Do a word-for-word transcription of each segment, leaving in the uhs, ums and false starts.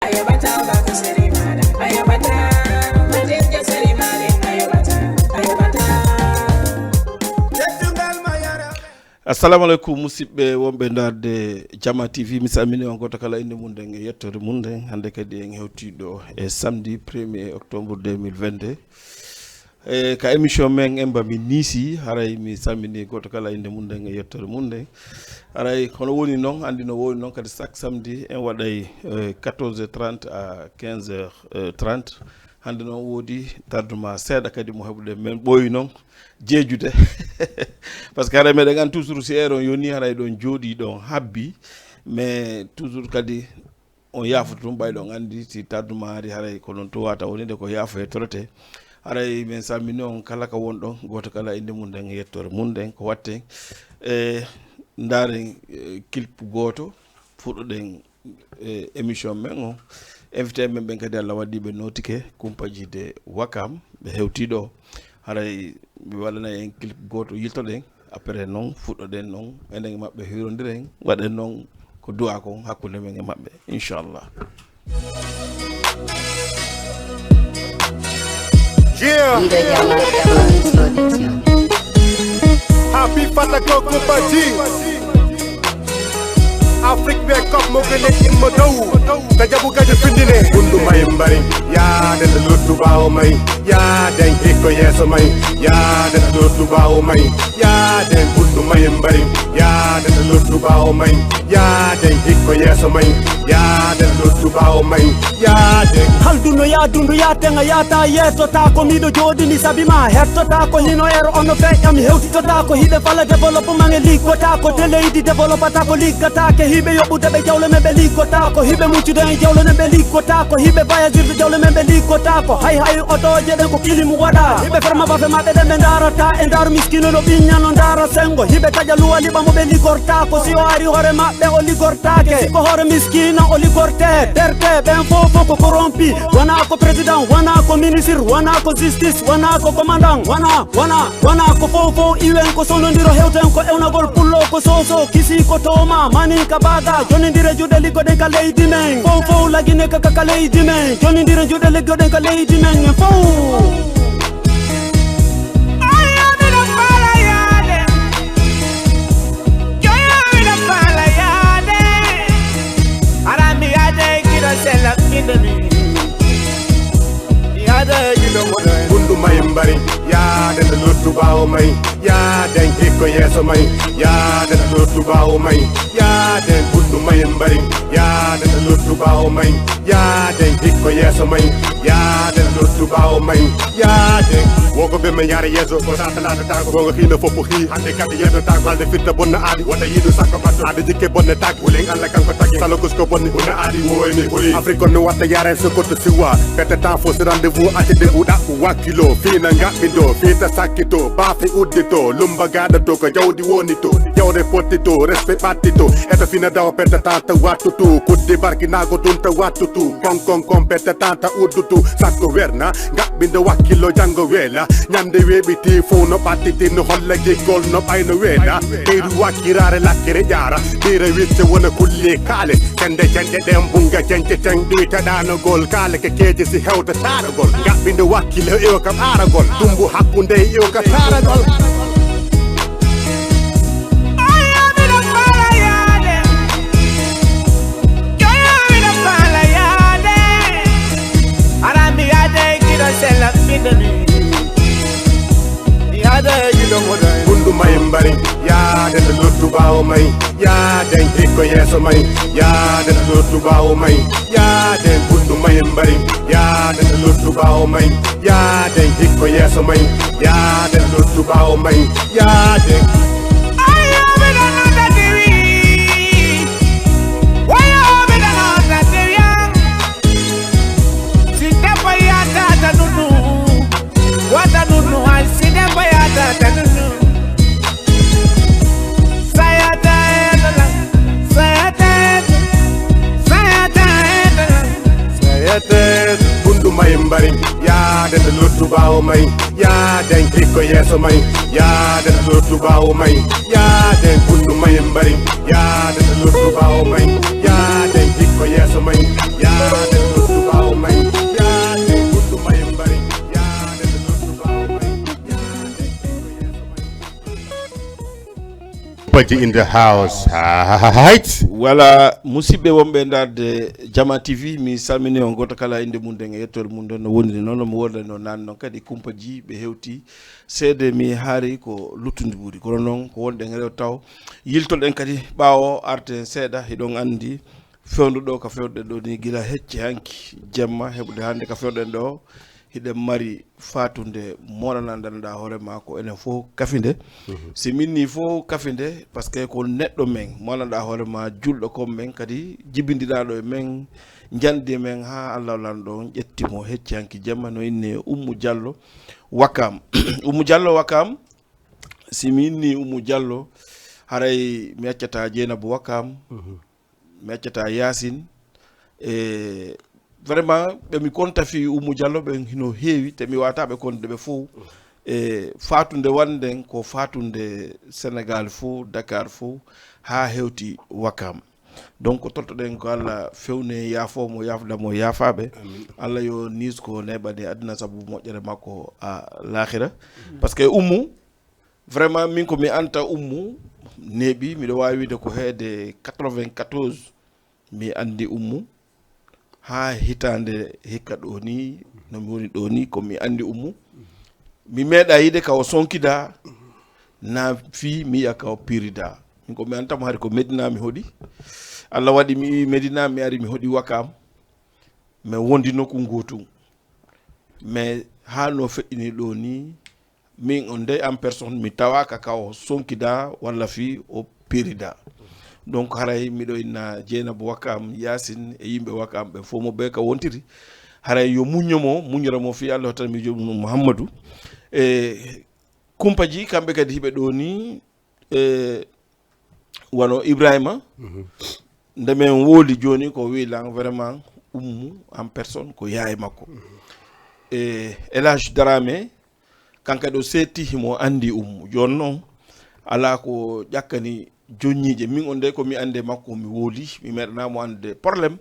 Ayabata, ayabata, ayabata. Assalamu aleykum, musidɓe wonɓe ndaarde Jama T V. Mi salmini on gooto kala innde mum nden e yettoore mum nden. Hannde kadi en hewtii ɗo e samedi premier octobre deux mille vingt-deux. E ka émission men en mba mi niisi, haray mi salmini gooto kala innde mum nden e yettoore mum nden. Haray kono woni noon, anndi no woni noon kadi, chaque samedi en waɗay, eh, quatorze heures trente à quinze heures trente. Hannde noon woodi tardement seeɗa kadi mo heɓuɗen, men ɓooyi noon jeejude. Parce que haray meɗen anndi toujours si heure on yoni haray ɗon jooɗi ɗon habbi, mais toujours kadi on yaafoto ɗum, ɓay ɗon anndi si tardement ari haray ko noon towata woni de ko yaafo e torete. Haray men salmini on kala ka wonɗon, gooto kala innde mum nden e yettoore mum nden ko watte. E ndaaren, eh, clip gooto, fuɗɗoɗen, eh, émission men o. Invité men ɓen kadi Allah waɗi ɓe nootike, Kumpaji de Wakam, ɓe hewtii ɗo. Haray mi waɗanay en clip gooto, yiltoɗen. Après noon, fuɗɗoɗen noon, enen e maɓɓe hirondiren, waɗen noon ko du'a kon hakkunde men e maɓɓe, inchallah. Yeah. Happy Father Goku Baji. Afrique be kop mo gëne immo dow. Ka jabu gajo findine. Bundu may mbari, ya den luttu bawo may, ya den jikko yeso may, ya den luttu bawo may. Yaaden bundu mayen mbari, yaaden luttu ɓaawo may, yaaden jikko yeeso may, yaaden luttu ɓaawo may, yaaden. Halduno yaadundu yaaten a yaata yeeso taa ko miɗo jooɗini sabi ma hettotaa ko hino ero ono feƴƴa mi hewtitotaa ko hiɓe fala développement e liggota ko te leydi développata ko liggata ke hiɓe yoɓude ɓe jawle men ɓe liggota ko hiɓe muccude en jawle men ɓe liggota ko hiɓe voyagirde jawle men ɓe liggota ko hay hay otoje ɗen ko kilim waɗa hiɓe ferma bafe maɓɓe ɗen ɓe ndarata e ndar miskino no ɓiñña no ndara sengo hiɓe taƴa luwa liɓa mo ɓe ligorta ko si o ari hoore maɓɓe o ligortake si ko hoore miskino o ligorte terte ɓen fof fof ko corrompi wona ko président wona ko ministre wona ko justice wona ko commandant wona wona wona ko fof fof iwen ko sonodiro hewten ko ewnagol pullo ko soso kisi ko toma manin ka baga jonidire juɗe liggoɗen ka leydi men fof fof lagine ka ka leydi men jonidire juɗe liggoɗen ka leydi men en fof Bundu may mbari, yaaden luttu ɓaawo may, yaaden jikko yeeso may, yaaden luttu ɓaawo may, yaaden bundu may mbari, yaaden luttu ɓaawo may, yaaden jikko yeeso may, yaaden luttu ɓaawo may, yaaden. Wogo ɓe men yaara yeeso, ko sa talata tago, bongo hino foppo hi, hande kadi yeddo tago, hande firta bonna aadi, wata yidu sakko batto, aadi jikke bonne tago, wulen Allah kanko tagi, salo kusko bonne, una aadi woni, woni. Afrique no watta yaaren sokoto siwa, pete tan fosi rendez-vous, ati de buɗa, wakkilo, fina ngaɓɓindo, fita sakkito, baafe uddito, lumba gaɗato, ko jawdi woni to, jawde pottito, respect ɓattito, eto fina dawa pete tan ta wattutu, kudde barkinago ɗum ta wattutu, kon kon kon pete tan ta uddutu, sakko werna, ngaɓɓindo wakkilo jango weela, ñande weeɓiti fow no ɓattiti no holla giggol no ɓayno weela, ɓeydu wakkirare lakkere ƴaara, ɓira wicce wona kulle kaale, cende cende ɗen bunga cence ceng ɗuyta ɗanogol kaale ke keeje si hewta taaragol, ngaɓɓindo wakkilo ewa kam aaragol, tumbu hakkunde ewa ka taaragol. Bundu may mbari, yaaden luttu ɓaawo may, yaaden jikko yeeso may, yaaden luttu ɓaawo may, yaaden bundu may mbari, yaaden luttu ɓaawo may, yaaden jikko yeeso may, yaaden luttu ɓaawo may, yaaden. Si debbo yaata tanunu, wata nunu hay si debbo yaata tanunu. Sayata edala, sayata edala, sayata edala, sayata edala. Bundu may mbari, yaaden luttu ɓaawo may, yaaden jikko yeeso may, yaaden luttu ɓaawo may, yaaden bundu may mbari, yaaden luttu ɓaawo may, yaaden jikko yeeso may, yaaden Party in the house. Height. Voilà, musidɓe wonɓe e ndaarde Jama T V, mi salmini on gooto kala innde mum nden e yettoore mum nden no woniri noon, no mi woodani noon naane noon kadi kumpaji ɓe hewti seede mi haari ko luttundi ɓuri. Kono noon ko wonɗen rew taw yiltoɗen kadi ɓaawo arten seeɗa, hiɗon anndi fewndo ɗo ka fewɗen ɗo ni gila hecci hanki jemma heɓude hannde ka fewɗen ɗo hiɗen mari fatunde monana ndanɗa hoore ma ko enen fof kafinde si min ni fof kafinde par ce que ko neɗɗo men monanɗa hoore ma julɗo kon men kadi jibindiraaɗo e men njandi e men ha allah lanɗo on ƴetti mo hecci hanki jemma no inne ummu diallo wakam ummu diallo wakam si mi inni ummu diallo haray mi accata jeynabu wakam mi accata yasin e vraiment ɓe mi konta fi ummu diallo ɓen hino heewi te mi wata ɓe konde ɓe fof e fatunde wanden ko fatunde sénégal fof dakar fof ha hewti wakam donc toltoɗen ko allah fewne yaafo mo yaafda mo yaafaɓe allah yo nisko neɓani aduna saabu moƴƴere makko a lahira par ce que ummu vraiment min ko mi anta ummu neeɓi miɗo wawi wide ko heede quatre-vingt-quatorze mi andi ummu ha hitande hikka ɗo ni no mi woni ɗo ni ko mi andi ummu mi meeɗa yiide ka o sonkida na fi mi yiya ka o pirida min ko mi antamo hari ko medina mi hoɗi allah waɗi mi iwi medina mi ari mi hoɗi wakam mi wondi nokku ngotu mais ha no feƴƴini ɗo ni min on dey en personne mi tawaka ka o sonkida walla fi o pirida donc haray miɗo inna jeynabo wakam yasin e yimɓe wakam ɓe fof mo ɓe ka wontiri haray yo muñño mo muñora mo fi allah tan mi joɗum mum mouhammadou e kumpaji kamɓe kadi hiɓe ɗo ni e wano ibrahima nde min wooli jooni ko wilan vraiment ummu en personne ko yaay makko e elage darame kanka ɗo seetti himo anndi ummu jooni noon alaa ko ƴakkani joññiije min on de ko mi anndi e makko mi wooli mi meeɗanaa mo annde problème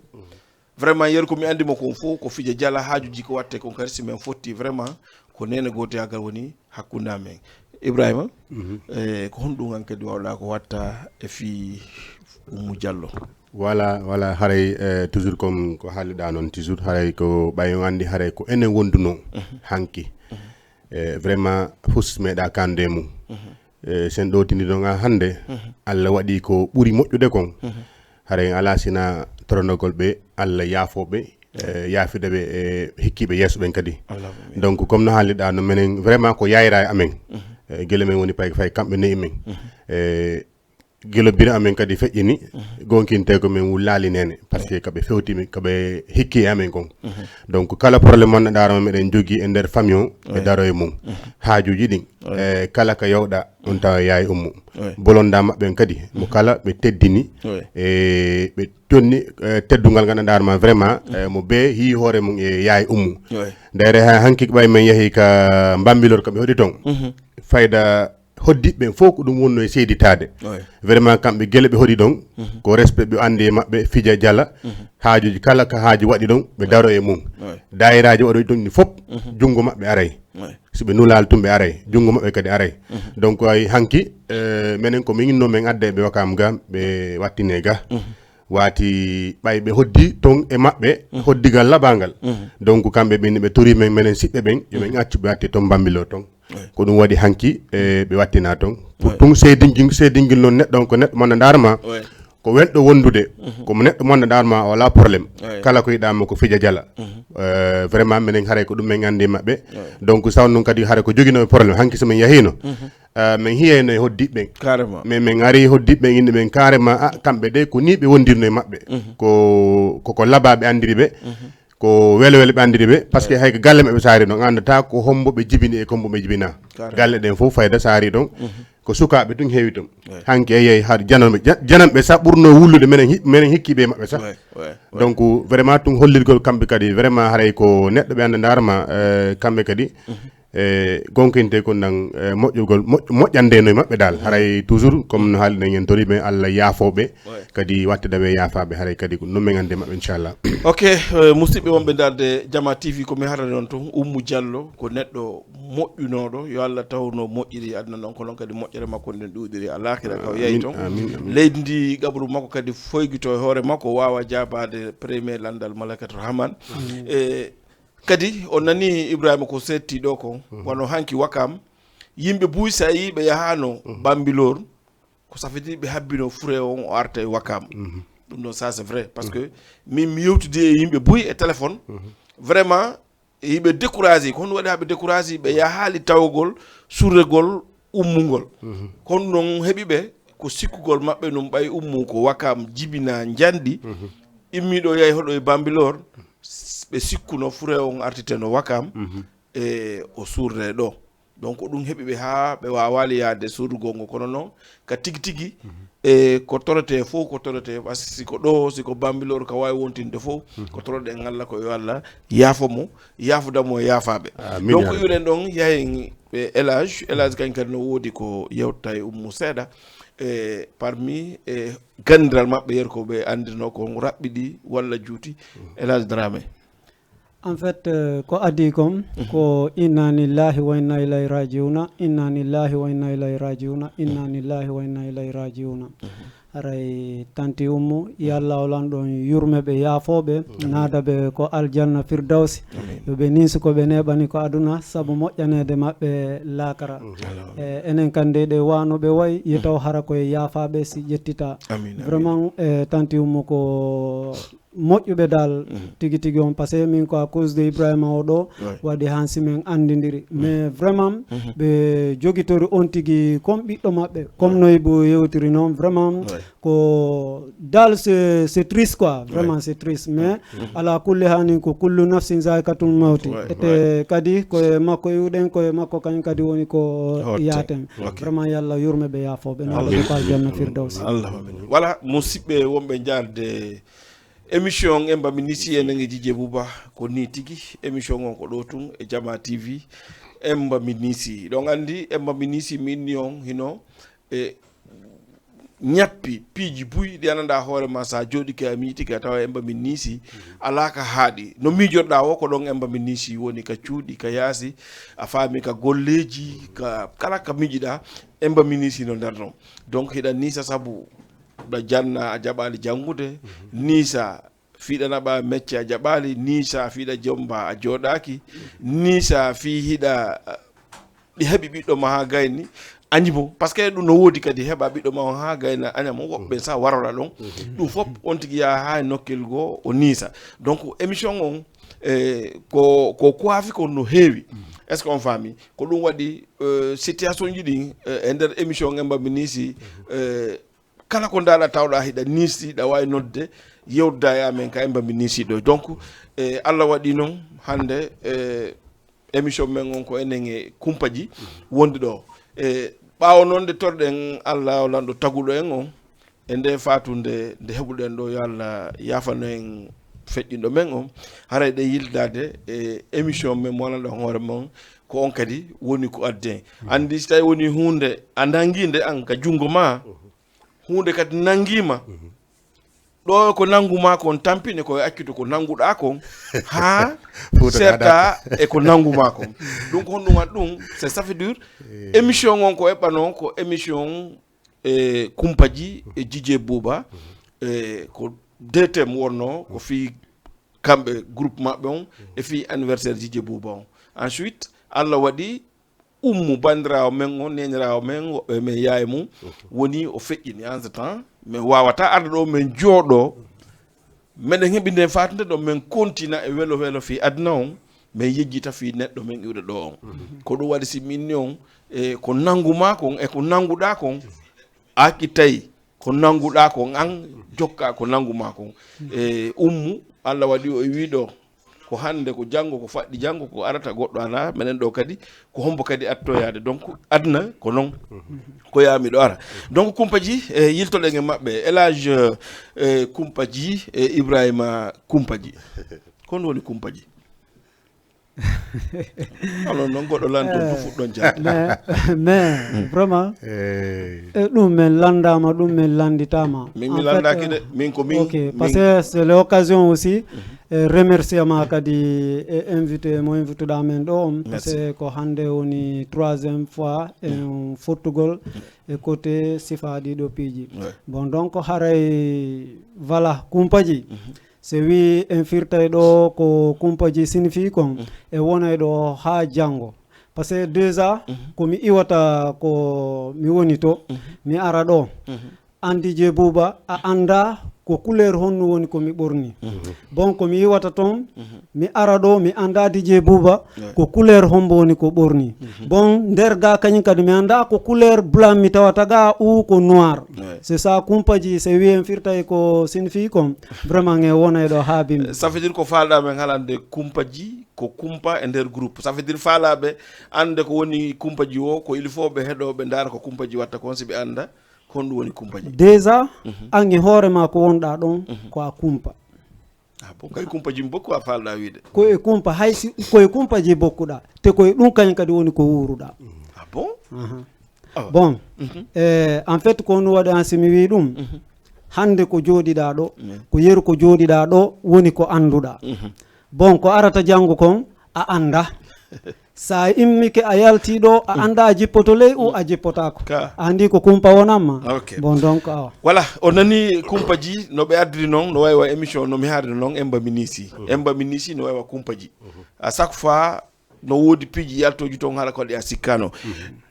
vraiment yeru ko mi anndi mo kon fof ko fija jala haajuji ko watte kon kadi si min fotti vraiment ko nene gootoyagal woni hakkunde amen ibrahima e ko honɗum an kadi wawɗa ko watta e fii ummu diallo voilà voilà haray e, toujours comme ko haalliɗa noon toujours haray ko ɓay on anndi haray ko enen wonduno hanki e, vraiment fus meeɗa kande mum e, sen ɗowtini ɗon a hannde allah waɗi ko ɓuri moƴƴude kon haray ala sina toronogol ɓe allah yaafoɓe e, yaafideɓe e hikkiɓe yeeso ɓen kadi donc comme no haalliɗa no menen vraiment ko yayra e amen e, gila men woni pay fay kamɓe neyi men e, gila bira amen kadi feƴƴini gonkinte ko men wullali nene par ce que kaɓe fewtimi kaɓe hikki e amen kon donc kala problème wonɗo darama meɗen jogui e nder famille o ɓe daro e mum haajuji ɗin e kala ka yawɗa on tawa yaay ummu bolonda maɓɓe en kadi mo kala ɓe teddini e ɓe tonni e, teddungal gandanɗa ma vraiment e, mo be hi hoore mum e yaay ummu ndayre ha hanki ɓay men yahi ka mbambilor kaɓe hoɗi toon fayda hoddiɓe ɓen fof ko ɗum wonno e seeditaade vraiment kamɓe gele ɓe hoɗi ɗon ko respect ɓe andi e maɓɓe fija jala haajuji kala ka haaju waɗi ɗon ɓe daro e mum dayiraji waɗoji ɗon ni fof junngo maɓɓe aray so ɓe nulaali tun ɓe aray junngo maɓɓe kadi aray donc ay hanki e, menen ko min no men adda e ɓe wakam ga ɓe wattine ga wati ɓay ɓe hoddi ton e maɓɓe hoddigal labangal donc kamɓe ɓen ɓe tori men menen siɓɓe ɓen yomin accu ɓe watti ton mbambilo ton ko ɗum waɗi hanki e ɓe wattina ton pour ɗum seedingil seedingil noon neɗɗo on ko neɗɗo manda darma ko welɗo wondude komo neɗɗo manda darma wala problème kala ko yiɗama ko fija jala vraiment menen haray ko ɗum men andi maɓɓe donc saw noon kadi haray ko jogino e problème hanki so min yahino min hiyayno e hoddiɓe ɓen mais min ari hoddiɓe ɓen inde ɓen carrément a kamɓe de ko ni ɓe wondirno e maɓɓe ko koko laaɓa ɓe andiri ɓe ko welo welo ɓe andiri ɓe par ce que hay ko galle maɓɓe saari ɗon andata ko hombo ɓe jibini e ko hombo ɓe jibina galle ɗen fof fayda saari ɗon ko sukaɓe tun heewi tun hanki e yeyi haɗa jananɓe jananɓe sa ɓurno wullude menen menen hikkiɓe maɓɓe sa donc vraiment tun hollirgol kamɓe kadi vraiment haray ko neɗɗo ɓe anda darma kamɓe kadi E gonkinte ko nan e moƴƴugol moƴ- moƴƴande no e maɓɓe dal haray toujours comme no haalɗen en tori ɓe Allah yaafooɓe kadi wattida ɓe yaafaaɓe haray kadi ko non men annde maɓɓe inchallah. Ok, eh, musidɓe wonɓe darde Jama T V ko mi harani on tun Ummu Diallo ko neɗɗo moƴƴunooɗo yo Allah taw no moƴƴiri aduna noon ko noon kadi moƴƴere makko nden ɗuuɗiri alaakira kaw yayi toon leydi ndi qabru makko kadi foygito e hoore makko waawa jaabaade premier landal malakatul rahman e Kadi o nanii Ibrahima ko seettii ɗoo kon, wano hanki Wakam, yimɓe buy so a yii ɓe yahaano Bambilor, ko ça veut dire ɓe habbino fure on o arta e Wakam. Ɗum ɗon ça c'est vrai parce que min mi yewtidi e yimɓe buy e téléphone, vraiment yiɓe découragé, ko honɗum waɗi haa ɓe découragé, ɓe yahaali tawgol surregol ummungol. Kono noon heɓi ɓe ko sikkugol maɓɓe ɗum ɓay ummu ko Wakam jibina njanɗi, immiiɗo yahi hoɗo e Bambilor, ɓe sikkuno fure on artiteno Wakam e o surde ɗo. Donc ko ɗum heɓi ɓe haa ɓe waawaali yahde surdugol ngo kono noon ka tigi tigi e ko torete fof ko torete parce que siko ɗo siko Bambilor ka waawi wontinde fof ko toroɗen Allah ko yo Allah yaafo mo yaafuda mo e yaafaaɓe. Donc iwɗen ɗon yahen e Elage Elage kañ kadi no woodi ko yewta e ummu seeɗa e parmi e gandiral maɓɓe yer ko ɓe andirno ko raɓɓiɗi walla juuti Elage Dramé. En fait, euh, ko adii kon ko inna lillahi wa inna ilayhi rajiuna, inna lillahi wa inna ilayhi rajiuna, inna lillahi wa inna ilayhi rajiuna. Haray tanti ummu yalla o lanɗon yurme ɓe yaafooɓe naada ɓe ko aljanna firdawsi yo ɓe ninsi ko ɓe neɓani ko aduna sabu moƴƴaneede maɓɓe laakara. E enen kandi ɗe wano ɓe wayi yetaw hara koye yaafaaɓe si ƴettita. Vraiment e tanti ummu ko moƴƴuɓe dal tigi tigi on parce que min ko à cause de Ibrahima o ɗo waɗi hansi min andidiri mais vraiment ɓe jogitori on tigi comme ɓiɗɗo maɓɓe comme no ibo yewtiri noon vraiment ko dal c'est c'est triste quoi vraiment c'est triste mais ala kulli hanin ko kullu nafsin zaikatul mawti ete kadi koye makko iwɗen koye makko kañum kadi woni ko yaten vraiment yalla yurme ɓe yaafoɓe naɗo ko aljanna firdawsi. Voilà musiɓɓe wonɓe jaarde émission on emba mi nisi enen e Didier Bouba ko ni tigi émission on ko ɗo tun e Jama T V emba mi nisi ɗon andi emba mi nisi mi inni on hino e ñappi piiji buy ɗi ananɗa hoore ma sa jooɗike a miijitike a tawa emba mi nisi alaa ka haaɗi no miijorɗa o ko ɗon emba mi nisi woni ka cuuɗi ka yaasi a faami ka golleeji ka kala ka miijiɗa emba mi nisi no nder ɗon donc hiɗa nisa sabu ɗa janna a jaɓaali janngude nisa fii ɗa naɓa mecce a jaɓaali nisa fii ɗa jomba a jooɗaaki nisa fii hiɗa ɗi heɓi ɓiɗɗo ma haa gayni añi mo par ce que ɗum no woodi kadi heɓa ɓiɗɗo ma on haa gayna aña mo woɓɓe sa warora ɗon ɗum fof on tigi yaha haa e nokkil goo o niisa donc émission on e ko ko kuwaafi kon no heewi est ce que on faami ko ɗum waɗi situation ji ɗin e nder émission en mbammi niisi kala ko ndaɗa tawɗa hiɗa niisi ɗa wawi nodde yewtida e amen ka en mbammi niisi ɗo donc e allah waɗi noon hannde e émission men on ko enen e kumpaji wondi ɗo e ɓaawo noon nde torɗen allah o lanɗo taguɗo en on e nde fatunde nde heɓuɗen ɗo yo allah yafano en feƴƴinɗo men on haray ɗe yiltade e émission men mo lanɗo hoore mon ko on kadi woni ko addi en andi so tawi woni hunde a nangi nde an ka junngo ma hunde kadi nangima ɗo ko nangu ma kon tampine ko accude ko nanguɗa kon ha serta e ko nangu ma kon ɗum ko honɗum waɗi ɗum c'est ça fait dur émission on ko eɓɓano ko émission e kumpaji e jije buuba e ko deux thèmes wonno ko fii kamɓe groupe maɓɓe on e fii anniversaire jije buuba on ensuite allah waɗi ummu bandirawo men o nenirawo men woɓɓe men yaye mum woni o feƴƴini en ce temps min wawata arde ɗo min jooɗo meɗen heɓi nden fatude ɗo min kontina e welo welo fi aduna on min yejjita fi neɗɗo min iwɗo ɗo on ko ɗum waɗi si minni on e ko nangu ma kon e ko nanguɗa kon aki tawi ko nanguɗa kon an jokka ko nangu ma kon e ummu allah waɗi o e wiɗo ko hannde ko janngo ko faɗɗi janngo ko arata goɗɗo alaa menen ɗo kadi ko hombo kadi attoyaade donc aduna ko noon ko yaa miɗo ara donc kumpaji e yiltoɗen e maɓɓe elage e kumpaji e ibrahima kumpaji ko honɗum woni kumpaji Alon noon goɗɗo lanto du fuɗɗon jande. Mais, mais vraiment, Eh, e ɗum min lanndama, ɗum min lannditama. Min mi En fait, lanndaki euh, de, min ko min. Ok, Min- parce que c'est l'occasion aussi, e remerciement kadi e invité mo invituɗa men ɗo on, parce Merci. Que ko hannde woni troisième fois en fottugol e côté sifa ɗiɗo piiji. Ouais. Bon, donc haray voilà kumpaji. So wi en firtay ɗo ko kumpaji signifie kon, e wonay ɗo ha janngo. Parce que déjà ko mi iwata ko mi woni to, mi ara ɗo. Anndi je buuba a annda ko couleur honno woni ko mi ɓorni. Bon, ko mi iwata toon, mi ara ɗo mi annda di je buuba ko couleur hombo woni ko ɓorni. Bon, nder ga kañum kadi mi annda ko couleur blanc mi tawata ga ou ko noir. Ouais. C'est ça kumpaji, so wi en firtay ko signifie kon, vraiment e wonay ɗo ha bimbi. Ça veut dire ko falɗa men halande kumpaji ko kumpa e nder groupe. Ça veut dire falaɓe ande ko woni kumpaji o, ko il faut ɓe heɗo ɓe ndaara ko kumpaji watta kon si ɓe anda honɗum woni kumpaji. Déjà an e hoore ma ko wonɗa ɗon ko a kumpa. Ah bon, kay kumpaji bokku a falɗa wiide. Ko e kumpa, hay si ko e kumpaji bokkuɗa, te ko e ɗum kañum kadi woni ko wuuruɗa. Ah bon? Aha. Oh. Bon, eh, en fait ko ɗum waɗi an si mi wi ɗum, hannde ko jooɗiɗa ɗo, ko yeru ko jooɗiɗa ɗo woni ko annduɗa. Bon, ko arata janngo kon a annda. Sa immike a yalti ɗo a annda a jippoto ley ou a jippotako. Ka. A anndi ko kumpa wonanma. Ok. Bon, donc awa. Voilà, o nani kumpaji no ɓe addiri noon, no wawi wa émission no mi haarino noon, Emba Minisi. Emba Minisi no wawi wa kumpaji. À chaque fois no woodi piiji yaltoji toon hala ko waɗi a sikkano.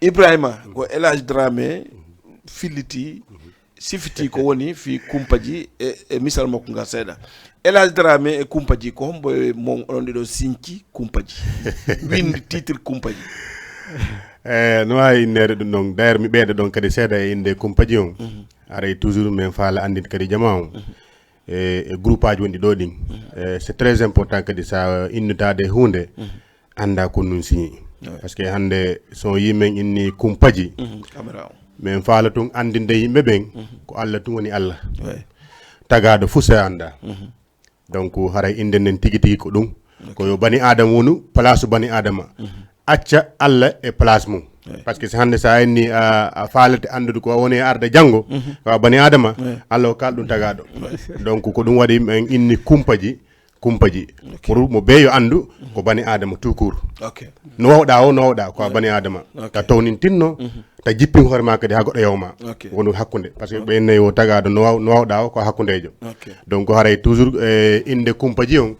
Ibrahima, ko Elage Dramé filliti, sifiti ko woni fi kumpaji e, e misal makko ngal seeɗa. Elage Dramé e kumpaji, ko hombo e mon onon ɗiɗo sinci kumpaji? Windi titre kumpaji. Eh, no wawi innede ɗum ɗon. D'ailleurs mi ɓeyda ɗon kadi seeɗa e inde kumpaji on. Aray toujours min faala andinde kadi jama on. E, e groupe aji wonɗi ɗo ɗin. Eh, c'est très important kadi sa innitade hunde anda ko nun siñi. Parce que hannde so yimen inni kumpaji, Caméra o. Min faala tun andinde yimɓe ɓen ko Allah tun woni Allah. Ouais. Tagaɗo fuu se anda. Donc haray inde nden tigi tigi ko ɗum. Ko yo bani Adama wonu place bani Adama. Acca Allah e place mum. Parce que si hannde sa inni a, a faalete anndude ko woni e arde janngo, ko a bani Adama, Allah o kala ɗum tagaɗo. Donc ko ɗum waɗi en inni kumpaji, kumpaji. Pour mo bee yo anndu ko bani Adama tout court. Ok. No wawɗa o, no wawɗa ko a bani Adama. Ta townintinno, ta jippin hoore ma kadi ha goɗɗo yawma. Ok. Wonu hakkunde. Parce que ɓe nayi o tagaɗo no waw-, no wawɗa o ko hakkundejo. Ok. Donc haray toujours e inde kumpaji on,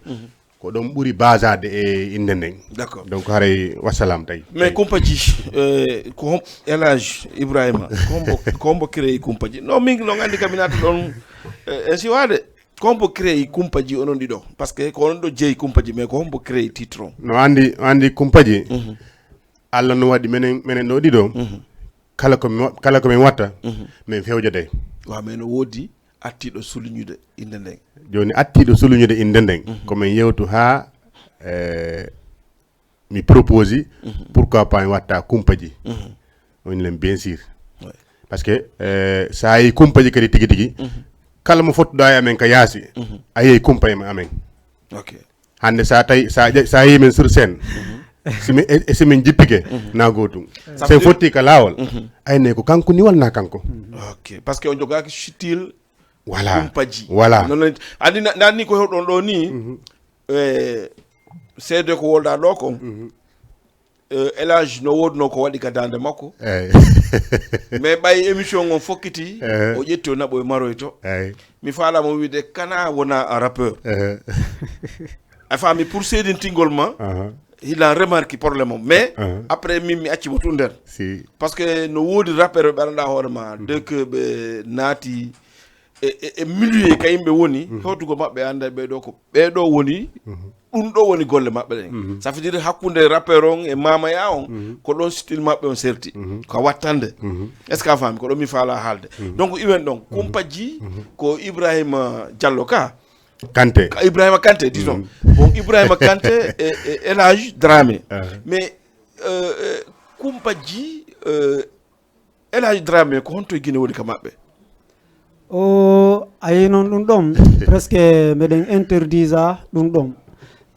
ko ɗon ɓuri basade e inde nden. D'accord. Donc haray wassalam tawi. Mais kumpaji, eh, ko hom-, Elage Ibrahima, ko hombo, ko hombo créé kumpaji? Non, min non andi kam mi naata ɗon, eh, e siwade. Ko hombo créé kumpaji onon ɗiɗo? Parce que ko onon ɗo jeeyi kumpaji, mais ko hombo créé titre on? No andi, andi kumpaji. Allah no waɗi menen, menen ɗo ɗiɗo. Kala ko mi wa-, kala ko min watta, min fewjodey. Wa, mais no woodi attiɗo soulignude inde nden. Joni attiɗo soulignude inde nden. Ko min yewtu ha, eh, mi propose, pourquoi pas mi watta kumpaji. On len bien sûr. Ouais. Parce que, eh, sa yi kumpaji kadi tigi tigi, kala mo fottuɗo e amen ka yaasi, a yehi kumpa e amen. Ok. Hannde sa tawi, sa ƴe-, sa yi men sur scène, si min, e, e si min jippike, na gootum. Sen fotti ka laawol, ayne ko kanko ni walla na kanko. Ok. Parce que on jogaaki style Voilà. Kumpaji. Voilà. Noon lañ, andi na, na ni ko hewɗon ɗo ni, eh, seede ko wolɗa ɗo kon. Eh, Elage no woodno ko waɗi ka dande makko. Eyyi. Mais ɓay émission on fokkiti, Eh. o ƴetti o naɓo e maroyto. Eyyi. Mi faala mo wiide kana wona a rappeur. Eh. A faami pour seedintingol ma, Aha. il a remarqué problème o. Mais Aha. après min mi acci mo tun nder. Si. Parce que no woodi rappeur ɓe ɓe ɓeɗa hoore ma, dès que ɓe naati e, e, e milieu ka yimɓe woni, hewtugol maɓɓe anda ɓe ɗo ko, ɓe ɗo woni, ɗum ɗo woni golle maɓɓe ɗen. Ça veut dire hakkunde rappeur on e Mama Ya on, ko ɗon style maɓɓe on serti. Ko wattande. Est-ce que a faami? Ko ɗon mi faala haalde. Donc, iwen ɗon, kumpaji ko Ibrahima Diallo ka. Kanté. Ka Ibrahima Kanté, disons. Bon, Ibrahima Kanté e, e Elage Dramé. Ah. Mais, euh, euh, kumpaji, euh, Elage Dramé, ko honto e Guinée woni ka maɓɓe? O, a yi noon ɗum ɗon, presque meɗen interdisa ɗum ɗon.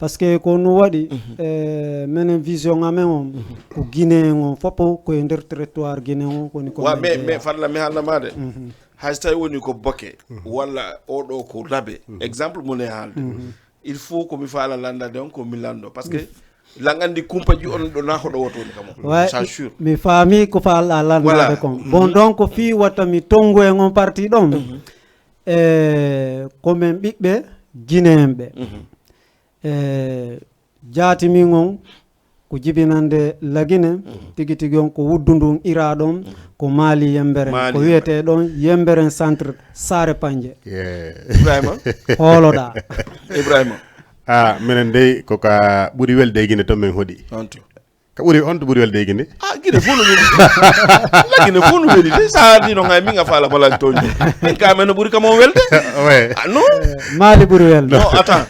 Parce que ko no waɗi, eh, menen vision amen on, ko Guinéen on fof ko e nder territoire Guinéen on woni ko. Wa men mais jeeya. Mais farla mi haalna ma de. Mhm. Hay so tawi woni ko boke walla oɗo ko labe, exemple mo ne haalde. Il faut ko mi faala landade on ko mi lando parce que lan andi kumpaji on ɗo na hoɗo woto woni kam on. Ouais, ça sûr. Mi faami ko faala landade. Voilà. Kon. Bon, donc fii watta mi tongu en on parti ɗon. Eh, ko men ɓiɓɓe Guinéen ɓe. Eh, jaati min on ko jibinande Lagine, tigi tigi on ko wuddu ndun ira ɗon, ko Maali Yemberen, Maali ko Yemberen. Wiyetee ɗon Yemberen Centre Saare Panje. Yeah. Ibrahima. Hooloɗaa. Ibrahima. Ah, minen dey ko ka ɓuri welde e Gine to min hoɗi. On to. Ka ɓuri, on to ɓuri welde e Gine. Ah, Gine fof no weli. La Gine fof no weli de. Sa ardi no ngay min a faala bala toñi. Min ka men no ɓuri kam on welde. Ouais. Ah, non. Maali ɓuri welde. Non, attends.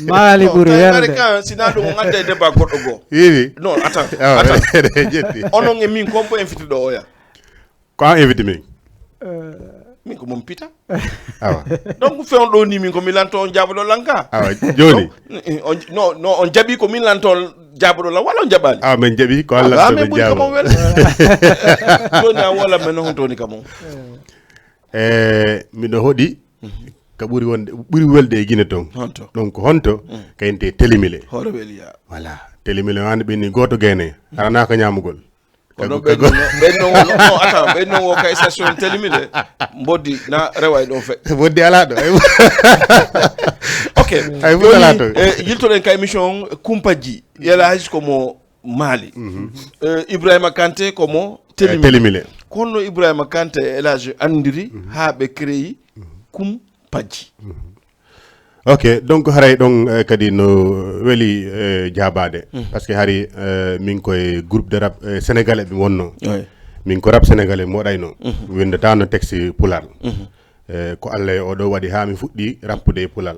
Maali ɓuri welde. Kan sina ɗum on adda e débat goɗɗo goo. Wiwi. Non, attends. Awa, attends. Ƴetti. Onon e min kon ko invité ɗo oya. Ko an invité min. Min ko mon pita. Awa. Donc fewn ɗo ni min ko mi lanto on jaabo ɗo lanka. Awa, joni. On, non, non, on jaɓi ko min lanto on jaabo ɗo lan wala on jaɓani? Awa, men jaɓi ko Allah. Ah, so men jaabo. Joni a wola men honto woni kam on. Eh, miɗo hoɗi ka ɓuri wonde, ɓuri welde e Gine ton. Honto? Donc honto kayinte Telimile. Hoore weli ya. Voilà. Telimile wande ɓenni goto gene. Arana ko ñamugol. Ko ɗo ɓen non, ɓen non, non, non, attends, ɓen non o kay station Telimile, mboddi na rewa e ɗon fe. Mboddi ala ɗo. Ok. Ay, mboddi ala ɗo. Eh, yiltoɗen ka émission Kumpaji, yela hay ko mo Mali. Eh, Ibrahima Kanté ko mo Telimile. Telimile. Kono Ibrahima Kanté e El Hadj andiri ha ɓe créé Kumpaji. Ok, donc haray ɗon, eh, kadi no weli, eh, jaabaade. Parce que hari, eh, min koye groupe de rap, eh, sénégalais ɓe wonno. Min ko rap sénégalais moɗayno. Winndata no texte pular. Eh, ko Allah e oɗo waɗi haa mi fuɗɗi rappude e pular.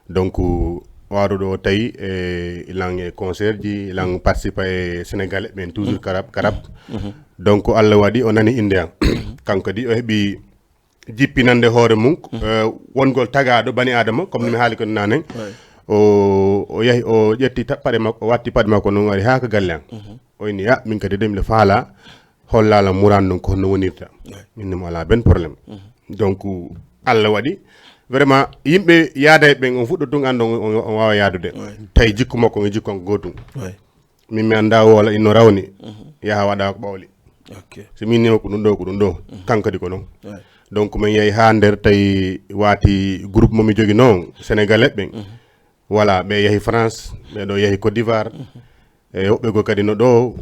Donc waɗo ɗo tawi, eh, ilan e concert ji, ilan participa e sénégalais ɓen toujours ka rap, ka rap. Donc Allah waɗi o nani innde an. Kanko kadi o heɓi jippinande hoore mum, eh, wongol tagaaɗo bani Adama, comme no mi haali ko nanen. O, o yahi, o ƴetti ta-, paɗe makko, o watti paɗe makko noon, o ari haa ka galle an. O inni, "Ah, min kadi de miɗo faala hollala muran ɗum ko honno wonirta." Min ni mo alaa ben problème. Donc, Allah waɗi, vraiment, yimɓe yaaday ɓen, on fuɗɗo tun annda on, on, on waawa yaadude. Tawi jikku makko e jikku an ko gootum. Min mi annda woola inno rawni, yaha waɗa ko ɓawli. Ok. So min nima ko ɗum ɗo, ko ɗum ɗo. Kanko kadi ko noon. Donc min yahi haa nder tawi waati groupe mo mi jogi noon, Sénégalais ɓen. Voilà, ɓe yahi France, ɓe ɗo yahi Côte d'Ivoire. E woɓɓe goo kadi no ɗo,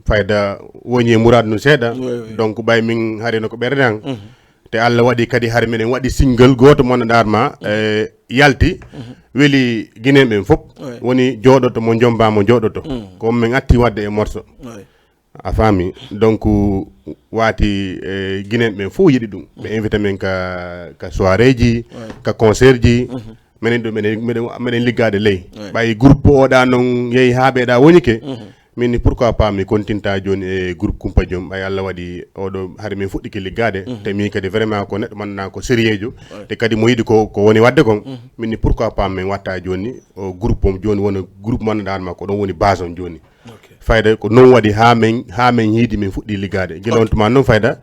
fayda woni e muraadu no seeɗa. Donc ɓay min hari no ko ɓernde an. Te Allah waɗi kadi hari meɗen waɗi single gooto mo anndanɗaa ma, e yalti, weli Guinéen ɓen fof. Woni jooɗoto mo jombaa mo jooɗoto. Ko min atti waɗde e morso. A faami? Donc waati, e Guinéen ɓen fof yiɗi ɗum. Ɓe invité min ka, ka soirée ji, ka concert ji. Menen ɗo meɗen, meɗen, meɗen liggaade ley. Ɓay groupe oɗa noon yehi haa ɓeeɗa woni ke. Min ni pourquoi pas mi continue ta jooni e groupe Kumpa Joom, ɓay Allah waɗi oɗo hari min fuɗɗike liggaade. Te min kadi vraiment ko neɗɗo manndanaa ko sérieux jo. Te kadi mo yiɗi ko, ko woni waɗde kon. Min ni pourquoi pas min watta jooni o groupe on jooni wona groupe manndanaa ma ko ɗon woni base on jooni. Ok. Fayda ko noon waɗi haa min, haa min hiidi min fuɗɗi liggaade. Gila on tuma noon fayda.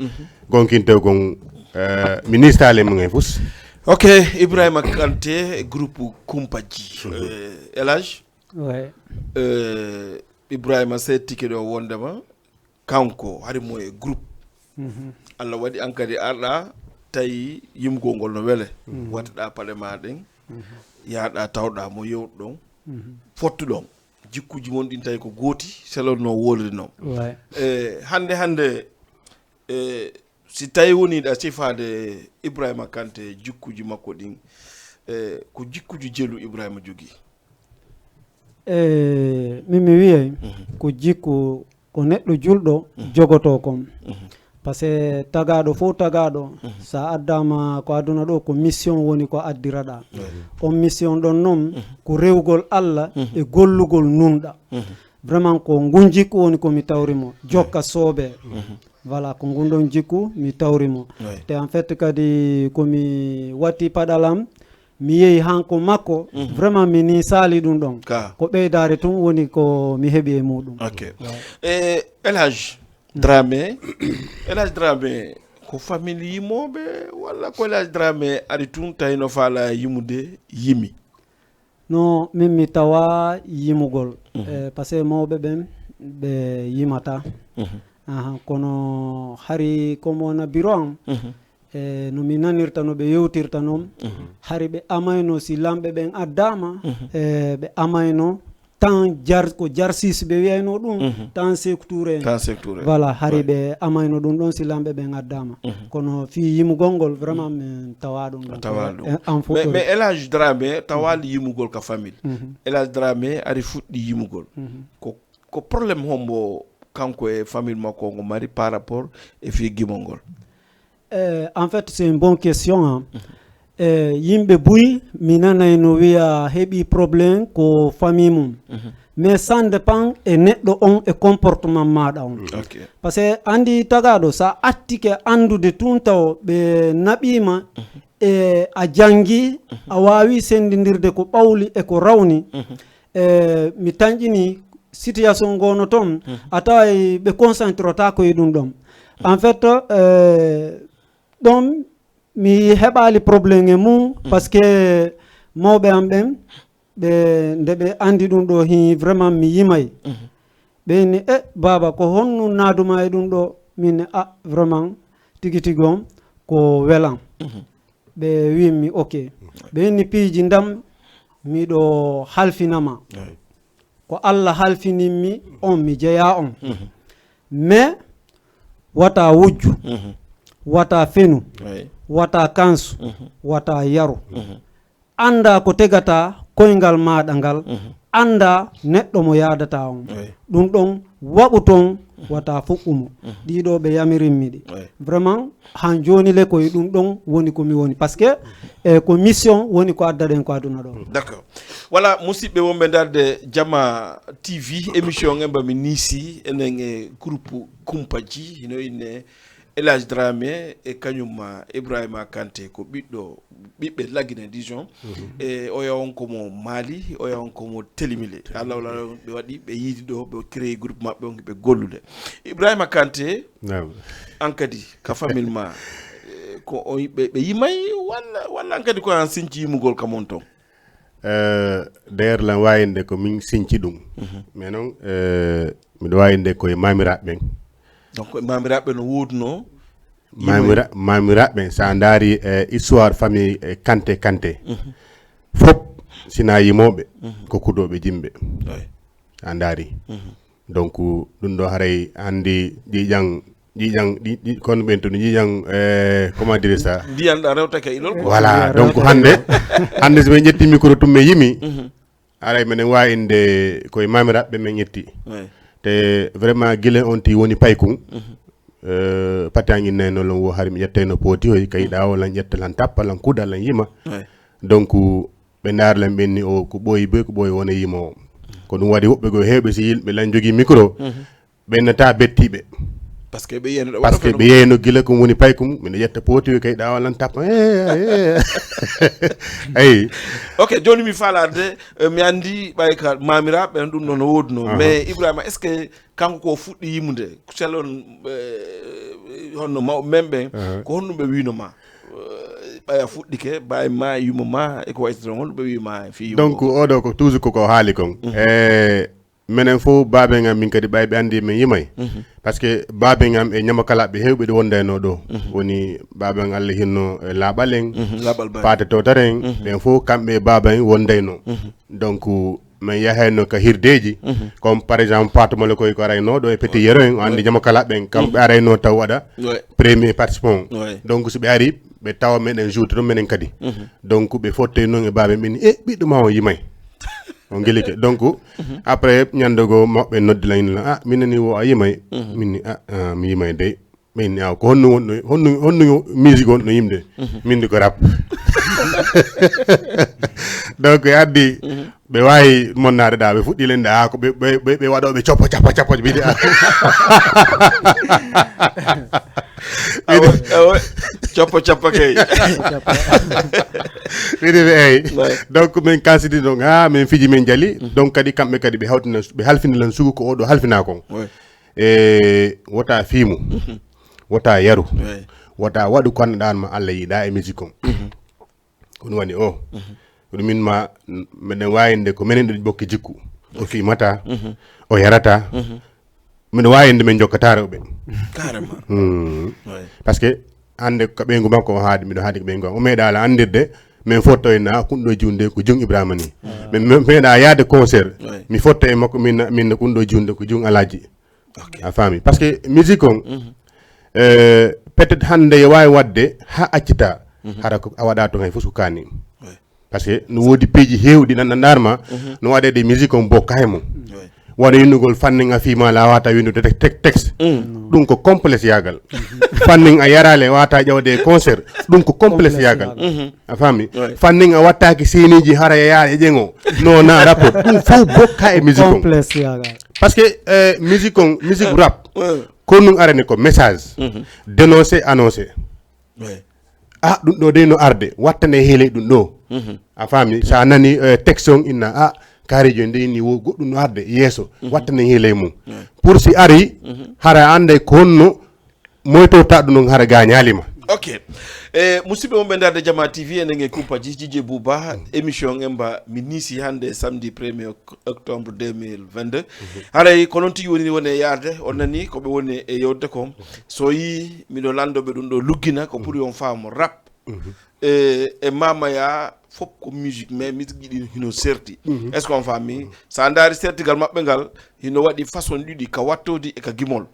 Gonkinto gon, eh, mi nistaale mum en fus. Ok, Ibrahima Kanté, groupe Kumpaji. Eh, El Hadj? Ouais. Eh, Ibrahima seettike ɗo wondema kanko hari mo e groupe. Allah waɗi an kadi arɗa tawi yimgol ngol no wele. Wattuɗa paɗe ma ɗen, yahɗa tawɗa mo yewtuɗon, fottuɗon. Jikkuji mon ɗin tawi ko gooti, selon no woliri non. Ouais. Eh, hannde, hannde, eh, si tawi woni ɗa sifaade Ibrahima Kanté jikkuji makko ɗin, eh, ko jikkuji jelu Ibrahima jogii? Eh, min mi wiyay ko jikku ko neɗɗo julɗo jogotoo kon. Parce que tagaaɗo fof tagaaɗo, so a addaama ko aduna ɗo, ko mission woni ko addiraɗa. On mission ɗon noon, ko rewgol Allah e gollugol nunɗa. Vraiment, ko ngun jikku woni ko mi tawri mo. Jokka soobe. Voilà, ko ngun ɗon jikku mi tawri mo. Te en fait kadi ko mi watti paɗalam, mi yehi hanko makko, vraiment mi ni sali ɗum ɗon. Ko ɓeydaare tun woni ko mi heɓi e muɗum. Ok. E Elhaj Dramé, Elhaj Dramé, ko famille yimooɓe walla ko Elhaj Dramé ari tun tawi no faala yimude, yimi? No, min mi tawa yimugol. Eh, parce que mawɓe ɓen ɓe yimata. Aha, kono hari comme on a bureau am, e no mi nanirta no ɓe yewtirta noon, hari ɓe amayno si lamɓe ɓen addaama, e ɓe amayno tan jar ko jarsis ɓe wiyayno ɗum, tan sectoure en. Tan sectoure en. Voilà, hari ɓe amayno ɗum ɗon si lamɓe ɓen addaama. Kono fii yimugol ngol vraiment min tawa ɗum ɗon. Tawa ɗum. En fuɗɗori. Mais Elhaj Dramé tawaali yimugol ka famille. Elhaj Dramé ari fuɗɗi yimugol. Ko ko problème hombo kanko e famille makko ngo mari par rapport e fii gimol ngol? Eh, en fait, c'est une bonne question, hein. Eh, yimɓe buy mi nanay no wiya heɓi problème ko famille mum. Mais ça dépend e neɗɗo on e comportement maɗa on. Ok. Parce que andi tagaɗo sa attike andude tun taw ɓe naɓima e a jangi a wawi sendindirde ko ɓawli e ko rawni. Eh, mi tanƴini situation ngono toon, a taway ɓe concentrota ko e ɗum ɗon. En fait, eh, ɗon mi heɓali problème e mum parce que mawɓe am ɓen ɓe nde ɓe andi ɗum ɗo hi vraiment mi yimay. Ɓe ni e baba ko honnu naaduma e ɗum ɗo? Min ni a vraiment tigi tigi on ko welan. Ɓe wimmi ok. Ɓe inni piiji ndam miɗo halfinama. Ko Allah halfinimmi on mi jeya on. Mais wata wujju, wata fenu, wata kansu, wata yaru. Annda ko tegata koyngal maɗa ngal, annda neɗɗo mo yadata on. Ɗum ɗon waɓu toon wata fuɗɗumo. Ɗiɗo ɓe yamirimmi ɗi. Vraiment han joni le koye ɗum ɗon woni ko mi woni parce que e ko mission woni ko adda ɗen ko aduna ɗo. D'accord. Voilà, musidɓe wonɓe darde Jama T V, émission ngen ba mi nisi enen e groupe Kumpaji hino inne Elhaj Dramé e kañum ma Ibrahima Kanté ko ɓiɗɗo ɓiɓɓe Lagine Dijon. E oya on ko mo Mali, oya on ko mo Telimile. Alawla ɓe waɗi ɓe yiidi ɗo ɓe créé groupe maɓɓe on ɓe gollude. Ibrahima Kanté, an kadi ka famille ma, eh, ko on ɓe, ɓe yimay walla walla an kadi ko an sinci yimugol kam on ton? Eh, d'ailleurs lan wawinde ko min sinci ɗum. Mais non, eh, miɗo wawinde koye mamiraɓe ɓen. Donc mamiraɓe no woduno. Mamira mamiraɓe ɓen sa ndaari eh, histoire famille eh, Kanté Kanté, fof sina yimoɓe ko kudoɓe jimɓe. A ndaari. Donc ɗum ɗo haray andi ƴiƴan ƴiƴan ɗi kon ɓen to ɗum ƴiƴan eh, comment dire ça? Ndiyan ɗa rewtake e lol quoi. Voilà, donc hande hande so ɓe ƴetti micro tum ɓe yimi, aray meɗen wawi inde koye mamiraɓe men ƴetti. Te vraiment guila on ti woni paykun. Euh, pati an innayno lon wo hari mi ƴettayno pooti hoy kay ɗa o lan ƴetta lan tappa lan kuda lan yima. Donc ɓe ndaar lan ɓenni o ko ɓooyi boy ko ɓooyi wona yima o. Ko ɗum waɗi woɓɓe goo hewɓe si yimɓe lan jogii micro ɓe nata bettiɓe. Parce que ɓe yiyayno parce que ɓe yiyayno gila ko woni paykum miɗo ƴetta pooti o kay ɗa o lan tappa. Ayi. Ok, joni mi falarde. Eh, mi andi ɓay ka mamiraɓe ɓen ɗum ɗo no woduno. Mais Ibrahima, est ce que kanko ko fuɗɗi yimude selon eh, honno mawɓe men ɓen ko honɗum ɓe wino ma? Eh, ɓay a fuɗɗike bawi ma yuma ma eko waytata honɗum ɓe wima fi yuma? Donc oɗo ko toujours koko haali kon. E menen fof baben am min kadi ɓay ɓe andi min yimay. Parce que baben am e ñamakalaɓe hewɓe ɗo wondayno ɗo. Woni baben allah hinno e laaɓal en, paate totare en, ɓen fof kamɓe e baben wondayno. Donc min yahayno ka hirdeji, comme par exemple patomole koy ko arayno ɗo e petit yero en o andi ñamakalaɓe en kamɓe arayno taw waɗa premier participant. Donc so ɓe ari ɓe tawa meɗen joude toon menen kadi. Donc ɓe fottey noon e baben ɓe ni e ɓiɗɗo ma o yimay. O gelike donc après ñande goo mawɓe noddi lan ina lan a min nani wo a yimay. Min ni a mi yimay dey. Ɓe inni aw ko honno wonno honno honno musique wonno yimde? Min ndi ko rap. Donc e addi ɓe wawi monnaade ɗa ɓe fuɗɗi lende ha ko ɓe ɓe ɓe waɗoɓe coppo cappa cappo mbiɗi a. Awa, awa, coppo coppo kay. Wiɗi ɓe, eyi. Donc min kansidi ɗon ha min fiji min jali. Donc kadi kamɓe kadi ɓe hawtina, ɓe halfini lan sugu ko oɗo halfina kon. E wota fiimu, wota yaru, wota waɗu ko annduɗaa ma Allah yiɗa e musique on. Ko ɗum woni o. Ko ɗum min ma, meɗen wayinde ko menen ɗo bokki jikku. O fiimata, o yarata. Meɗen wayinde men jokkata rewɓe. Carrément. Parce que hande ko ɓeyngu makko o haadi, miɗo haadi ko ɓeyngu makko. O meeɗa ala andirde, min fotto e na kunɗo jiwde ko jung Ibrahima ni. Min meeɗa yaade concert. Mi fotto e makko, min, min kunɗo jiwde ko jung Alaaji. A faami? Parce que musique on, euh, peut-être hande yo wawi wadde ha accita, hara ko a waɗa ton hay fus ko kani. Parce que no wodi peeji hewɗi nan nandarma, no waɗe ɗe musique on bo kay mum. Waɗa yindugol fannin a fima la wata windude tek tek texte. Ɗum ko complexe yagal. Fannin a yarale wata ƴawde e concert. Ɗum ko complexe yagal. A faami? Fannin a wattaki seniji hara e yaare e ƴeŋo. No na rapport. Ɗum fof bokka e musique on. Complexe yagal. Parce que euh, musique on, musique rap, ko ɗum arani ko message, dénoncer, annoncer. Ah, ɗum ɗo de no arde, wattane heele ɗum ɗo. A faami? Sa nani euh, texte on inna, ah, kaarijo nde ni wo goɗɗum no arde yeeso, wattane heele mum. Pour si ari, hara ande ko honno moytorta ɗum ɗon hara gañaali ma. Ok. E musidɓe wonɓe darde Jama T V, enen e Kumpaji, Jije Buba, émission en mba mi nisi hande samedi premier octobre deux mille vingt-deux. Haray ko noon tigi woni woni e yaarde, on nani ko ɓe woni e yewde ko. So yi miɗo lanndo ɓe ɗum ɗo luggina ko pour on faamu rap. E, e mamaya fof ko musique, mais musique ɗi hino serti. Est-ce que on faami? Sa ndaari sertigal maɓɓe ngal, hino waɗi façon ɗiɗi ka wattodi e ka gimol.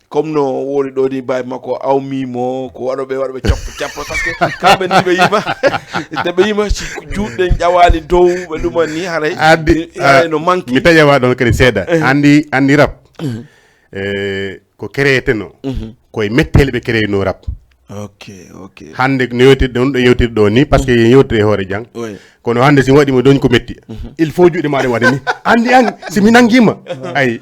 Comme no woni ɗo ni bawi makko awmimo, ko waɗoɓe waɗoɓe cappo cappo, parce que kamɓe ni ɓe yima, nde ɓe yima si juuɗe ƴawali dow, ɓe ɗuma ni haray, andi haray no manki. Mi taƴama ɗon kadi seeɗa. Andi, andi rap. E, ko créeteno, koye mettele ɓe créeno rap. Ok, ok. Hande no yewtirɗe on ɗo yewtirɗe ɗo ni, parce que yen yewtiri e hoore jang. Kono hande si waɗi mo doñ ko metti, il faut juuɗe ma ɗe waɗa ni. Andi an si mi nangima, ay,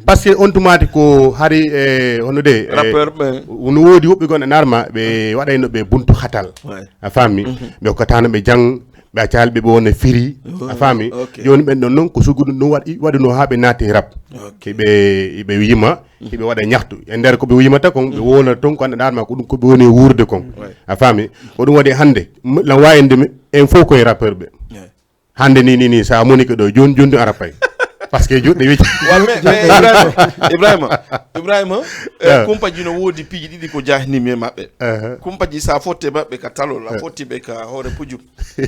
parce que on tumati ko hari e hono de rappeur ɓe, no wodi woɓɓe gon e narma ɓe waɗayno ɓe buntu hatal. A faami? Ɓe hokkatano ɓe jang, ɓe accali ɓe ɓe wona firi. A faami? Joni ɓen ɗon noon ko sugudu ɗum waɗi waɗuno ha ɓe naati rap. Ɓe ɓe yima, hiɓe waɗa ñahtu e nder ko ɓe yimata kon, ɓe wolata ton ko annduɗaa ma ko ɗum ko ɓe woni e wuurde kon. A faami? Ko ɗum waɗi hannde lan wayinde mi en fof koye rappeur ɓe. Hannde ni ni ni sa moni ko ɗo joni joni ɗum ara pay. Parce que joɗɗe weji. Wa mais mais Ibrahima, Ibrahima, Ibrahima, eh, kumpaji no woodi piiji ɗiɗi ko jahnimi e maɓɓe. Kumpaji sa fotte maɓɓe ka talol, a fotti ɓe ka hoore pujum,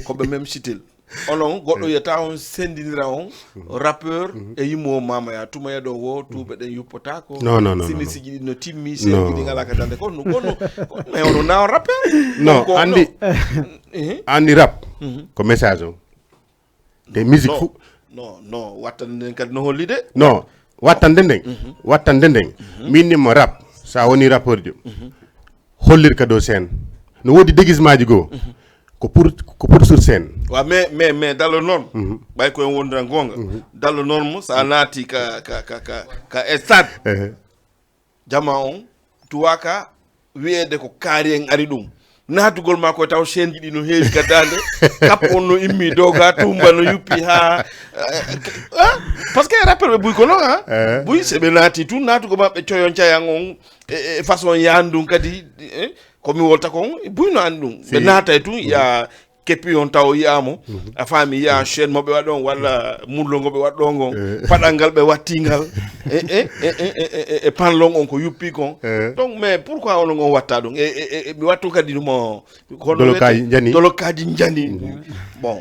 ko ɓe même sitel. Onon goɗɗo wiyata on sendinira on rappeur e yimmo mamaya tuma yeɗo wo tuuɓe ɗen yuppotako. Non, non, non, sini non, non. Siji ɗi no timmi, non, sergi ɗi ngala ka dande ko no ko no mais ono na rappeur. Non, ko andi, non. Andi rap ko message on. Te musique fu non, non, wattande nden kadi no holli de. Non, wattande nden, wattande nden. Min ni mo rap, sa woni rappeur jo, hollir ka dow scène. No wodi déguisement ji goo. Ko pour, ko pour sur scène. Wa mais mais mais dallo noon, ɓay ko en wondiran gonga, dallo noon mo sa naati ka ka ka ka ka stade, jama on tuwaka wiyede ko kaari en ari ɗum, naatugol ma koye taw chaîne ji ɗi no heewi ka dande. Kap on no immi doga tumba no yuppi ha. Parce que rappel ɓe buy ko non ha buy se ɓe naati tun naatugol maɓɓe coyon cayan on e façon yan ɗum kadi. Komi wolta kon buy no an ɗum ɓe naata e tun ya keppi on taw yiyaamo. A faami yiya chaîne mo ɓe waɗon walla mullo ngo ɓe waɗɗo ngon, paɗal ngal ɓe wattingal e e e e e panlon on ko yuppi kon. Donc mais pourquoi onon on watta ɗum e e e mi wattu kadi ɗum o kono dolokaji njani dolokaji njani. Bon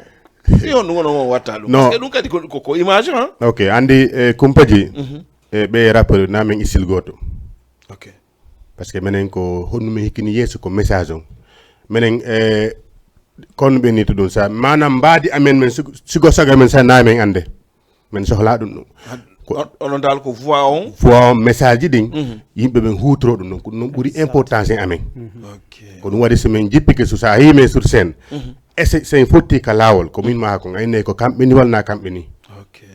si on ɗum onon on watta ɗum non parce que ɗum kadi ko ko image ha. Ok andi e kumpaji e ɓe rappeur na min istil goto. Ok. Parce que menen ko honno min hikkini yeeso ko message on menen e kono ɓe ni to ɗum sa manam mbaadi amen men sigo sago amen sa na men ande men sohla ɗum ɗum. Onon dal ko voix on voix on message ji ɗin yimɓe ɓen hutoro ɗum ɗum ko ɗum ɓuri importance en amen. Ko ɗum waɗi so min jippike so sa yi men sur scène ese sen fotti ka lawol ko min maha kon ayne ko kamɓe ni walna kamɓe ni.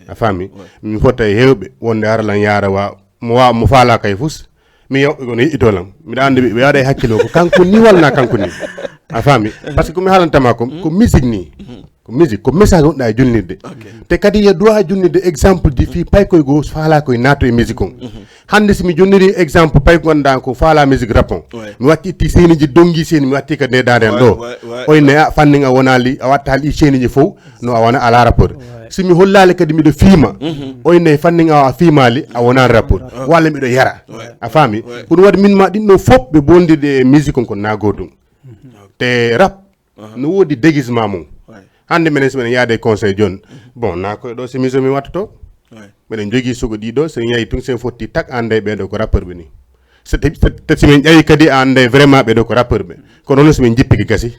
A faami? Min fotta e hewɓe wonde hara lan yara wa mo wa mo faala kay fus. Mi yoɓɓe ko no yiɗɗitoo lan. Miɗa anndi ɓe waɗa e hakkiloo ko kanko ni walla kanko ni. A faami? Parce que ko mi haalantama ko, ko musique ni. Ko musique, ko message wonɗa e jolnirde. Te kadi yo duwa jolnirde exemple ji fii paykoy goo faalaa koye naato e musique on. Hannde si mi jonniri exemple payko ngannduɗaa ko faalaa musique rap on. Mi watti itti seeniji dongi seeni mi watti ka nde daande an ɗo. Oy ne a fannin a wonaali a wattaali ɗi seeniji fow. No a wona alaa rapport. Si mi hollaali kadi miɗo fiima. Oy ne fannin a a fiimaali a wonaali rapport. Walla miɗo yara. A faami? Ko ɗum waɗi min ma ɗin ɗo fof ɓe bondirde e musique on ko naa gootum. Te rap no woodi déguisement mum. Hannde minen so miɗen yaade e conseil jooni, bon naa koye ɗo chemise o min wattoto. Miɗen jogii sugo ɗi ɗo, so en yahi tun sen fotti tak a annday ɓee ɗo ko rappeur ɓe ni. Te si min ƴawi kadi a annday vraiment ɓee ɗo ko rappeur ɓe. Kono noon so min jippike gasi.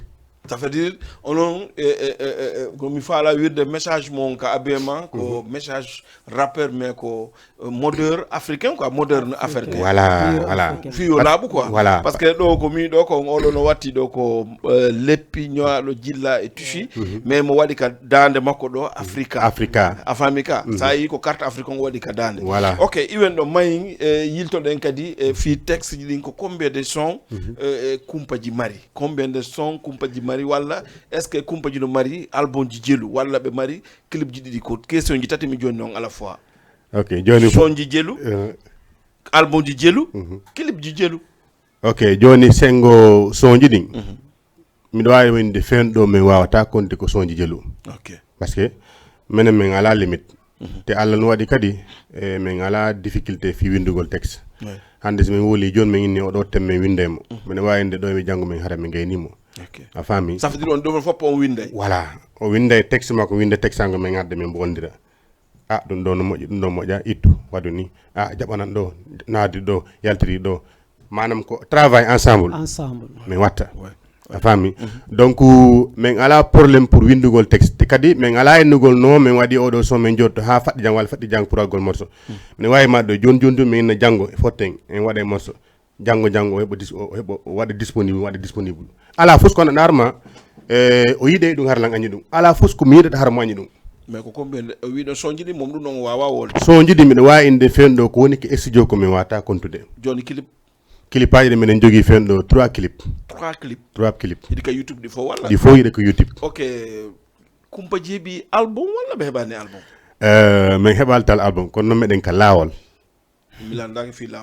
Ça veut dire onon e, e, e, e, ko mi faala wirde message mon ka abema ko message rappeur mais ko euh, modeur africain quoi moderne africain voilà voilà fiyo laaɓu quoi voilà parce que ɗo ko mi ɗo ko oɗo no watti ɗo ko euh, leppi ñoaɗo jilla e tushi mais mo waɗi ka dande makko ɗo africa africa a faami ka sa yi ko carte afrique on waɗi ka dande voilà ok iwen ɗo mayi e yiltoɗen kadi e fi texte ji ɗin ko combien de son e kumpaji mari combien de son kumpaji mari walla est ce que kumpaji no mari album ji jelu walla ɓe mari clip ji ɗiɗi ko question ji tati mi joni noon à la fois ok joni sonji jelu eh. Album ji jelu mhm. Clip ji jelu ok joni sengo sonji ɗin mhm. Miɗo wawi winde fen ɗo min wawata konde ko sonji jelu ok parce que minen min ala limite mhm. Te allah no waɗi kadi e min ala difficulté fi windugol texte hande so min woli joni min inni oɗo tem min winde mo mhm. Mine wawi inde ɗo mi janngo min hara min gaynimo a faami ça veut dire on ɗum fof on winday voilà o winday texte makko winde texte ango min adde min bondira a ɗum ɗo no moƴƴi ɗum ɗo moƴƴa ittu waɗu ni a jaɓanan ɗo naadi ɗo yaltiri ɗo manam ko travail ensemble ensemble min watta a faami mhm. Donc min ala problème pour windugol texte kadi min ala innugol no min waɗi oɗo son min jotto ha faɗɗi jang walla faɗɗi jang pour agol morceau mhm. Min wawi maɗɗo joni joni joni min inna janngo e fotten en waɗa e morceau janngo janngo o heɓa dis o heɓa o waɗa disponible waɗa disponible ala fof kono narma e o yiɗe ɗum har lan añi ɗum ala fof ko mi yiɗata har mo añi ɗum mais ko combien o wiɗo sonji ɗi mom ɗum ɗon wawa wolde sonji ɗi miɗo wawi inde fewndo ko woni ko studio ko mi wata kontude joni clip clip aji ɗi miɗen jogui fewndo trois clip trois clip trois clip hiɗi ka youtube ɗi fof walla ɗi fof hiɗe ko youtube ok kumpa jeeɓi album walla ɓe heɓani album euh, min heɓali tal album kono noon meɗen ka lawol mi landaki fi law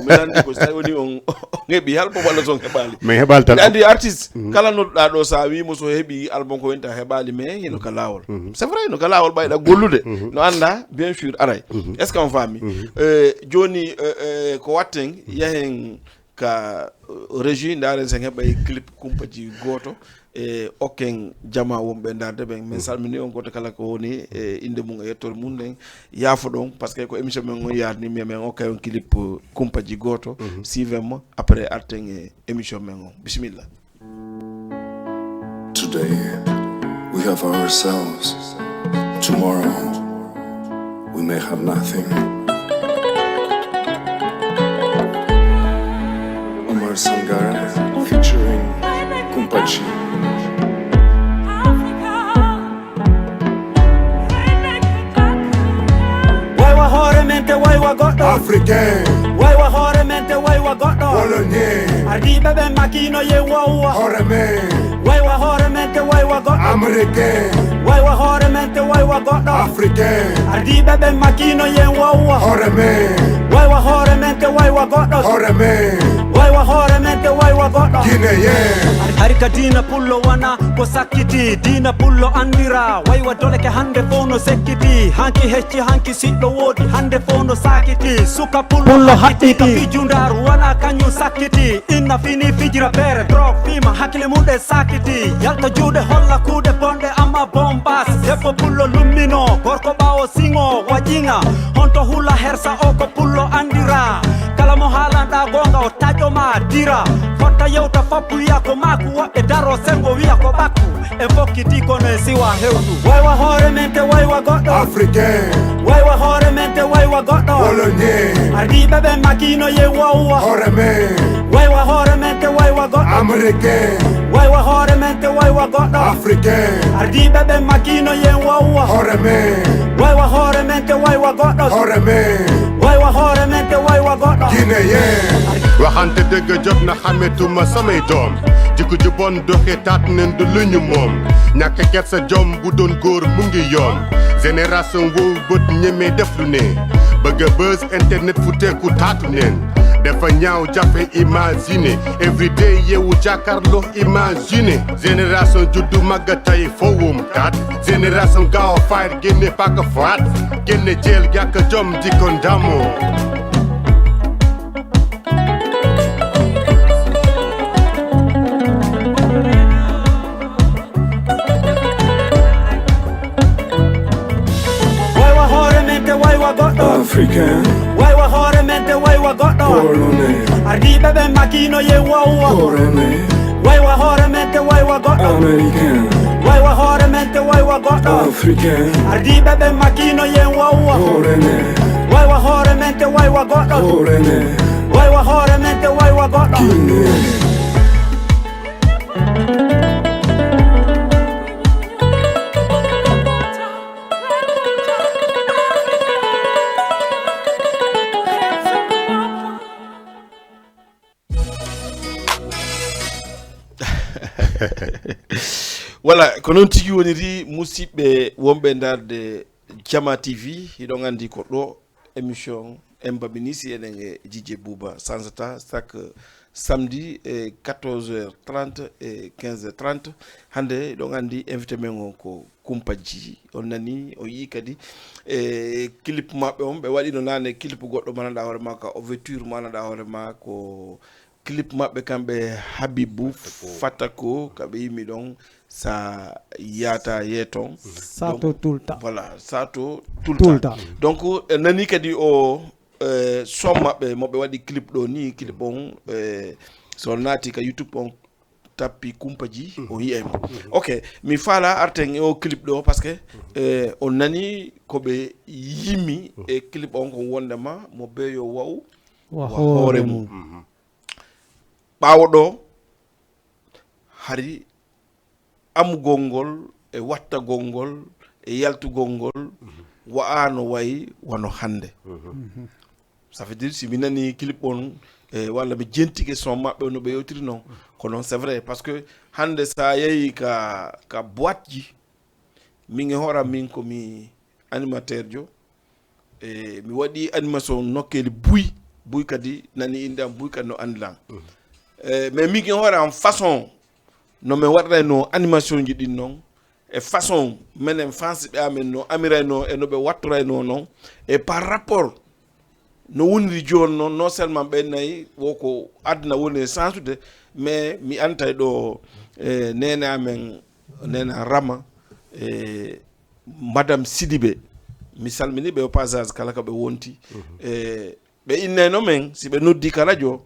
mi landi ko so tawi woni on on heɓi halko walla son heɓali min heɓali tan andi artiste mhm. Kala nodɗa ɗo sa wimo so heɓi album ko wenta heɓali mais hino ka lawol mhm. C'est vrai no ka lawol ɓayɗa gollude mhm. No anda bien sûr aray est ce que on fami euh, joni euh, ko watten yahen ka régie ndaren sen heɓay clip kumpaji goto e okken jama wonɓe darde ɓen min salmini on goto kala ko woni e inde mum e yettore mum nden yaafo ɗon par ce que ko émission men on yarni mais min okkay on clip kumpaji goto mhm. Sivem après arten e émission men on bisimilla today we have ourselves tomorrow we may have nothing Sangara featuring Kumpachi. Waiwa hore mente waiwa godo African Waiwa hore mente waiwa godo Bologna Ardibe be makino ye wawa Hore me Waiwa hore mente waiwa goɗɗo. Américain. Waiwa hore mente waiwa goɗɗo. Africain. Ardiɓe ɓen makino yen wauwa. Hore men. Waiwa hore mente waiwa goɗɗo. Hore men. Waiwa hore mente waiwa goɗɗo. Guinéen. Hari ka diina pullo wana ko sakkiti diina pullo andira waiwa doleke hande fof no sekkiti hanki hecci hanki siɗɗo woodi hande fof no sakiti suka pullo haɗɗiti ka fijundaru wana kañum sakkiti inna fini fijira beere drog fima hakkile mum ɗe sakiti yalta juuɗe holla kuuɗe bonɗe amma bombas debbo pullo lummino gorko ɓawo siŋo waƴiŋa honto hula hersa o ko pullo andira kala mo haalanɗa gonga o taƴo ma dira fotta yewta foppu wiya ko maku woɓɓe daro sengo wiya ko ɓakku e fokkiti kono e siwa hewdu waywa hoore men te waywa goɗɗo africain waywa hoore men te waywa goɗɗo bologné ardiɓe ɓen makino ye wowwa hoore men waywa hoore men te waywa goɗɗo américain waywa hoore men te waywa goɗɗo africain ardiɓe ɓen makino ye wowwa hoore men waywa hoore men te waywa goɗɗo hoore men waywa hoore men te waywa goɗɗo guiné Waxante dëgg jot na, xàmmeetuma samay doom. Jikko ju bon doxe taat nen du lu ñu moom. Ñàkk kersa jom, bu doon góor mu ngi yoom. Génération wow bët ñeme def lu ne. Bëgg a buzz internet fu teeku taatu neen. Dafa ñaaw jafe imagine. Everyday yeewu jàkkaarloo imagine. Génération juddu màgg tey fowum kat. Génération gaaw a fight génne paaka faat. Génne jël jàkk jom di ko ndamoo. Waywa hoore men te waywa goɗɗo. Africain, Waywa hoore men te waywa goɗɗo. Polonais, Ardiiɓe ɓen makino ye wowwa. Coréen, Waywa hoore men te waywa goɗɗo. Américain, Waywa hoore men te waywa goɗɗo. Africain, Ardiiɓe ɓen makino ye wowwa. Coréen, Waywa hoore men te waywa goɗɗo. Coréen, Waywa hoore men te waywa goɗɗo. Guinéen. Voilà, ko noon tigi woniri, musidɓe wonɓe ndaarde Jama T V. Hiɗon anndi ko ɗo émission en mbamini si enen e Dj J Bouba sansata chaque samedi e quatorze heures trente e quinze heures trente. Hannde hiɗon anndi invité men on ko Kumpaji. On nani, o yii kadi e clip maɓɓe on, ɓe waɗino naane clip goɗɗo mo anndaa hoore ma ka ouverture, mo anndaa hoore ma ko clip maɓɓe kamɓe Habibu Fatako, ka ɓe yimi ɗon sa yata yeton. Sato tout le temps. Voilà, sato tout le Tout le temps. Temps. Donc e nani kadi o e, son maɓɓe mo ɓe waɗi clip ɗo ni, clip on e, so naati ka YouTube on tappi Kumpaji, o yiyay mo. Ok, mi faala arten e o clip ɗo parce que e, on nani ko ɓe yimi e clip on ko wondema mo beyo waw Wa wa hoore hoore mum. mum. Ɓaawo ɗo hari amugol ngol e wattagol ngol e yaltugol ngol wa'ano wayi wano hannde. Ça veut dire si mi nani clip on e, walla mi jentike son maɓɓe no ɓe yewtiri non, ko noon c'est vrai parce que hannde sa yehi ka ka boîte ji, min e hooram min ko mi animateur jo e mi waɗi animation nokkeeli buy buy kadi nani innde am buy kadi no anndilan. E mais min e hoore am façon no min waɗirayno animation ji ɗin noon e façon menen fansiɓe amen no amirayno e no ɓe wattorayno noon e par rapport no woniri jooni noon non seulement ɓen nayi woko aduna woni e sansude mais mi antay ɗo e nene amen nena rama e madame sidibe mi salmini ɓe au passage kala ko ɓe wonti e ɓe innayno men si ɓe noddi ka radio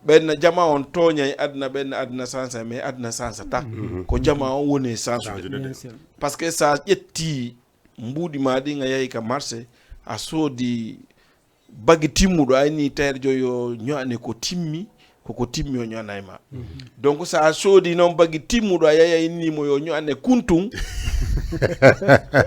ɓenna jama on tooñay aduna ɓenna aduna sansa mais aduna sansata ko jama on woni e sansude Bien sûr. Parce que sa ƴetti mbuuɗi ma ɗin a yahi ka marché a soodi bagi timmuɗo ayni taherjo yo ño'ane ko timmi koko timmi o ño'anay ma donc sa soodi noon bagi timmuɗo a yahi a inni mo yo ño'ane kuntun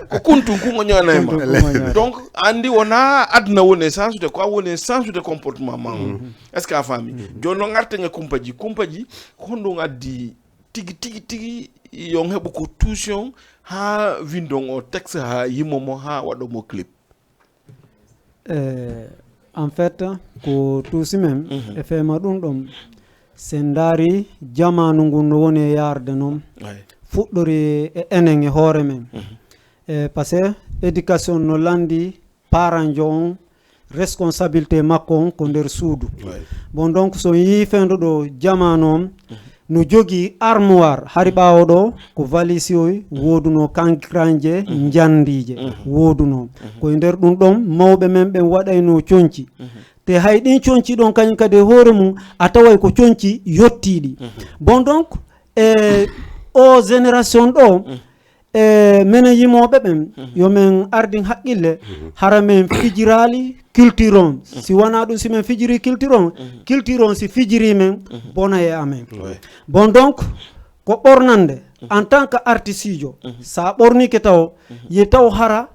ko kuntun kun o ño'anay ma donc andi wona aduna woni e sansude ko a woni e sansude comportement ma on est ce que a faami jooni noon arten e kumpaji kumpaji ko honɗum addi tigi tigi tigi yon heɓu ko tuusi on haa windon o texte haa yimo mo haa waɗo mo clip Eh, en fait ko tuusi men e feema ɗum ɗon sen ndaari jamaanu ngun no woni e yaarde noon fuɗɗori e enen e hoore men e parce que éducation no lanndi paranjo on responsabilité makko on ko nder suudu bon donc so yii fendo ɗo jamaanu on no jogii armoire hari ɓaawo ɗo ko valise oy woodunoo kankiranje njanndiije woodunoo ko e nder ɗum ɗon mawɓe men ɓen waɗaynoo conci te hay ɗin conci ɗon kañum kadi e hoore mum a taway ko conci yottiiɗi bon donc e o génération ɗo e menen yimooɓe ɓen yo men ardin haqqille hara men fijiraali culture on si wonaa ɗum si men fijiri culture on culture on si fijiri men bona e amen bon donc ko ɓornande en tant que artistijo sa ɓornike taw yi taw hara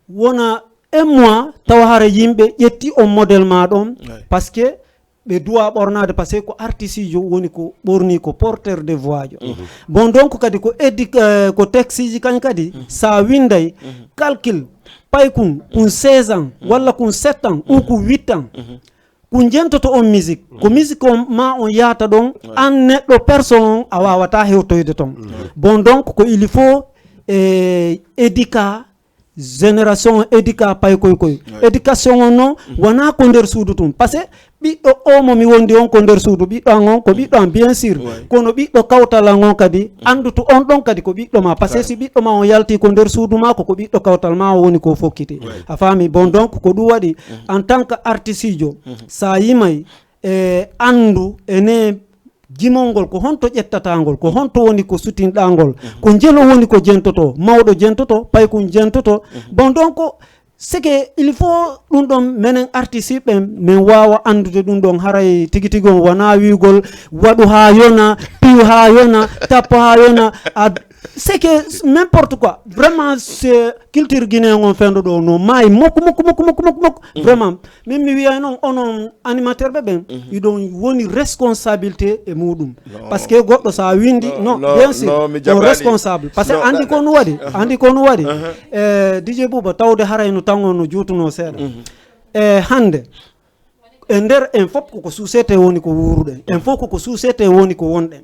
wona un mois taw hara yimɓe ƴetti on modèle ma ɗon parce que ɓe duwa ɓornaade, parce que ko artiste jo woni ko ɓorni, ko porteur de voix jo. Bon, donc kadi ko édi eh, ko texte ji kañ kadi, sa winday calcul, pay kun kun seize ans walla kun sept ans ou kun huit ans, kun jentoto on musique, ko musique on ma on yaata ɗon. An neɗɗo personne on, a wawata hewtoyde ton. Bon, donc ko il faut e éduca génération éduca pay koy koy. Éducation on non wona ko nder suudu tun, parce que ɓiɗɗo o mo mi wondi on ko nder suudu ɓiɗɗo an on ko ɓiɗɗo an, bien sûr. Kono ɓiɗɗo kawtal an on kadi, anndutu on ɗon kadi ko ɓiɗɗo ma, parce que si ɓiɗɗo ma on yalti ko nder suudu ma, ko ko ɓiɗɗo kawtal ma o woni ko fokkiti. A faami? Bon, donc ko ɗum waɗi, en tant que artiste jo, sa yimay e anndu ene jimol ngol, ko honto ƴettataa ngol, ko honto woni ko sutinɗaa ngol, ko njelo woni ko jentoto, mawɗo jentoto, paykun jentoto. Bon, donc c'est que il faut ɗum ɗon menen artiste ɓen min waawa anndude ɗum ɗon. Haray tigi tigi on wona wiigol waɗu haa yona, piw haa yona, tappo haa yona. A c'est que n'importe quoi, vraiment. C'est culture guinéen on fendo ɗo no maayi mokko mokko mokko mokko mokko mokko. Vraiment, min mi wiyay noon onon animateur ɓe ɓen, iɗon woni responsabilité e muɗum. Parce que goɗɗo sa windi, non, bien sûr, on responsable, parce que andi ko no waɗi, andi ko no waɗi. E DJ Bouba, tawde haray no tan on no juutuno seeɗa. E hannde e nder en fof koko société woni ko wuuruɗen, en fof koko société woni ko wonɗen.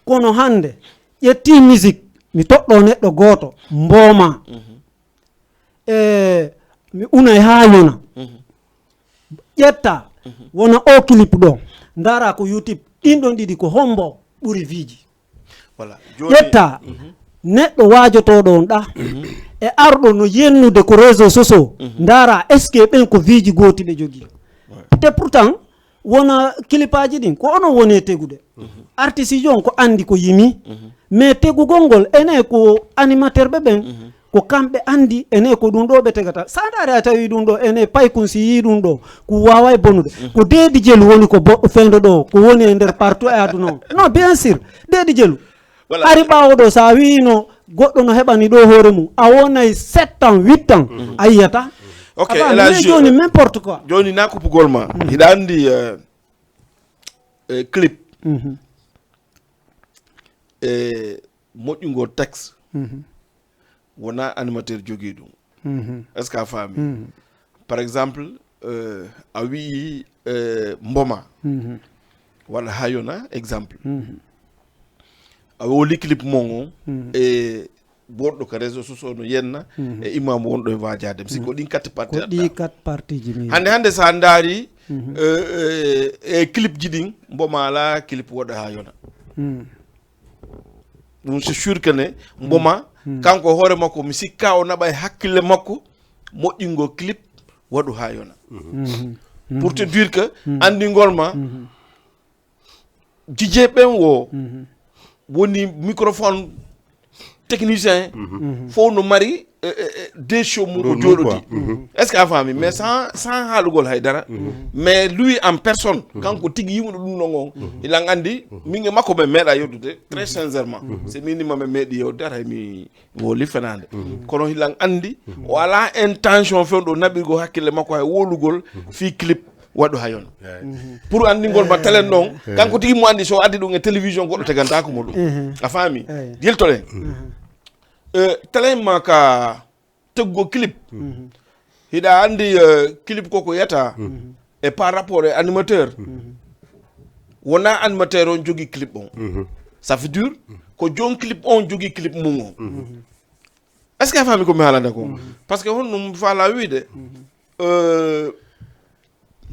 Kono hannde ƴetti musique, mi toɗɗo neɗɗo gooto mbooma, e mi unay haa yona. Ƴetta wona o clip ɗo, ndara ko YouTube, ɗin ɗon ɗiɗi ko hombo ɓuri viiji? Voilà. Ƴetta neɗɗo waajotoɗo on ɗa e arɗo no yennude ko réseau sociaux, ndara est ce que ɓen ko viiji gooti ɓe jogii? Te pourtant wona kilipaji ɗin ko onon woni e tegude. Artiste ji on ko andi ko yimi, mais tegugol ngol ene ko animateur ɓe ɓen, ko kamɓe andi ene ko ɗum ɗo ɓe tegata. Sa ndaari a tawi ɗum ɗo ene paykun si yii ɗum ɗo, ko wawa e bonude. Ko deedi jelu woni ko boɗɗo fendo ɗo, ko woni e nder partout e aduna o. Non, bien sûr, deedi jelu. Hari ɓawo ɗo sa wiino goɗɗo no heɓani ɗo hoore mum, a wonay sept ans, huit ans, a yiyata. Ok, Elage, joni n'importe quoi. Joni na kuppugol ma, hiɗa andi eh, eh, clip e moƴƴugol texte, wona animateur jogii ɗum. Est ce que a faami? Par exemple, eh, a wi'i eh, mboma, waɗa ha yona exemple, a woli clip mon on e wonɗo ka réseau sociaux no yenna e imam wonɗo e waajade mi sikko ɗin quatre parti ko ɗi quatre parti ji mi hannde hannde sa ndaari e clip ji ɗin mboma ala clip woɗa ha yona. Ɗum c'est sûr que ne mboma kanko hoore makko mi sikka o naɓa e hakkille makko moƴƴingo clip waɗu ha yona. Pour te dire que anndingol ma jije ɓen wo woni microphone technicien fof no mari eh, eh, eh, des show mum ko jooɗodi. Est ce que a faami mais sans sans haalugol haydara mais lui en personne kanko tigi yimuɗo ɗum non on ilan anndi min e makko men meeɗa yewtude très sincèrement. Si minima men meeɗi yewtude ara mi woli fenaande kono hilan anndi o ala intention fewɗo naɓirgo hakkille makko hay wolugol fii clip waɗu hayon pour anndingol ma telen ɗon kanko tigi mo anndi so addi ɗum e télévision goɗɗo tegantako mo ɗum a faami yiltoɗen telen ma ka teggo clip hiɗa anndi clip koko yata e par rapport e animateur wona animateur on jogi clip on ça veut dire ko jon clip on jogi clip mum on est ce que a faami ko mi haalande ko parce que honɗum faala wiide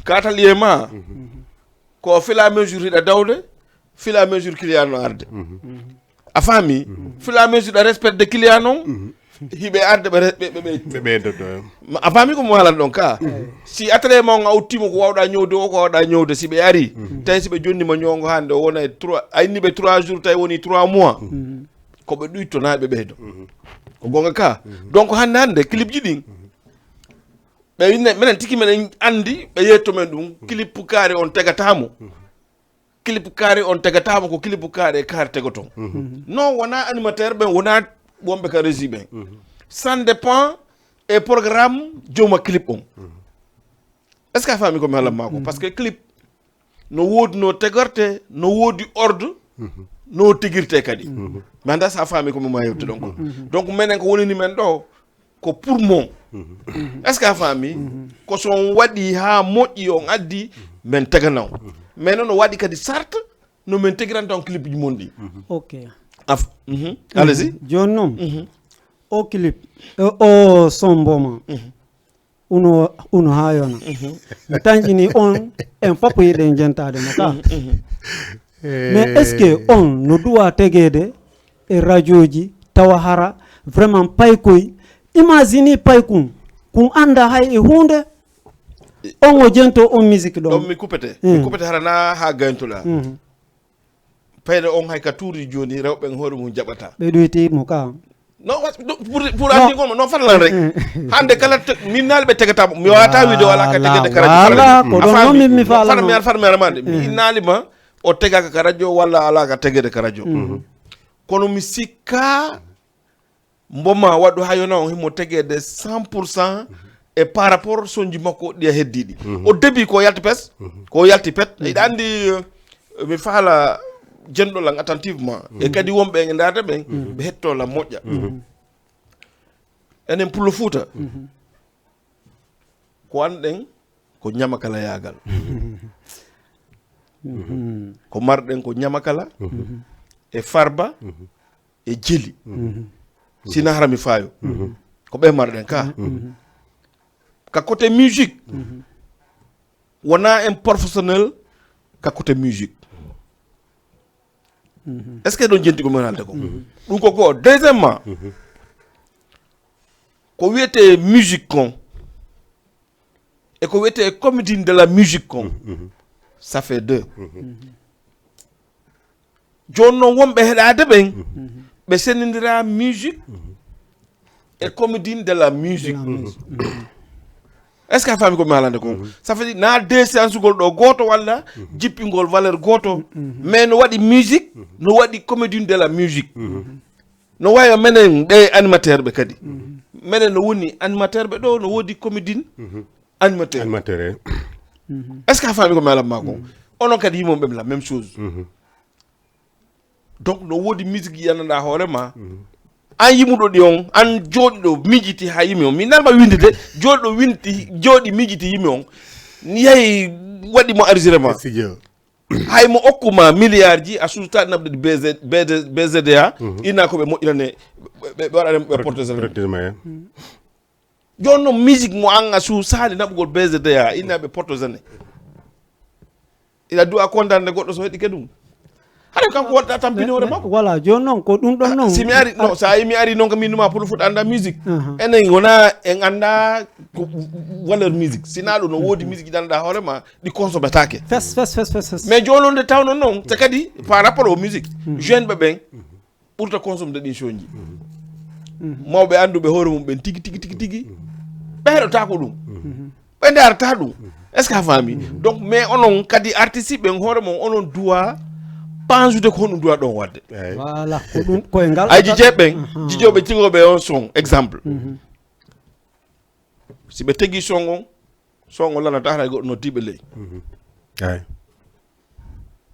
katal ye ma ko fila mesure hiɗa dawde fila mesure client no arde a faami fila mesure ɗa respect de client non hiɓe arde ɓe ɓe ɓe ɓe ɓeydodo a faami ko mo haalande ɗon ka si atare ma on a uttimo ko wawɗa ñowde o ko wawɗa ñowde si ɓe ari tawi si ɓe jonnima ñowngo hannde o wona e trois a inni ɓe trois jours tawi woni trois mois ko ɓe ɗuyto na ɓe ɓeydo ko gonga ka donc hannde hannde clip ji ɗin ɓe winne minen tigi meɗen anndi ɓe yetto men ɗum clip kaari on tegatamo clip kaari on tegatamo ko clip kaari e kaari tegoton non wona animateur ɓen wona wonɓe ka régie ɓen ça dépend e programme jooma clip on est ce que a faami ko mi halan ma ko parce que clip No woodi no tegorte, no woodi ordre, no tegirte kadi. Mi anndaa so a faami ko mi ma yewte ɗon ko. Donc menen ko wonini men ɗo, ko pour mon. Est-ce que a faami? Ko so on waɗi haa moƴƴi, on addi, men tegana on. Mais noon no waɗi kadi sart no men tegiranta on clip ji mon ɗi. Ok. Af- mhm. Allez-y. Jooni noon, o clip, o, o son Mboma. Uno, uno haa yona. Mi tanƴini on, en fof yiɗen jentaade mo ka. Mais est-ce que on no duwa tegeede e rajooji tawa hara vraiment paykoy, imagine paykun, kun annda hay e huunde, on o jento on musique ɗon. Ɗon mi kupete. Mi kupete hara na haa gayntoɗa. Payɗo on hay ka tuuri jooni rewɓe en hoore mum jaɓata. Ɓe ɗoyti mo ka. No, wa- no, pour, pour anndi ngol mo, no fadlan rek. Hannde kala te- min naali ɓe tegata mo. Mi wawata wiide wala ka tegede kala. Wala, ko ɗon non min mi faala. Fana mi ar fana mi armande. Mi naali ma o tegaka ka radio wala ala ka tegede ka radio. Kono mi sikka Mboma waɗu haa yona on himo tegeede cent pour cent e par rapport sonji makko ɗi a heddiɗi. O debi ko yalti pes, ko yalti pet. Eɗa anndi, eh, mi faala jenɗo lan attentivement. E kadi wonɓe e ndaarde ɓen, ɓe hetto lan moƴƴa. Enen Pullo Fuuta, ko anɗen ko ñamakala yaagal. Ko marɗen ko ñamakala e farba e jeli. Sina hara mi faayo. Ko ɓe marɗen ka. Ka côté musique, wona en professionnel ka côté musique. Est-ce que ɗon jenti ko min haalde ko? Ɗum ko goo. Deuxièmement, ko wiyetee musique kon e ko wiyetee comédie de la musique kon, ça fait deux. Jooni noon wonɓe heɗaade ɓen, ɓe senndindira musique e comédie de la musique. Est-ce que a faami ko mi haalande ko? Ça fait dire na deux séance gol ɗo gooto walla jippingol valeur gooto, mais no waɗi musique, no waɗi comédie de la musique. No wawi menen ɓe animateur ɓe kadi. Menen no woni animateur ɓe ɗo, no woodi comédie animateur. Animateur, eh. Est-ce que a faami ko mi haalande ma ko? Onon kadi yimon ɓe la même chose. Donc no woodi musique yiyananɗa hoore ma. An yimuɗo ɗi on, an jooɗiɗo miijiti ha yimi on. Mi nalma windide, jooɗiɗo winti, jooɗi miijiti yimi on. Yahi waɗi mo enregistrement. Studio. Hay mo okkuma milliard ji, a suuta naɓde B Z, B Z, B Z D A, ina ko ɓe moƴƴinane, ɓe, ɓe, ɓe waɗane, ɓe porte. Jooni noon, musique mo an a suusaali naɓugol B Z D A, ina ɓe porto zane. Ina du'a kondaande goɗɗo so heɗike ɗum. Haɗa kanko waɗta tampini hoore makko. Voilà, jooni noon, ko ɗum ɗon noon. Si mi ari, no, so a yi mi ari noon ko min numa pour fuɗa annda musique. Enen wona en annda ko valeur musique. Sina ɗum no woodi musique ɗi annda hoore ma, ɗi consommetaake. Fes, fes, fes, fes, fes. Mais jooni noon nde tawno noon, c'est kadi par rapport aux musiques. Jeune ɓe ɓen, ɓurta consommede ɗin sonji. Mawɓe annduɓe hoore mum ɓen tigi, tigi, tigi, tigi. Ɓe heɗotaako ɗum. Ɓe ndarata ɗum. Est-ce que a faami? Donc, mais onon kadi artiste ɓen hoore mon, onon duwa pansude ko honɗum duwa ɗon waɗde. Voilà, ko ɗum, ko e ngal. Ay jije ɓen, jijooɓe tigooɓe on son, exemple. Si ɓe tegi son on, son on lanata hay goɗɗo noddiiɓe ley. Ay.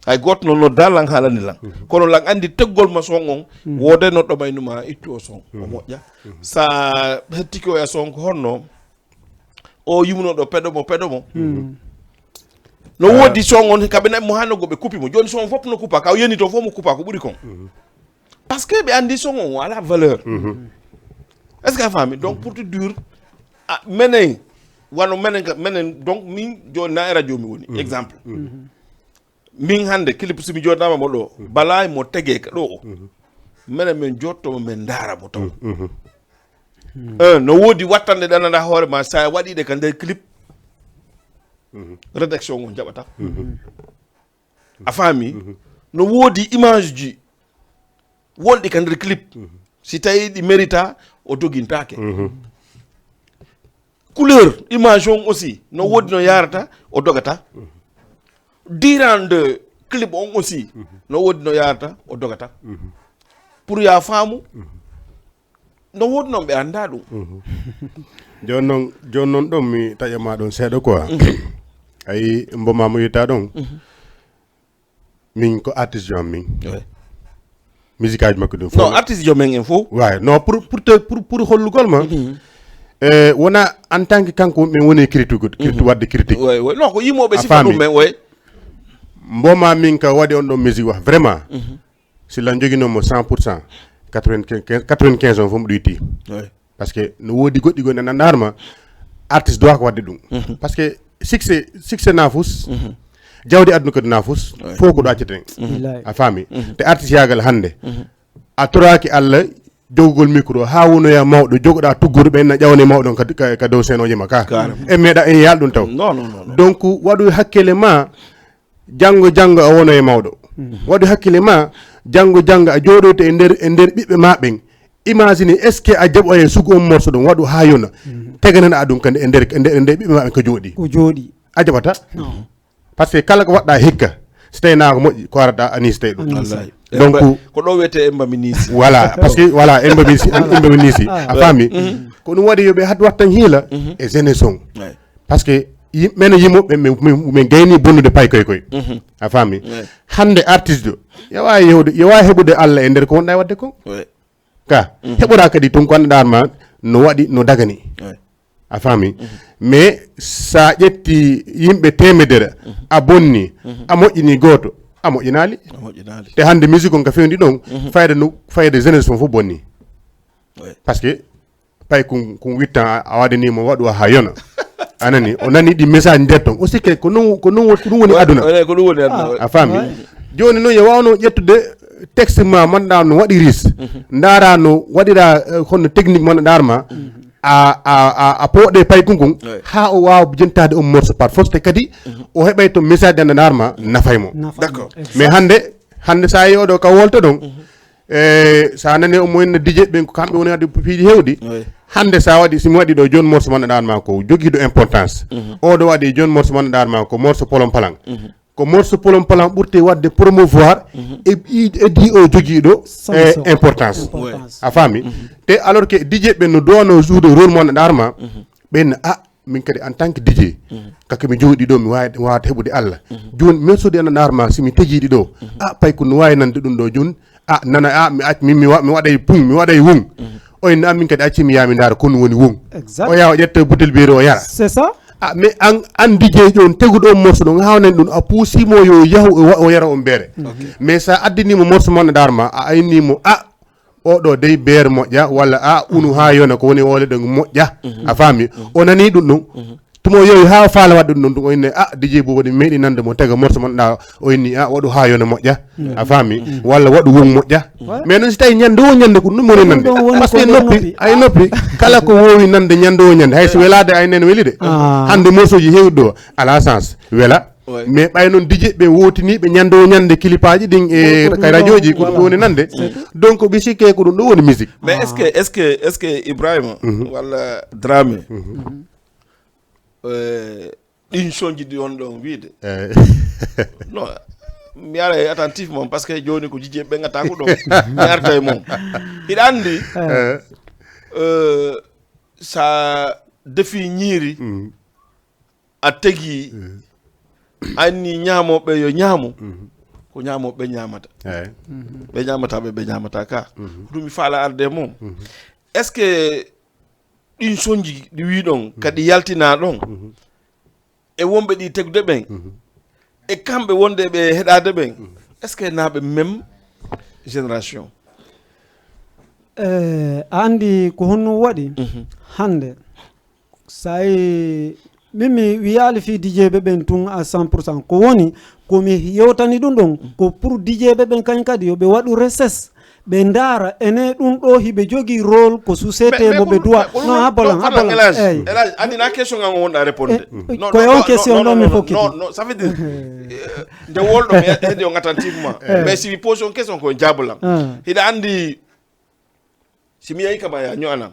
Hay gooto no nodda lan haalani lan. Kono lan anndi teggol ma son on, woode no ɗomaynuma ittu o son, o moƴƴa. Sa hettiki o ya son ko honno, o yumunoɗo peɗo mo, peɗo mo. No woodi son on, kaɓe naɓi mo haa no go ɓe kupi mo. Jooni son fof no kupa, ka o yeni to fof mo kupa, ko ɓuri kon. Parce que ɓe anndi son on, o ala valeur. Est-ce que a faami? Donc, pour te dire, a, menen, wano menen, ka, menen, donc, min jooni na e radio mi woni. Exemple. Min hannde, clip si mi jooɗaama mo ɗo, balaa mo tegee ka ɗo o. Menen men jotto mo, men ndaara mo taw. Un, no woodi wattande ɗananɗa hoore ma, sa waɗi ɗe ka nder clip, rédaction on jaɓata. A faami? No woodi image ji wonɗi ka nder clip. Si tawi ɗi mérita, o dogintaake. Couleur, image on aussi, no woodi no yarata, o dogata. Durant de clip on aussi, no woodi no yarata, o dogata. Pour ya faamu, no woodi noon ɓe annda ɗum. Jooni noon, jooni noon ɗon mi taƴa ma ɗon seeɗa quoi. Ayi, Mboma mo yetta ɗon. Min ko artiste jo am min. Ouais. Musique aji makko ɗum Non, artiste jo men en fof. Ouais, non, pour pour te pour pour hollugol ma. Eh, wona en tant que kanko min woni critique critique wadde critique. Ouais, ouais. Non, ko yimoɓe A sifa faami. Ɗum men, ouais. Mboma min ka waɗi on ɗo musique wax vraiment. Si la joginoo mo cent pour cent, quatre-vingt-quinze quatre-vingt-quinze on fof mo ɗoyti. Ouais. Parce que no woodi goɗɗi goɗɗi nananarma artiste doit ko wadde ɗum. Parce que succès succès nafus, jawdi aduna kadi nafus. Fof ko ɗo acceten. Billahi. A faami? Te artiste yagal hannde a toraki Allah jogugol micro ha wonoya mawɗo jogoɗa tuggude ɓen na ƴawne mawɗo on ka- ka ka dow senoje ma ka. E meeɗa en yaal ɗum taw. Non, non, non, non. Donc waɗu hakkille ma, janngo janngo a wono e mawɗo. Waɗu hakkille ma, janngo janngo a jooɗoyto e nder e nder ɓiɓɓe ma ɓen. Imagine, est ce que a jaɓoya e sugu on morso ɗum waɗu ha yona, teganana ɗum kadi e nder e nder e nder ɓiɓɓe ma ɓen ko jooɗi? Ko jooɗi. A jaɓata? Parce que kala ko waɗɗa hikka, so tawi na ko moƴƴi ko arata ani so tawi ɗum. Ani. Wallahi. Donc Ko ɗo wiyetee Embami Niisi. Voilà, parce que voilà, Embami Niisi, an Embami Niisi, a faami? Ko ɗum waɗi yoɓe had wattan hiila e jeunesse on. Ouais. Parce que yimɓe no yimoɓe min gayni bonnude pay koy koy. A faami? Hannde artiste o yo wawi yewde yo wawi heɓude Allah e nder ko wonɗa e wadde ko. Ouais. Ka heɓora kadi tun ko anndaɗar ma no waɗi no dagani. Ouais. A faami? Mais sa ƴetti yimɓe temedere a bonni, a moƴƴini gooto, a moƴƴinaali. A moƴƴinaali. Te hannde musique on ka fewndi ɗon, fayda no fayda jeunesse on fof bonni. Ouais. Parce que pay kun kun wittan a waɗanimo waɗu ha yona. A nani? O nani ɗi message nder ton aussi ke ko non ko non ko ɗum woni aduna. Wala ko ɗum woni aduna. A faami? Joni noon yo wawno ƴettude texte ma manɗa no waɗi ris, ndara no waɗira eh, honno technique manɗa ndar ma a a a- a pooɗe paykun kun. Ouais. Ha o wawa jentade on morceau par force te kadi o heɓay to message ɗan ndar ma nafay mo. Nafa. D'accord. Mais hannde hannde sa yehi oɗo ka wolta ɗon, e sa nani omo henna dije ɓen ko kamɓe woni wadde piiji hewɗi. Oui. Hannde sa waɗi simi waɗi ɗo joni morceau manɗa ndar ma ko jogiiɗo importance. Oɗo waɗi joni morceau manɗa ndar ma ko morceau polon palan. Ko morceau polon palan ɓurte wadde promouvoir e e di o jogiiɗo Sens e o. Importance. Importance. A faami? Te alors que dije ɓen no duwano joude rôle manɗa ndar ma ɓen a min kadi en tant que dije kaka mi jooɗi ɗo mi wawi wawata heɓude Allah. Joni min sodi ananarma simi tejiɗi ɗo a pay ko no wawi nande ɗum ɗo joni a nana a mi acc min mi wa- mi waɗay pun mi waɗay wun. Oynno an min kadi acci mi yaha mi ndaara konu woni wun. Exact. O yaha o ƴetta butel beeri o yara. C'est ça. A mais an an dije ƴon teguɗo on morso ɗon hawnani ɗum a puusimo yo yahu o wa- o yara on beere. Mais sa addinimo morso manɗa ndar ma a aynimo a oɗo dey beer moƴƴa walla a unu ha yona ko woni wole ɗon moƴƴa. A faami? O nani ɗum ɗum tumo yowi ha faala waɗde ɗum ɗum ɗum o inni a dije bo waɗi meeɗi nande mo tega morso manɗa o inni a waɗu ha yona moƴƴa. A faami? Walla waɗu won moƴƴa. Mais noon si tawi ñande o ñande ko ɗum woni nande Ɗum woni parce que ko noppi noppi. Ay noppi kala ko wowi nande ñande o ñande hay so welade ay nen weli de. Ah. Hande morsoji hewɗi ɗo ala sens wela. Ouais. Mais ɓay noon dije ɓe wotiniɓe ñande o ñande kilipaji ɗin e Ko ɗum kay ɗo, radioji ko voilà. Ɗum woni nande. Donc ɓe sikke ko ɗum ɗo woni musique. Mais est ce que est ce que est ce que Ibrahima walla Dramé euh, ɗin sonji ɗi on ɗon wiide? Eh, Non, mi ara e attentivement parce que joni ko jije ɓe gata ko ɗo mi arta e mum. Hiɗa andi eh, euh, sa defi ñiiri a tegi anni ñamoɓe yo ñaamo ko ñamoɓe ñamata. eh. Ɓe ñamata ɓe ɓe ñamata ka ko ɗum mi faala arde e mum. Est ce que ɗin sonji ɗi wiɗon kadi yaltina ɗon e wonɓe ɗi tegde ɓen e kamɓe wonde ɓe heɗade ɓen est ce que naɓe même génération? Eh, a andi ko honno waɗi hande sa yi min mi wiyali fi dijeɓe ɓen tun à cent pour cent ko woni komi yewtani ɗum ɗon ko pour dijeɓe ɓen kañ kadi yoɓe waɗu recherche ɓe ndaara ene ɗum ɗo hiɓe jogii rôle ko société mo ɓe duwa non a bolan a bolan Elage andina question ngal ngo wonɗa répondre. Koye on question ɗo mi fokkiti. Non non ça veut dire euh, nde wolɗo mi heddi on attentivement mais si mi pose on question ko jaabolam. Hiɗa andi si mi yehi kama ya ño'anam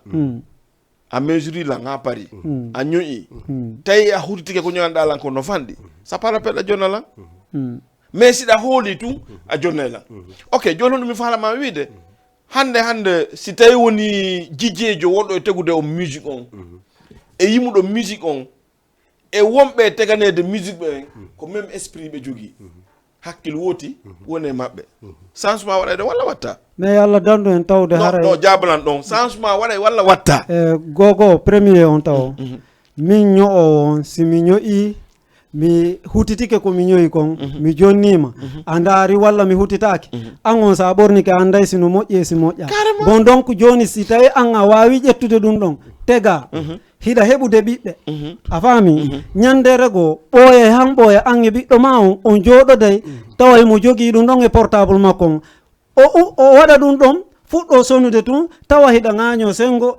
a mesuri lan ha pari a ño'i tawi a hutitike ko ño'anɗa lan ko no fanɗi ça pas rappel a jonna lan. Mais siɗa hooli tun a jonnay lan. Ok joni honɗum mi faalama wiide hande hande si tawi woni jijeejo wonɗo e tegude on musique on e yimuɗo musique on e wonɓe e teganeede musique ɓe en ko même esprit ɓe jogii. hakkil wooti woni e maɓɓe. Changement waɗay ɗo walla watta? Mais yo Allah dandu en tawde no, haray no jabalan ɗon, changement waɗay walla watta? E gogo premier on taw min ño'owo on, si mi ño'i mi hutitike ko mi ño'i kon, mi jonnima, a ndaari walla mi hutitaaki, an on sa ɓornike a anday si no moƴƴi e si moƴƴa. Carrément. Bon, donc joni si tawi an a wawi ƴettude ɗum ɗon tega hiɗa heɓude ɓiɓɓe, a faami, ñandere goo ɓooyay han ɓooya an e ɓiɗɗo ma on, on jooɗoday, tawa himo jogii ɗum ɗon e portable makko on. O u- o waɗa ɗum ɗon, fuɗɗo sonude tun, tawa hiɗa ŋaañoo senngo,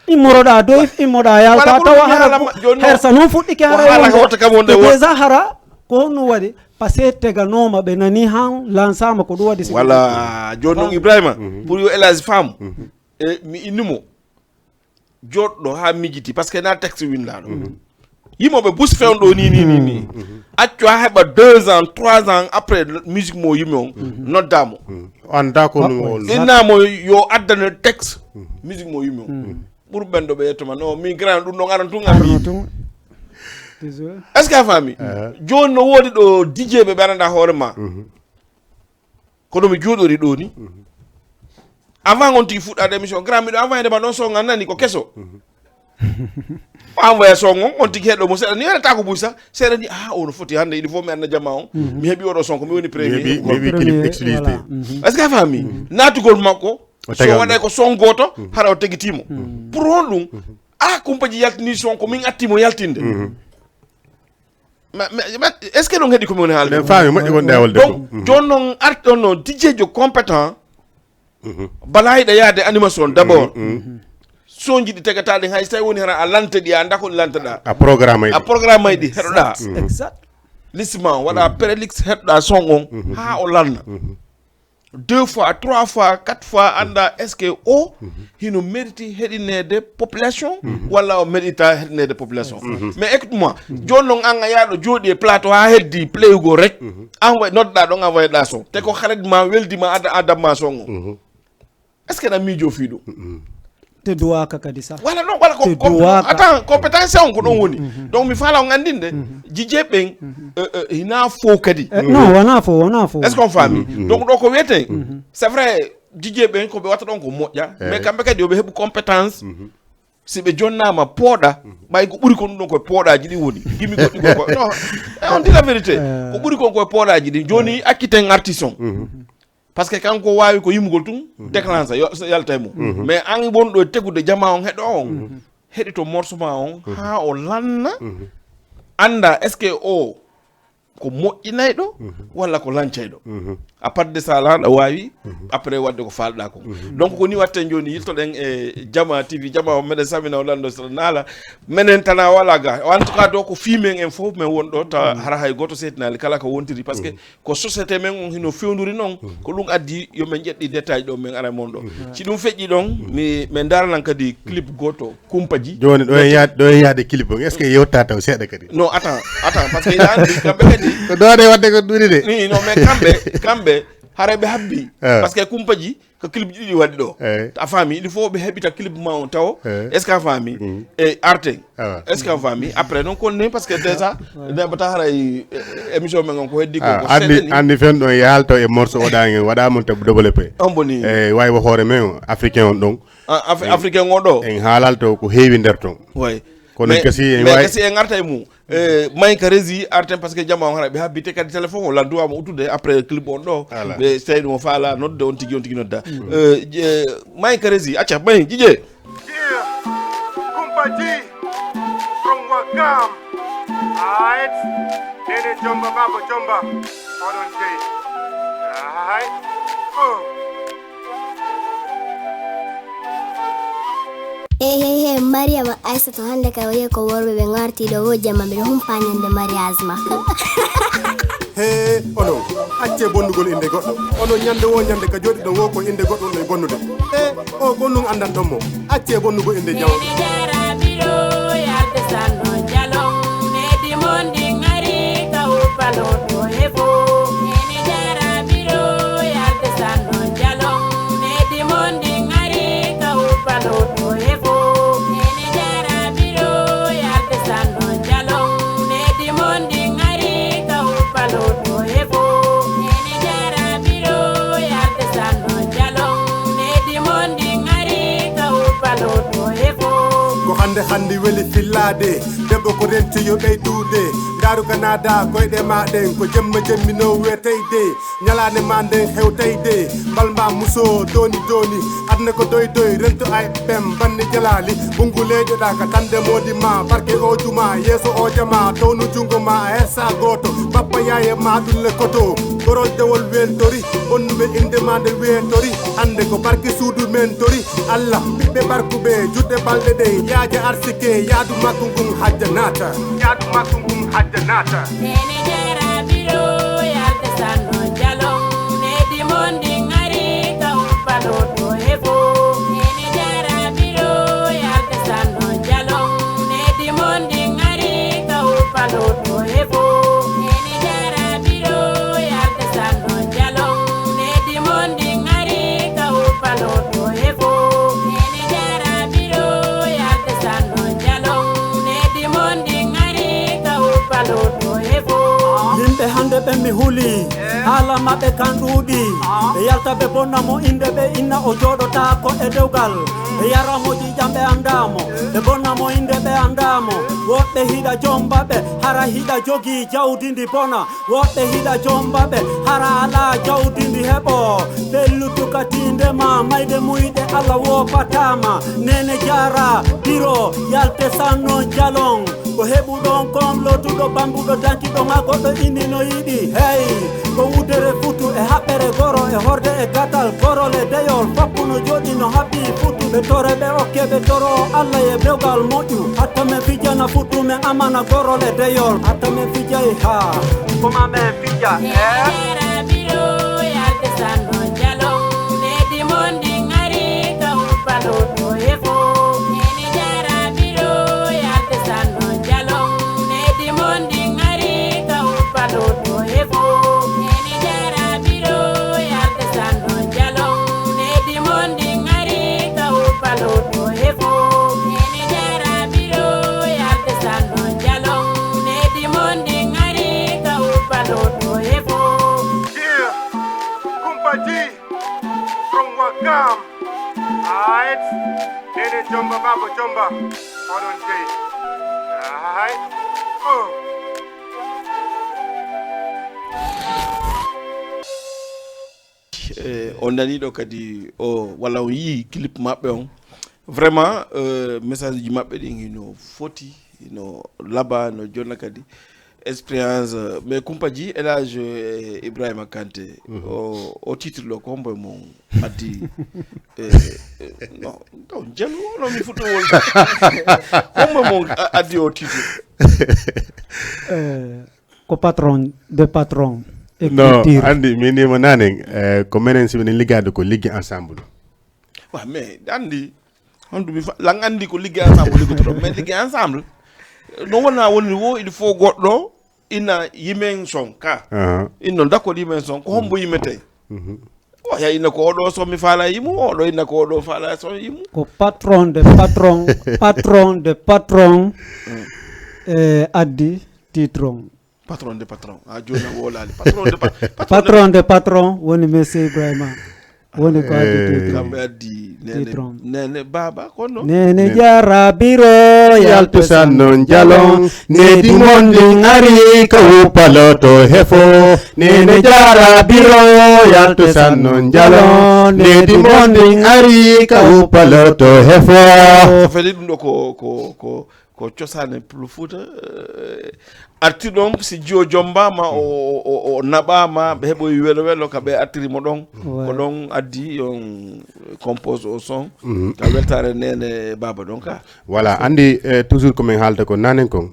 immoroɗaa doy, immoɗaa yalta, Wala ko tawa ɗum hara haala ma- jooni noon, hersa noon fuɗɗike ko hara haala wonde. ko wota kam wonde Ko won- déjà hara ko honno waɗi, parce que tega nooma ɓe nani han lansama ko ɗum waɗi si Wala jooni noon Ibrahima, pour yo élage femme, e mi innimo joɗɗo ha mijiti, parce que na texte windaɗo. Yimoɓe bus fewndo ni ni ni ni. Accu ha heɓa deux ans, trois ans après, musique mo yimi on noddamo. O annda ko ɗum o woni. Innamo yo addane texte musique mo yimi on. Ɓur ɓen ɗo ɓe yettoma no mi grand ɗum ɗon aran tun an Arno mbi. tun. Désolé. Est-ce que a faami? Joni no wodi ɗo D J ɓe ɓe ananda hoore ma. Kono mi jooɗori ɗo ni. Avant on tigi fuɗɗade émission grand miɗo envoyé ma ɗon son an nani ko keso. O envoyé son on, on tigi heɗo mo seeɗa ni, welata ko buy sa seeɗa ni, ah, ono foti hande il faut mi anna jama on. Mi heɓi oɗo son ko mi woni Mi heɓi premier. mi heɓi clip exclusivité. Mhm. Est-ce que a faami? Natugol makko O so tagal waɗay ko son goto hara o tegi timo. Pour on ɗum, ah, kumpaji yaltini son ko min atti mo yaltinde. Ma- ma- ma- est-ce que ɗon heɗi komi woni haalde? Eɗen faami moƴƴi wonde e wolde Donc fof. jooni noon arti ɗon no D J jo compétent. Bala yiɗa yaade animation d'abord. Son jiɗi tegataɗe hay so tawi woni hara a lante ɗi a ndako ɗi lanteɗa. A programme A ay. programme ay ɗi heɗoɗa. Exact. Liste ma waɗa prélix heɗoɗa son on ha o lanna. Deux fois, trois fois, quatre fois, anda est-ce que o hino mérite heɗinede population walla o mérita heɗinede population? Mais écoute moi, jooni noon an a yaaɗo jooɗi e plateau ha heddi playugol rek, an way nodɗa ɗon a wayɗa son te ko xarit ma weldi ma ada adam ma son o. Est-ce que na miijo fii ɗum? Te duwaaka kadi sa. Wala non wala ko Te ko- duwaaka. Attends, compétence on ko ɗon woni. Donc mi faala on andinde, jije ɓen, euh, euh, hina fo kadi. Eh, non, wona fo, wona fo. Est-ce qu'on faami? Donc ɗo ko wiyeten, c'est vrai, jije ɓen ko ɓe watta ɗon ko moƴƴa, mais kamɓe kadi yoɓe heɓu compétence. Si ɓe jonnama pooɗa, ɓay ko ɓuri kon ɗum ɗon koye pooɗaji ɗin woni gimi goɗɗi kon ko non, eh, on dit la vérité. Ko ɓuri kon koye pooɗaji ɗin joni acciten artiste on. Parce que kanko waawi ko yimugol tun déclenche yo so yalta e mum. Mais an wonɗo e tegude jama on heɗo on, heɗito morceau ma on ha o lanna, anda est-ce que o ko moƴƴinayɗo walla ko lancayɗo? À part de ça la aɗa waawi après wadde ko falɗa kon. Donc ko ni watten joni, yiltoɗen e Jama T V. Jama o meɗen samina o lanndo so naala menen tana wala ga. En tout cas ɗo ko fimen en fof men won ɗo ta hara hay goto settinali kala ko wontiri parce que ko société men on hino fewnduri noon. Ko ɗum addi yo men ƴetti détail ɗo men ara mon ɗo. Si ɗum feƴƴi ɗon mi men daranan kadi clip goto kumpaji. Joni ɗo e yaade ɗo e yaade clip on, est-ce que yewta taw seeɗa kadi? Non, attends, attends, parce que ina andi kamɓe kadi. Ko ɗo de wadde ko ɗuri de. Ni non mais kamɓe kamɓe haray ɓe habbi. Eh. Parce que kumpaji ko clip ji ɗiɗi waɗi ɗo. Eh. A faami, il faut ɓe heɓita clip ma on taw. Eh. Est-ce que a faami? E arten. Awa. Est-ce que a faami? Après non kon ne parce que déjà neɓata haray eh, émission men on ko heddi ko Ah, ko andi seeɗa ni. Andi fen ɗon yalto e morceau oɗa en waɗa mon tab développé. On boni. E wawi ko hoore men o africain on ɗon. Ah, Af- africain o ɗo. En haalalto ko heewi nder ton. Oui. Kono Mais- gasi en mais wawi gasi en arta e mum. Eh, mayka rési arten parce que jama on hara ɓe habbi te kadi téléphone o landuwama uttude après clip on ɗo. Ɓe tawi ɗum o faala nodde on tigi on tigi nodda. Eh, je- mayka rési acca may jije. Kumpa G from Wakam. Aight. Nene Jomba, Baba Jomba. Oɗon jeyi. Aight. Uh. He he he, Mariama Aissatou, hannde kay o yehi ko worɓe ɓe ngarti ɗo, wo jamma mbiɗo humpa ñande mariage ma. He onon, acce bonnugol innde goɗɗo. Onon ñande wo ñande ka jooɗiɗon wo ko innde goɗɗo no e bonnude. He o ko nun anndanɗon mo. Acce bonnugol innde jawɗo. Ade, debbo ko renti yo ɓeydude. Ndaaru ka naada koyɗe ma ɗen, ko jemma jemmi no weteyde. Ñalaande ma nden hewteyde. Balma muso doni doni. Adna ko doy doy, rento ay pem, banni jalaali. Bungu leeƴoɗa ka tande moodi ma, barke o juma, yeeso o jama, townu jungo ma, a hersa gooto. Bappa yaaye ma ɗulle koto. Gorol dewol weltori, bonnuɓe inde ma nde weetori. Hande ko barke suudu men tori. Allah, ɓiɓɓe barkuɓe, juɗɗe balɗe ɗe, yaaja arsike, yaadu makko ngun hajja naata. Yaadu makko ngun hajja naata. Nene jara biro, yalta sanno jalon, nedi mondi ngari, ka upalo to hefo. Nene jara biro, yalta sanno jalon, nedi mondi ngari, ka upalo to hefo. Nene jara biro, yalta sanno jalon, nedi mondi ngari, ka upalo to hefo. Nene jara biro, yalta sanno jalon, nedi mondi ngari, ka upalo to hefo. Yimɓe hande ɓen mi huli, haala maɓɓe kan ɗuuɗi. Ɓe yalta ɓe bonna mo inde ɓe inna o jooɗotaako e dewgal. Ɓe yara mo ƴiƴam ɓe anndaa mo, ɓe bonna mo inde ɓe anndaa mo. Woɗɓe hiɗa jomba ɓe, hara hiɗa jogi jawdi ndi bona. Woɗɓe hiɗa jomba ɓe, hara alaa jawdi ndi heɓo. Ɓe luttuka tiinde ma, mayde muyɗe Allah woopataama. Nene jara, biro, yalte sanno jalon. Ko heɓuɗon kon lootuɗo bambuɗo dankiɗo ma goɗɗo inni no yiɗi. Hey, ko wudere futu e haɓɓere goro e horde e gatal gorol e deyol foppu no jooɗi no habbi futu. Ɓe tore ɓe okke ɓe toro Allah e dewgal moƴƴu. Hatta men fijana futu men amana gorol e deyol. Hatta men fijay ha. Koma men fija. Eh? Nene jara biro, yalta sanno jalon. Nedi mondi ngari, ka upalo to hefo. Nene jara biro, yalta sanno jalon. Nedi mondi ngari, ka upalo to hefo. Nene jara biro, yalta sanno jalon. Nedi mondi ngari, ka upalo to hefo. Nene jara biro, yalta sanno jalon. Nedi mondi ngari, ka upalo to hefo. Yeah, Kumpa G from Wakam. Aight, nene jomba baba jomba. Oɗon jeyi. Aight. Oh. Eh, on naniɗo kadi o walla on yii clip maɓɓe on. Vraiment, euh, message ji maɓɓe ɗin hino foti, hino laba, no jonna kadi. Expérience, euh, mais Kumpaji, Elage, euh, Ibrahima Kanté, o, o titre ɗo ko hombo e mon addi? Eh, eh, non, non, jelu ono mi futu wol. Hombo e mon a- addi o titre? Eh, ko patron de patron. No, andi minima nanen, eh, ko menen si minen liggade ko ligge ensemble. Wa mais andi honɗum mi fa- lan andi ko ligge ensemble liggotoɗo mais ligge ensemble. No wona woni wo il faut goɗɗo ina yimen son ka. Inno d'accord yimen son ko hombo yimete? Oya ina ko oɗo son mi faala yimu, oɗo ina ko oɗo faala son yimu. Ko patron de patron, patron de patron. E addi titron. Patron de patron, a joni a wolali patron de patron. Patron de patron woni monsieur Ibrahima. Woni ko addi titron. Kamɓe addi nene, nene baba kono. Nene jara biro yaltu sannon jalon. Nedi mon ndin ari ka wuppaloto hefo. Nene jara biro yaltu sannon jalon. Nedi mon ndin ari ka wuppaloto hefo. Feli ɗum ɗo ko ko ko ko cosane pulfuuta. Arti ɗon si jiyo jombama o naɓama ɓe heɓoyi welo welo ka ɓe artiri mo ɗon. Ko ɗon addi on compose o son ka weltare nene baba ɗon ka. Voilà, andi toujours ko min haalta ko nanen kon.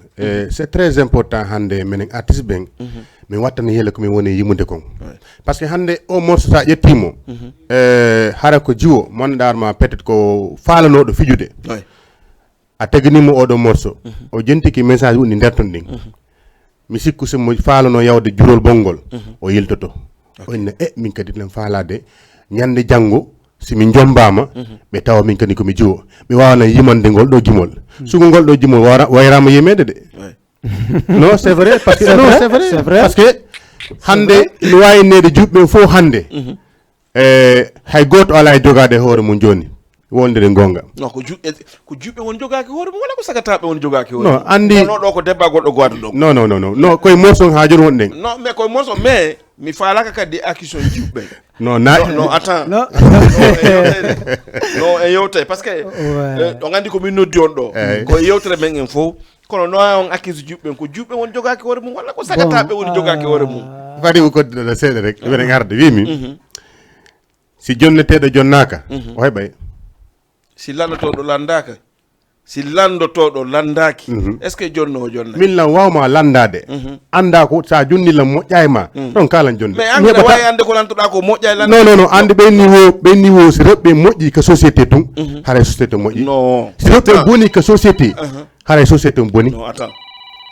C'est très important hande menen artiste ɓen min wattani hela ko min woni yimude kon. Parce que hande o morceau sa ƴettimo hara ko jiwo mo anndaɗa ma peut-être ko faalanoɗo fijude. A taginimo oɗo morceau, o jentiki message woni nder ton ɗin. Mi sikku somo faalano yawde jurol bonngol, o yiltoto. O inna e min kadi ɗen faalade ñande janngo si min jombaama ɓe tawa min kadi komi jiwo, ɓe wawana yimande ngol ɗo jimol. Sugu ngol ɗo jimol wayrama yimede de. Non, c'est vrai parce que non, c'est vrai parce que hande ina wawi nede juɓɓe fof hande. E hay goto ala e jogade e hoore mum joni. Wonde goonga. Non, ko juɓɓe, ko juɓɓe woni jogaaki hoore mum, wala ko sagataaɓe woni jogaaki hoore No, mum? anndi Kono ɗo ko débat goɗɗo gowaɗo ɗo. Non, non, non, non. No, koye morceau haajoto wonɗen. Non, mais koye morceau, mais mi faalaka kadi accusation juɓɓe. Non, na Non, non, attends. Non. Non, e yewtere. Non, e yewtere. Parce que Ouais. euh, on anndi ko min noddi on ɗo. Eyi. Ko e yewtere men en fof. Kono no on accuse juɓɓe, ko juɓɓe woni jogaaki hoore mum, wala ko sagataaɓe woni jogaaki hoore mum? Fadi ko koddiɗo seeɗa rek. Wene ngarde. Wimi. Mhm. Si jonneteeɗo jonnaaka. Mhm. O heɓay. Si lanndotooɗo lanndaaka, si lanndotooɗo lanndaaki, Mhm. est-ce que jonnoowo jonnay? Min lan wawma lanndaade. Mhm. Annda ko sa jonni lan moƴƴaay ma. Mhm. Ɗon kalan jonde. Mais an aɗa waawi annde ko lanndoɗaa ko moƴƴaay lan? Non, non, non. Anndi ɓen ni wo, ɓen ni wo si rewɓe moƴƴi ka société tun. Haray société moƴƴi. Non. Si rewɓe boni ka société. Haray société on boni. Non, attends.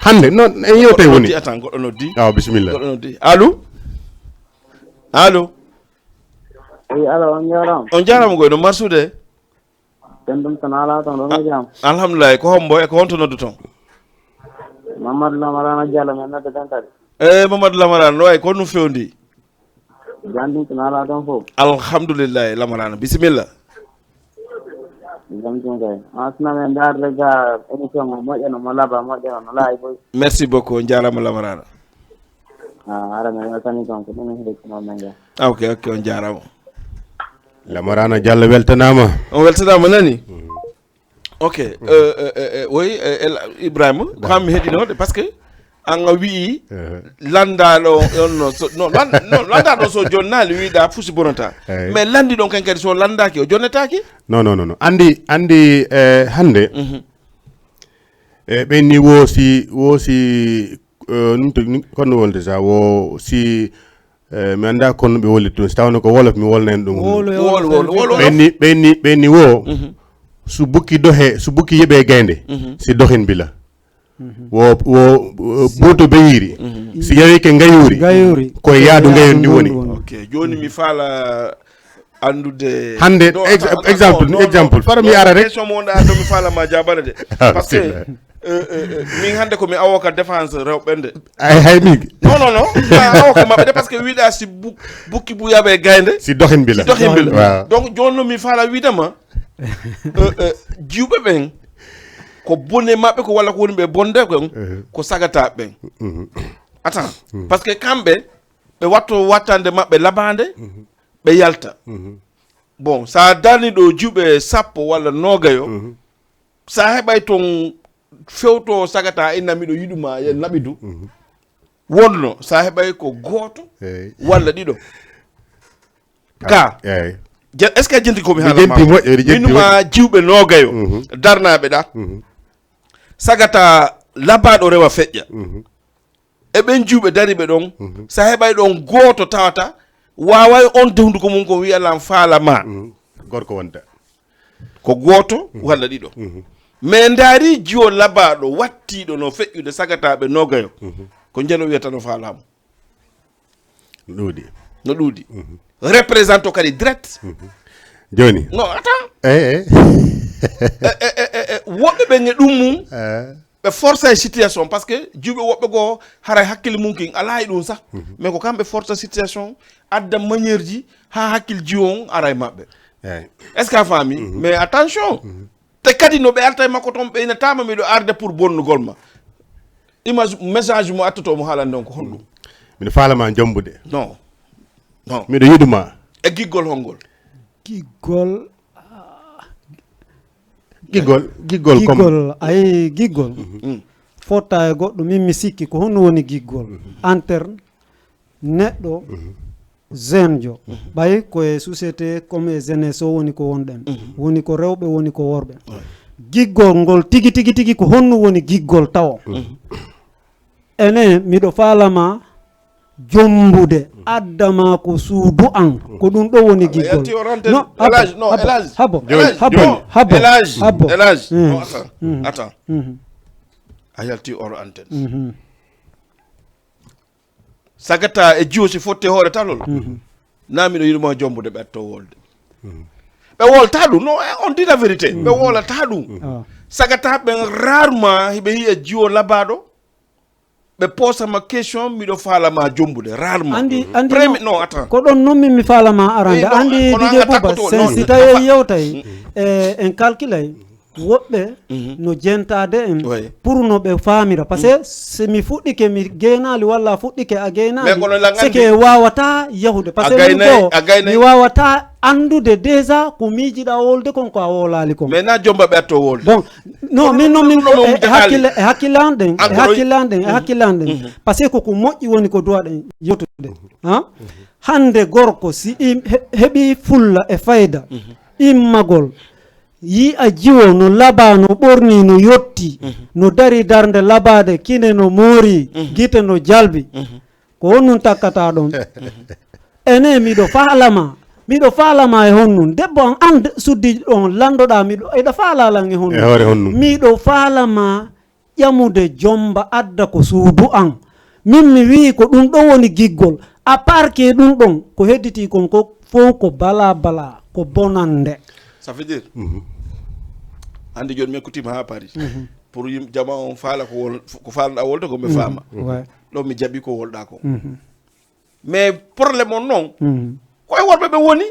Hannde non en yewtay woni. Attends, goɗɗo noddi. Awa bisimilla. Goɗɗo noddi. Allo? Allo? Eyi, alo, on njaaraama. On njaaraama goy no marsude. Ɓen ɗum tan alaa toon, ɗon e jam. Alhamdulillah, ko hombo e ko honto noddu toon? Mamadou Lamarana Diallo, men nodde tan kadi. E Mamadou Lamarana, no wayi ko ɗum fewndi? Jam ɗum tan alaa toon fof. Alhamdulillah, Lamarana, bisimilla. Jam ɗum kay. An sina men ndaarde ga émission mo moƴƴano, mo laba moƴƴano, no laayi boy. Merci beaucoup, on jaaraama Lamarana. Ah, ara men weltani toon, ko ɗum en heɗi ko men ga. Ah, ok, ok, on jaaraama. Lamarana Diallo weltanaama. On weltanaama nani? Ok, euh, euh, euh, euh, oui, euh, El- Ibrahima, ko han mi heɗinoode, parce que an a wi'i lanndaaɗo on no, so- no, lan- no, lanndaaɗo so jonnaali wiɗa fusi bonata. Eyi. Mais lanndi ɗon kan kadi so lanndaaki o jonnetaaki? Non, non, non, non. Anndi, anndi eh, hannde Mhm. e ɓen ni wo si wo si eh, num to num- kono wonde sa wo si eh, mi annda kono ɓe wolli tun si tawno ko wolof mi wolnani ɗum. Wolo, Wolo, wolo, wolo. Ɓen ni ɓen ni ɓen ni wo Mhm. so bukki dohe so bukki yeɓe gaynde Mhm. si dohen bila wo wo wo buuto beyiri si yawike ngayuri Ngayuri. Koye yaadu ngayon ndi woni. Ok, jooni mi faala anndude. Hannde Non, ex- attends, exemple non, non, exemple fara mi non, ara rek. Question mo wonɗa ɗo mi faala ma jaabana de. Ah, Parce que bisimilla. euh, euh, euh, min hannde ko mi avocat défense rewɓe nde. Ay hay min Non, non, non. Ma avocat maɓɓe de parce que wiɗa si bu- bukki buyaɓe gaynde. Si dohen bila. Si dohen bila. Waaw. Donc jooni no mi faala wiidama euh, euh, jiwɓe ɓen ko bone maɓɓe ko walla ko woni ɓe bonde kon ko sagataɓe ɓen. Attends, parce que kamɓe ɓe watto wattande maɓɓe labande ɓe yalta. Bon, sa darni ɗo juuɓe sappo walla nogayo, sa heɓay ton fewto sagata inna miɗo yiɗuma yen naɓidu. Wonno sa heɓay ko gooto Eyi. Walla ɗiɗo ka. Eyi. Je- est ce que a jenti komi Mi jenti moƴƴo, mi jenti Minuma jiwɓe nogayo Mhm. Darnaɓe ɗa. Sagata labaɗo rewa feƴƴa. E ɓen juuɓe dariɓe ɗon, sa heɓay ɗon gooto tawata waway on de hunduko mum ko wiya lan faala ma. Gorko wonda. Ko gooto walla ɗiɗo. Mais ndaari jiwo labaɗo wattiɗo no feƴƴude sagataɓe nogayo. Ko njelo wiyata no faalamo. Ɗuuɗi. No ɗuuɗi. Représente kadi direct. Joni. No ata. Eyi eyi. Woɓɓe ɓen e ɗum mum. Ɓe force e situation parce que juuɓe woɓɓe goo haray hakkille mum kin alaa e ɗum sah. Mais ko kamɓe force situation adda manière ji ha hakkille jiwo on ara e maɓɓe. Est ce que a faami? Mais attention. Te kadi no ɓe arta e makko toon ɓe ina tama miɗo arde pour bonnugol ma. Image message mo attoto mo haalande on ko honɗum? Miɗo faalama jombude. Non. Non. Miɗo yiɗuma. E giggol hongol? Giggol. Giggol giggol comme Giggol ayi giggol. Fotta e goɗɗo min mi sikki ko honno woni giggol? Interne neɗɗo jeune jo ɓay ko e société comme e jeunesse o woni ko wonɗen, woni ko rewɓe woni ko worɓe. Giggol ngol tigi tigi tigi ko honno woni giggol tawo? Ene miɗo faalama jombude addama ko suudu an ko ɗum ɗo woni giggol. Non, habo habo habo habo. Elage. Attends. A yalti or antenne. Sagata e jiwo si fotte hoore talol. Na miɗo yiɗuma jombude ɓe atto wolde. Ɓe wolta ɗum. Non, on dit la vérité. Ɓe wolata ɗum. Sagata ɓen rarement hiɓe yiya jiwo labaɗo. Ɓe posa ma question, miɗo faala ma jombude, rarement. Andi, andi Premier, non, attends. Ko ɗon non min mi faala ma arande. Eh, non, andi kono DJ an a Bouba, takkoto, sen non, si tawi en yewtay, eh, en calculay, woɓɓe no jentade en, oui, pour no ɓe faamira. Parce que si mi fuɗɗike mi geenaali walla a fuɗɗike a geenaali, mais kono lan seke andi wawata yahude. Parce que a gaynay, min ɗo, a gaynay, mi wawata andude déjà ko miijiɗa wolde kon ko a wolaali kon. Mais na jomba ɓe atto wolde. Bon, non, min non, min non, non, e hakkille, e hakkille an ɗen, e hakkille an ɗen, e hakkille an ɗen. Parce que koko moƴƴi woni ko duwaɗen yewtude. Ha? Hande gorko si i he-, heɓi fulla e fayda, immagol, yi'a jiwo no laba, no ɓorni, no yotti, no dari darde labade, kine no moori, gite no jalbi. Ko honɗun takkata ɗon? Ene miɗo faalama. Miɗo faalama e honɗun? Debbo an, an de-, suddi ɗon landoɗa, miɗo, eɗa faala lan e honɗun? E hoore honɗun? Miɗo faalama ƴamude jomba adda ko suudu an. Min mi wi'i ko ɗun ɗon woni giggol. À part que ɗun ɗon, ko hedditi kon ko fow ko bala bala, ko bonande. Ça veut dire, hande joni mi ekkutima ha Paris. Pour yim-, jama on faala ko wol-, ko faalɗa wolde ko ɓe faama. Ouais. Ɗo mi jaɓi ko wolɗa ko. Mais problème on non, ko e worɓe ɓe woni.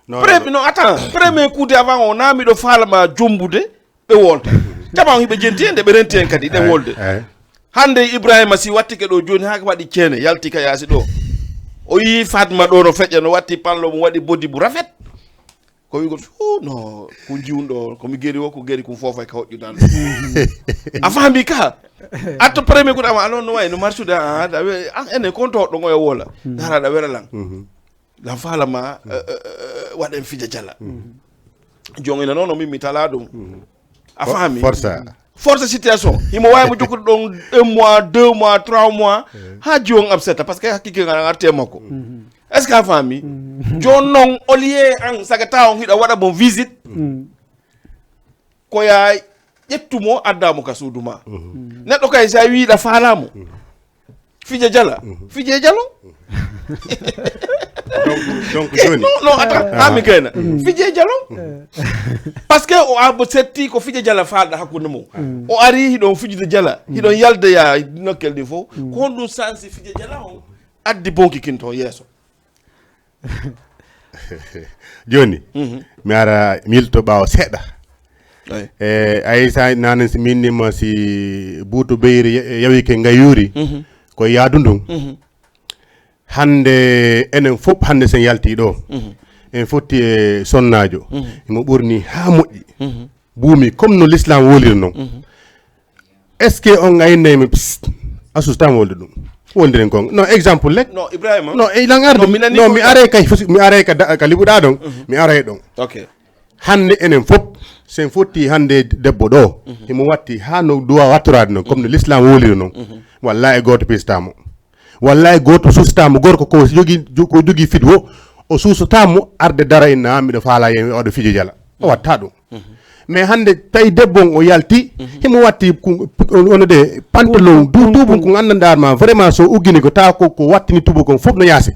Non, premier, non, non, attends, premier coup de avant o na miɗo faalama jombude ɓe wolda. Jama on hiɓe jenti en de, ɓe renti en kadi ɗe wolde. Hande Ibrahima si wattike ɗo joni ha waɗi ceene, yalti ka yaasi ɗo. O yi Fatma ɗo no feƴƴa, no watti panlo mum, waɗi bodi bu rafet. Ko wi'ugol, "Uu, no, ko jiwun ɗo, ko mi geri o, ko geri kun fofa ka hoƴƴudan." A fahmi ka? Atto premier coup de avant, alon no way, no marsude, a, a, da we, an ene konto hoɗɗo ngoya wola. Dara da wera lan. Lan faalama, eh, eh, eh, waɗen fija jala. Jon ina nono min mi tala ɗum. A fahmi? Forsa. Forsa situation. Himo wawi mo jokkude ɗon un mois, deux mois, trois mois. Ha jiwon absenta parce que hakkike ngal arte makko. Est-ce que a fahmi? Jon non, au lieu an saga ta on hiɗa waɗa bon visite. Ko ya ƴettumo addamo ka suudu ma. Neɗɗo kay sa wiɗa faalamo. Fije jala. Fije jalo. Donc, donc, joni. Non, non, attends, ha mi gayna. Fije jalo. Parce que o abo setti ko fije jala falɗa hakkunde mum. O ari hiɗon fijude jala. Hiɗon yalde ya nokkel ɗi fof. Ko honɗum sansi fije jala on addi bonki kin to yeeso? Joni, mi ara mi yilto ɓaawo seeɗa. E, ayi sa nane si minnima si buutu beyri yawike ngayuri, ko yaadu ndun. Hande enen fof hande sen yalti ɗo, en fotti e sonnajo. Imo ɓurni ha moƴƴi. Buumi comme no l'islam woliri non. Est-ce que on gaynay mi, psst, a sustama wolde ɗum? Wondiren kon. Non, exemple rek. Non, Ibrahima. Non, e lan arde. Non, mi aray kay, mi aray ka, ka liɓuɗa ɗon. Mi aray ɗon. Ok. Hande enen fof, sen fotti hande debbo ɗo. Himo watti ha no duwa wattorade non, comme no l'islam woliri non. Wallahi e goto pistamo. Wallahi goto sustamo, gorko ko jogi, ko jogi fit wo, o susotamo arde dara inna miɗo faala yen oɗo fijo jala. O watta ɗum. Mais hande tawi debbo on o yalti, himo watti ono de pantalon du tubun kun annandar ma vraiment so uggini ko tawa ko ko wattini tubu kon fof no yaasi.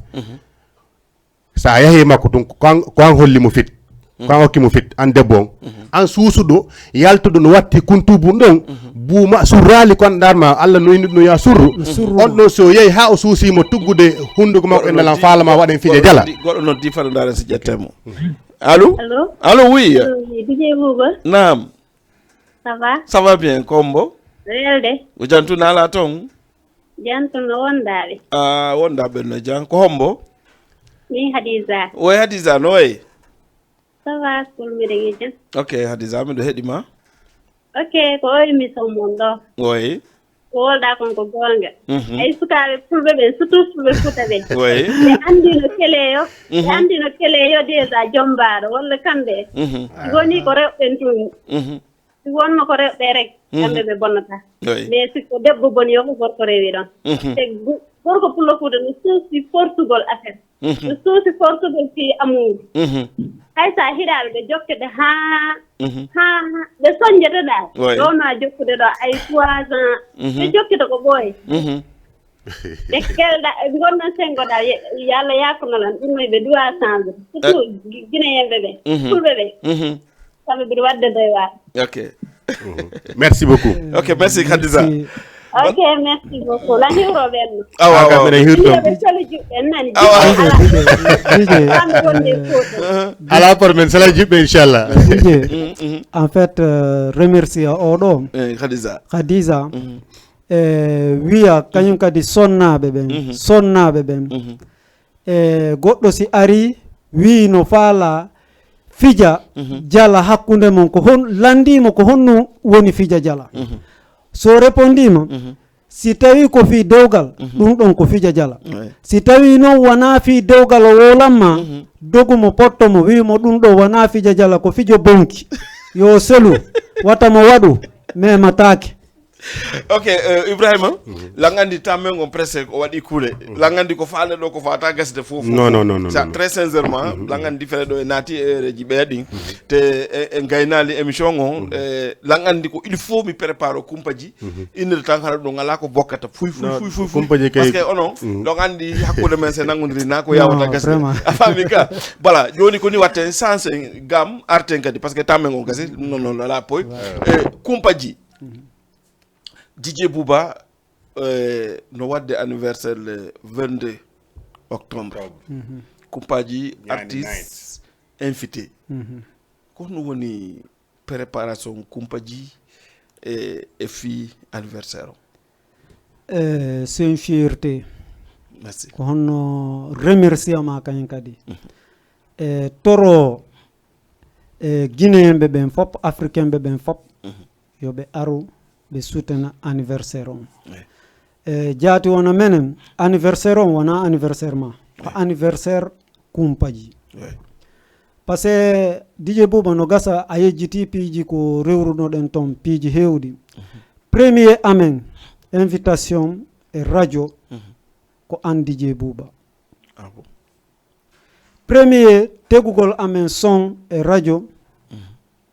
Sa yahi makko tun ko an, ko an holli mo fit, ko an okki mo fit, an debbo on. An suusuɗo yaltuɗo no watti kun tubun ɗon, buuma surrali ko annandar ma Allah no indi no ya surru. On ɗon so yahi ha o suusi mo tuggude hunduko makko e nalan faala ma waɗen fiɗe jala. Goɗɗo noddi fano ndaren si ƴettemo. Allô? Allô? Allô, oui. Allô, oui, D J Bouba. Naam. Ça va? Ça va bien, ko hombo? Welde. O jantu nala ton? Jantu no wondaɓe? Ah, wondaɓe no jan. Ko hombo? Ni Hadiza. Woy Hadiza, no way? Ça va, kul miɗen e jam. Ok, Hadiza, miɗo heɗi ma. Ok, ko o émission mon ɗo. Woy. Ko wolɗa kon ko goonga. Ay sukaaɓe fulɓe ɓen, surtout fulɓe Fuuta ɓen. Ɓe anndino keleyo, ɓe anndino keleyo déjà jombaaɗo, walla kamɓe. Si woni ko rewɓe ɓen tun. Si wonno ko rewɓe rek, kamɓe ɓe bonnata. Mais si ko debbo boni, yo ko gorko rewi ɗon. Te gorko pullo Fuuta no suusi fortugol affaire. Ɓe suusi fortugol fii amuuru. Hay so a hiɗaali ɓe jokkete haa haa ɓe soñjete ɗaa. Ɗo no a jokkude ɗo ay trois ans. Ɓe jokkita ko ɓooye. Ɓe kelɗa ɓe ngonɗon senngo ɗaa. Yo Allah yaakunolan ɗum noy ɓe duwa changde surtout guinéen ɓe ɓe fulɓe ɓe. Kamɓe ɓuri waɗde doy waar. Ok. Merci beaucoup. Ok, merci Khadija. Ok, merci beaucoup. Lan hiwro ɓen no? Awa, awa. Miɗen hiwro. Ɓe sala juɓɓe nani. Awa. Juɓɓe ala. Dj. An wonde foto. Ala problème, sala juɓɓe, inchallah. Dj. En fait, euh, remercier oɗo. Eh, Khadija. Khadija. E wiya kañum kadi sonnaaɓe ɓen, sonnaaɓe ɓen. E goɗɗo si ari, wii no faala fija jala hakkunde mon, ko hon, lanndii mo ko honno woni fija jala. So reponndii ma, si tawi ko fii dewgal, ɗum ɗon ko fija jala. Si tawi noon wonaa fii dewgal o wowlan ma, dogu mo potto mo, wii mo ɗum ɗo wonaa fija jala, ko fijo bonki. Yo selu, wata mo waɗu, memataake. Ok, euh, Ibrahima, lan anndi tammengo presque o waɗi kuule. Lan anndi ko faale ɗo ko fata gasde fof, fof. Non, non, non, non, non. Très sincèrement, lan anndi fere ɗo e naati e heure ji ɓeya ɗin. Te e, e ngaynaali émission o, e, lan anndi ko il faut mi prépare kumpaji. Innde tan hara ɗum ala ko bokkata. Fuy, fuy, fuy, fuy, fuy. Kumpaji kay. Parce que onon, ɗon anndi hakkunde men se nanngondiri na ko yawata gasde. Vraiment. A faami ka? Voilà, jooni ko ni watten chance gam arten kadi. Parce que tammengo gasi, non, non, ala poy. E, kumpaji. Didier Bouba, euh, no waɗde anniversaire le vingt-deux octobre. Kumpaji artiste invité. Ko honno woni préparation kumpaji e, e fii anniversaire o? Eh, c'est une fierté. Merci. Ko honno remerciement kañum kadi. E toro e Guinéen ɓe ɓen fop, Africain ɓe ɓen fop, yo ɓe aru ɓe soutenir anniversaire on. E jaati wona menen, anniversaire on wona anniversaire ma, ko anniversaire kumpaji. Parce que Didier Bouba no gasa a yejjiti piiji ko rewrunoɗen ton, piiji heewɗi. Premier amen invitation e radio ko an Didier Bouba. Premier tegugol amen son e radio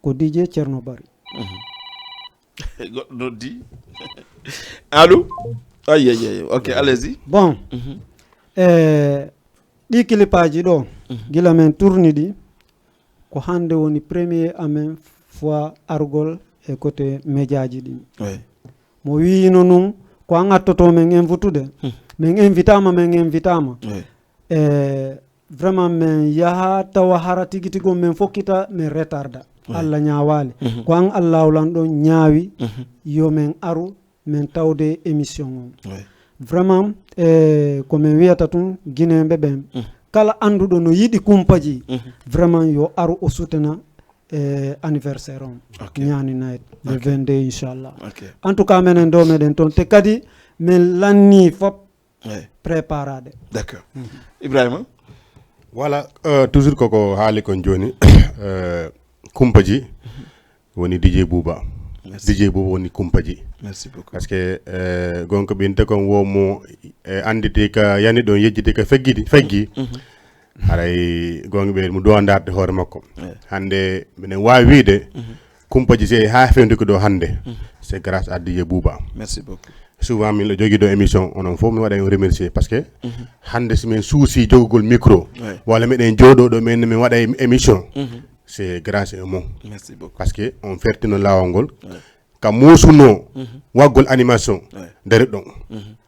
ko Didier Thierno Bari. Goɗɗo noddi. Allô? Ayi, ayi, ayi. Ok, allez-y. Bon. E ɗi kilipaji ɗo, gila men tourni ɗi, ko hande woni premier amen fois argol e côté médiaji ɗin. Mo wiyino nun, ko an attoto men invitude. Men invitama, men invitama. E vraiment men yaha tawa hara tigi tigi on men fokkita men retarda. Allah ñaawali. Ko an Allah lan ɗon ñaawi yo men aru men tawde émission on. Vraiment e ko men wiyata tun Guinéen ɓe ɓen, kala annduɗo no yiɗi kumpaji, vraiment yo aru o sutena e anniversaire on. Ñaani night le vingt-deux, inchallah. En tout cas menen ɗo meɗen ton, te kadi men lanni fop préparade. D'accord. Ibrahima. Voilà, euh, toujours koko haali kon joni. Euh, kumpaji woni Didier Bouba. Didier Bouba woni kumpaji. Merci beaucoup. Parce que euh, gonko ɓinte kon wo mo e anditi ka yani ɗon, yejjiti ka feggidi feggi. Haray gonga ɓe mo duwa darde hoore makko. Hande minen wawi wiide kumpaji se ha fewndi ko ɗo hande, c'est grâce à Didier Bouba. Merci beaucoup. Souvent min ɗo jogui ɗo émission, onon fof mi waɗa on remercier parce que hande si min suusi jogugol micro walla miɗen jooɗo ɗo min min waɗa émission, c'est grâce à mon. Merci beaucoup. Parce que on fertino lawol ngol, ka muusuno waggol animation, dari ɗon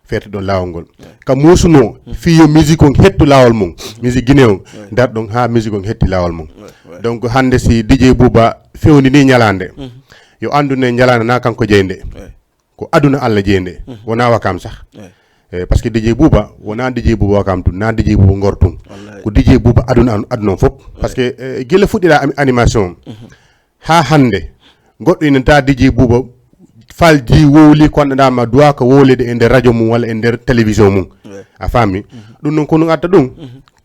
ferti ɗon lawol ngol. Ka muusuno fiyo musique on hettu lawol mum, musique guinéen on, dari ɗon ha musique on hetti lawol mum. Donc hande si Didier Bouba fewndini ñalande, yo andu ne ñalande na kanko jeynde, ko aduna Allah jeynde, wona Wakam sah. Eh, parce que Didier Bouba wona Didier Bouba Wakam tun, na Didier Bouba Ngor tun, ko Didier Bouba aduna, aduna on fop. Parce que eh, gila fuɗɗira animation on, ha hande goɗɗo ina ta Didier Bouba falji wowli ko anɗaɗa ma duwa ko wowlede e nder radio mum walla e nder télévision mum. A faami? Ɗum noon ko ɗum adda ɗum,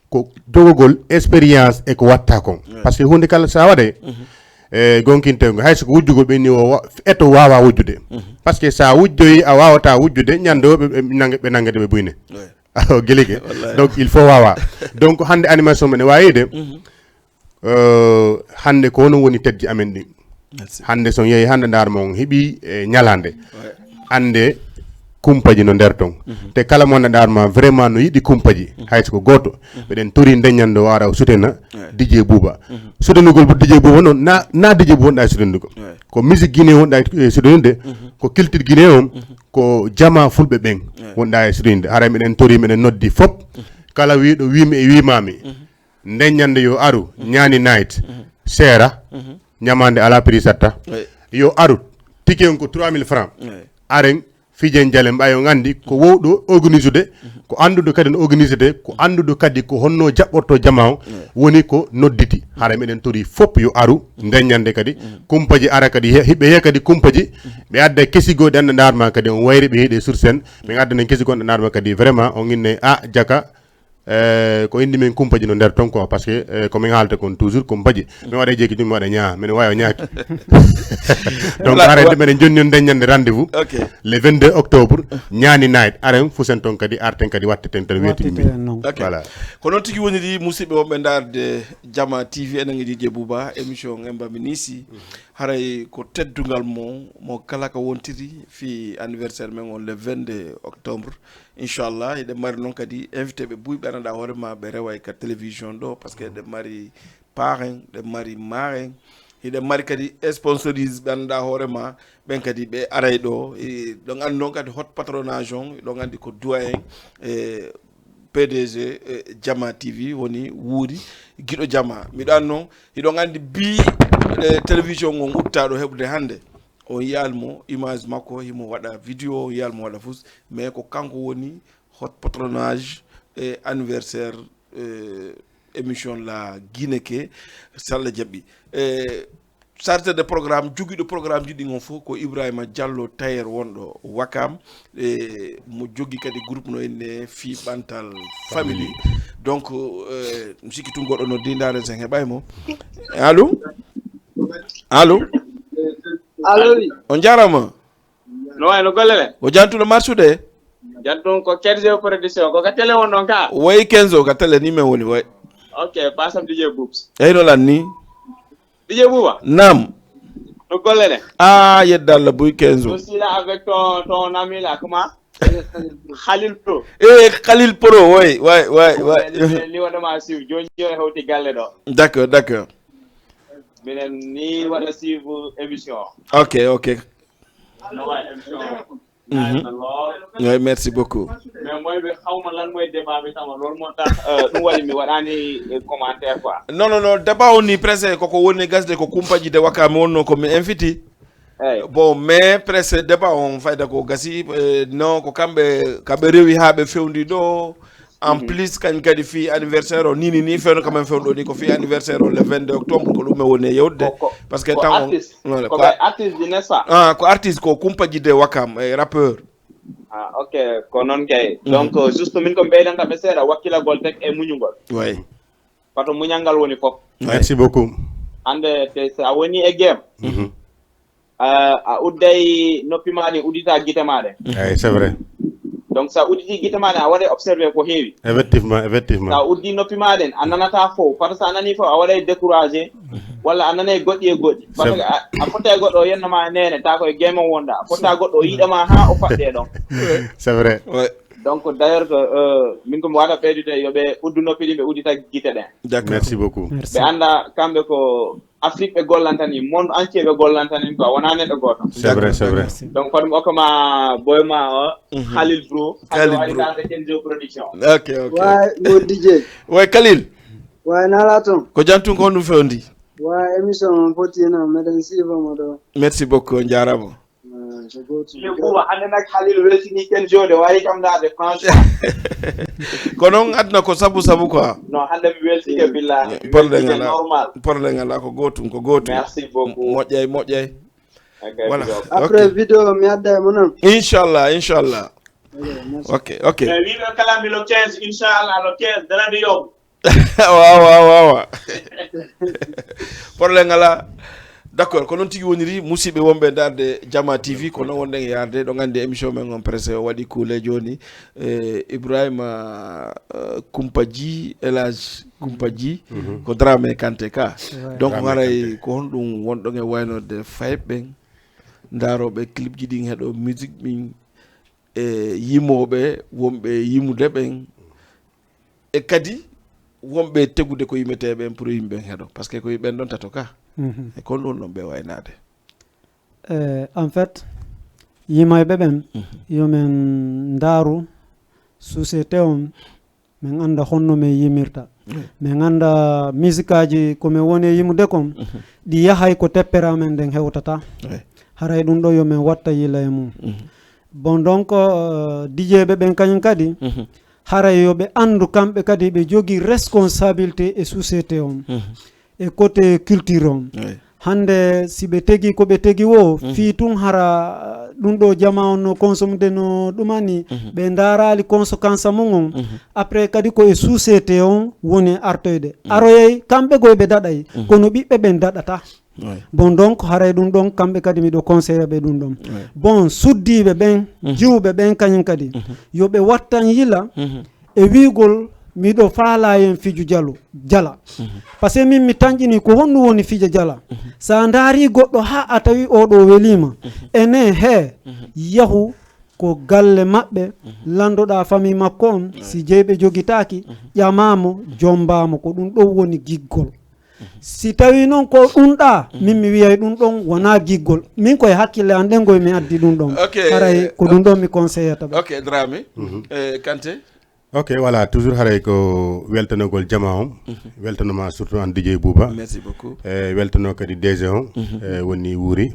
ko jogogol expérience e ko watta kon. Parce que hunde kala sa waɗe e gonkintego, hay soko wujjugol ɓenni o eto wawa wujjude. Parce que sa wujjoyi a wawata wujjude, ñande o ɓe nangede ɓe buyne. Awa gelike. Donc il faut wawa. Donc hande animation men e wayide. Euh, hande ko hono woni teddi amen ɗin. Hande son yehi hande ndar mon heɓi e ñalande, ande kumpaji no nder ton. Te kala mo nde ndar ma vraiment no yiɗi kumpaji, hay so ko goto, meɗen tori ndeññande o ara o sutena Didier Bouba. Sutenugol Didier Bouba noon na, na Didier Bouba ɗa sutenugol, ko musique guinéen on ɗa e sutenude, ko culture guinéen on. ko jama fulɓe ɓen wonɗa e sirinde. Haray miɗen tori, miɗen noddi fop, kala wiiɗo wiimi e wiimaami, nden ñande yo aru, ñaani night, seera, ñamande ala prix satta, yo aru, tiken ko trois mille francs. Aren fijen jalen ɓay on anndi ko wowɗo organisude, ko annduɗo kadi no organisede, ko annduɗo kadi ko honno jaɓɓorto jama on, woni ko nodditi. Hara miɗen tori fop yo aru nden ñande kadi, kumpaji ara kadi, he- hiɓe heya kadi kumpaji, ɓe adda kesigoɗi, anna ndaarma kadi on wayri ɓe hiɗe sur scène, ɓe adda nen kesigoɗi, anna ndaarma kadi vraiment on inne a jaka, eh, ko indi min kumpaji no nder ton quoi, parce que, eh, ko min haalta kon toujours kumpaji. Mi waɗa jeeki ɗum, mi waɗa ñaa, mene wawi o ñaaki. Donc, Voilà, hara wa- de meɗen jonni on dañande rendez-vous. Ok. Le vingt-deux octobre, ñaani night. Aren fusen ton kadi, arten kadi, watteten tan, weeti mi. Watteten non. Ok. Voilà. Ko noon tigi woniri, musidɓe wonɓe ndaarde Jama T V, enen e D J Bouba, émission en mbami nisi. Haray ko teddungal mo, mo kala ka wontiri fi anniversaire men on le vingt-deux octobre. Inchallah, hiɗen mari noon kadi invité ɓe buy ɓe anndaa hoore ma, ɓe rewa e ka télévision ɗo, parce que eɗen mari parrain, eɗen mari marrain, hiɗen mari kadi sponsorise ɓe anndaa hoore ma, ɓen kadi ɓe aray ɗo. E, ɗon anndi noon kadi hot patronage on, ɗon anndi ko doyen, e, P D G, e, Jama T V woni wuuri giɗo jama. Miɗo anndi noon, hiɗon anndi bi, e, télévision on uttaɗo heɓude hannde. On yiyal mo, image makko, himo waɗa vidéo, on yiyal mo waɗa fus, mais ko kanko woni hot patronage e anniversaire, e, émission La Guinée ke, Salla jaɓi. E, chargé de programme, jogiiɗo programme ji ɗin on fof ko Ibrahima Diallo, tailleur wonɗo Wakam, e, mo jogi kadi groupe no inne Fi Ɓantal Family. Donc, e, mi sikki tun goɗɗo noddi, ndaaren sen heɓay mo. Allo? Allo? Allo, wi. On jaaraama. No wayi no golle le? Ko jantuɗo marsude? Jantum ko Kenzo production, ko ka télé won ɗon ka? Woy Kenzo, ka télé ni men woni, woy. Ok, pasam D J Boubs. Eyyi, no lan ni? D J Bouba? Naam. No golle le? Ah, yedda Allah buy Kenzo. Aussi là avec ton, ton ami là, comment? Khalil Pro. Eh, Khalil Pro, woy, woy, woy, woy. Ni, ni waɗa ma suivre, joni joni hewti galle ɗo. D'accord, d'accord. Minen ni waɗa suivre émission. Ok, ok. No waɗa émission. Mhm. Nice na lool. Oui, merci beaucoup. Mais mooy ɓe xawma lan mooy débat bi tama, loolu moo tax, euh, ɗum waɗi mi waɗaani, euh, commentaire quoi. Non, non, non, débat o ni presque koko woni gasde ko kumpaji de Wakam wonno ko mi invité. Eyyi. Bon, mais presque débat on fayda ko gasi, euh, non, ko kamɓe, kamɓe rewi haa ɓe fewndi ɗo. En plus, kañ kadi fii anniversaire o, ni, ni, ni, fewno quand même fewndo ni, ko fii anniversaire o le vingt-deux octobre, ko ɗum e woni e yewtude. Ko, ko, parce que ko tan on, artiste. Voilà, ko ko ɓe artiste ji, n'est-ce pas? Ah, ko artiste, ko kumpaji de Wakam, e rappeur. Ah, ok, ko noon kay. Mhm. Donc, juste min ko mbeydan kamɓe seeɗa, wakkilagol tek e muñugol. Oui. Pato muñal ngal woni fof. Oui. Merci beaucoup. Hannde, te so a woni e game, mhm. A, a udday noppi ma ɗin, uddita gite ma ɗen. Eyi, c'est vrai. Donc, sa udditi gite ma ɗen, a waɗay observé ko heewi. Effectivement, effectivement. Sa uddi noppi ma ɗen, a nanata fof. Par ce que a nani fof, a waɗay découragé. Walla a nanay goɗɗi e goɗɗi. Parce que a, a fotta e goɗɗo o yenna ma nene, ta ko e game on wonda. A fotta goɗɗo o yiɗa ma ha o faɗɗe ɗon. C'est vrai. Ouais. Donc, d'ailleurs, que, euh, min ko mi waɗa ɓeydude, yo ɓe uddu noppi ɗin, ɓe uddita gite ɗen. D'accord. Merci beaucoup. Merci. Ɓe annda kamɓe ko Afrique ɓe gollantani, monde entier ɓe gollantani quoi, wona neɗɗo gooto. C'est vrai, c'est vrai. Donc, fodde mi okka ma boy ma o, mhm. Khalil Bro. Khalil Bro. Hannde o ari darde Kenzo Production. Ok, ok. Way, mo D J. Way, Khalil. Way, nala toon. Ko jam tun, ko honɗum fewndi? Way, émission on foti heno, meɗen siifa mo ɗo. Merci beaucoup, on jaaraama. Ah, ko gootum. Yo Bouba, hannde nak Khalil weltini Kenzo de, wayi kam daade, franchement. Ko noon aduna ko sabu sabu quoi. Non, hannde mi weltike billahi. Mi Problème weltike alaa. Normal. Problème alaa, ko gootum, ko gootum. Merci beaucoup. Moƴƴay, moƴƴay. Ok, voilà. Big up. Après, ok. Vidéo, mi adda e mo noon. Inchallah, inchallah. Ok, merci. Ok, ok. Mais wiɓe kala mi le quinze, inchallah, le quinze, dana de yobbo. Wawa, wawa. Problème alaa. D'accord, ko noon tigi woniri, musidɓe wonɓe darde Jama T V, ko noon wonɗen e yarde, ɗo nganndi émission men on presque o waɗi kuule jooni. Eh, Ibrahima, eh, Kumpaji, El Hadj Kumpaji, mhm. Ko Dramé Kanté ka. Ouais. Donc, Dramé haray Kanté. Ko honɗum wonɗon e waynorde fayɓe ɓen, ndaarooɓe clip ji ɗin, heɗo musique ɗin, e yimooɓe wonɓe yimude ɓen, e kadi wonɓe tegude ko yimetee ɓen pour yimɓe ɓen heɗo, parce que ko ɓen ɗon tato ka. Mhm. E kon ɗon ɗon ɓe waynaade. Eh, en fait, Yimayɓe ɓen, yo men ndaaru société on, men annda honno men yimirta. Men annda misikaaji ko men woni e yimude kon, ɗi yahay ko teppere amen nden hewtata. Haray ɗum ɗo yo men watta yila e mum. Bon, donc, euh, D J ɓe ɓen kañum kadi, haray yo ɓe anndu kamɓe kadi ɓe jogii responsabilité e société on, e côté culture on. Hannde si ɓe tegi ko ɓe tegi wo, fii tun hara ɗum ɗo jama on no consomde no ɗumani, ɓe ndaaraali conséquence mum on. Après kadi ko e société on woni artoyde. Aroyay, kamɓe goy ɓe daɗay, kono ɓiɓɓe ɓen daɗata. Bon, donc, haray ɗum ɗon, kamɓe kadi miɗo conseilla ɓe ɗum ɗon. Bon, suddiiɓe ɓen, jiwɓe ɓen kañum kadi, yo ɓe wattan yila e wiigol, miɗo faalaa en fiju jalo, jala. Parce que min mi tanƴini ko honɗum woni fija jala. Sa ndaari goɗɗo haa a tawi oɗo weliima, ene he yahu ko galle maɓɓe, landoɗaa famille makko on, si jeyi ɓe jogitaaki, ƴamaamo, jombaamo, ko ɗum ɗon woni giggol. Si tawi noon ko ɗum ɗa, min mi wiyay ɗum ɗon wonaa giggol. Min koye hakkille an ɗen goy mi addi ɗum ɗon. Ok. Haray ko ɗum ɗon mi conseillata ɓe. Ok, Dramé. Eh, Kanté? Ok, voilà, toujours haray ko weltanogol jama on. Weltanoma surtout an D J Bouba. Merci beaucoup. Eh, weltano kadi D G on. Eh, woni wuuri.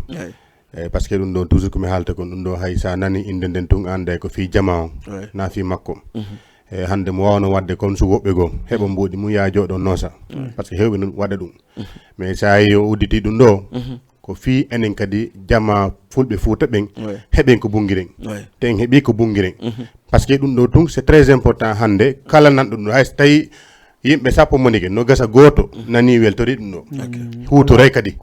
Eh, parce que ɗum ɗon toujours ko mi haalta kon ɗum ɗo, hay sa nani innde nden tun annday ko fii jama on. Na fii makko. E hannde mo waawno waɗde kon so woɓɓe goo heɓa mbuuɗi mum yaa jooɗo noosa. Par ce que heewɓe noon waɗa ɗum. Mais so a yii o udditi ɗum ɗo, ko fii enen kadi jama fulɓe Fuuta ɓen heɓen ko bunngiren. Te en heɓii ko bunngiren. Par ce que ɗum ɗo tun c'est très important hannde kala nanɗo ɗum hay so tawi yimɓe sappo monike no gasa gooto nani weltori ɗum ɗo. Huutoray kadi.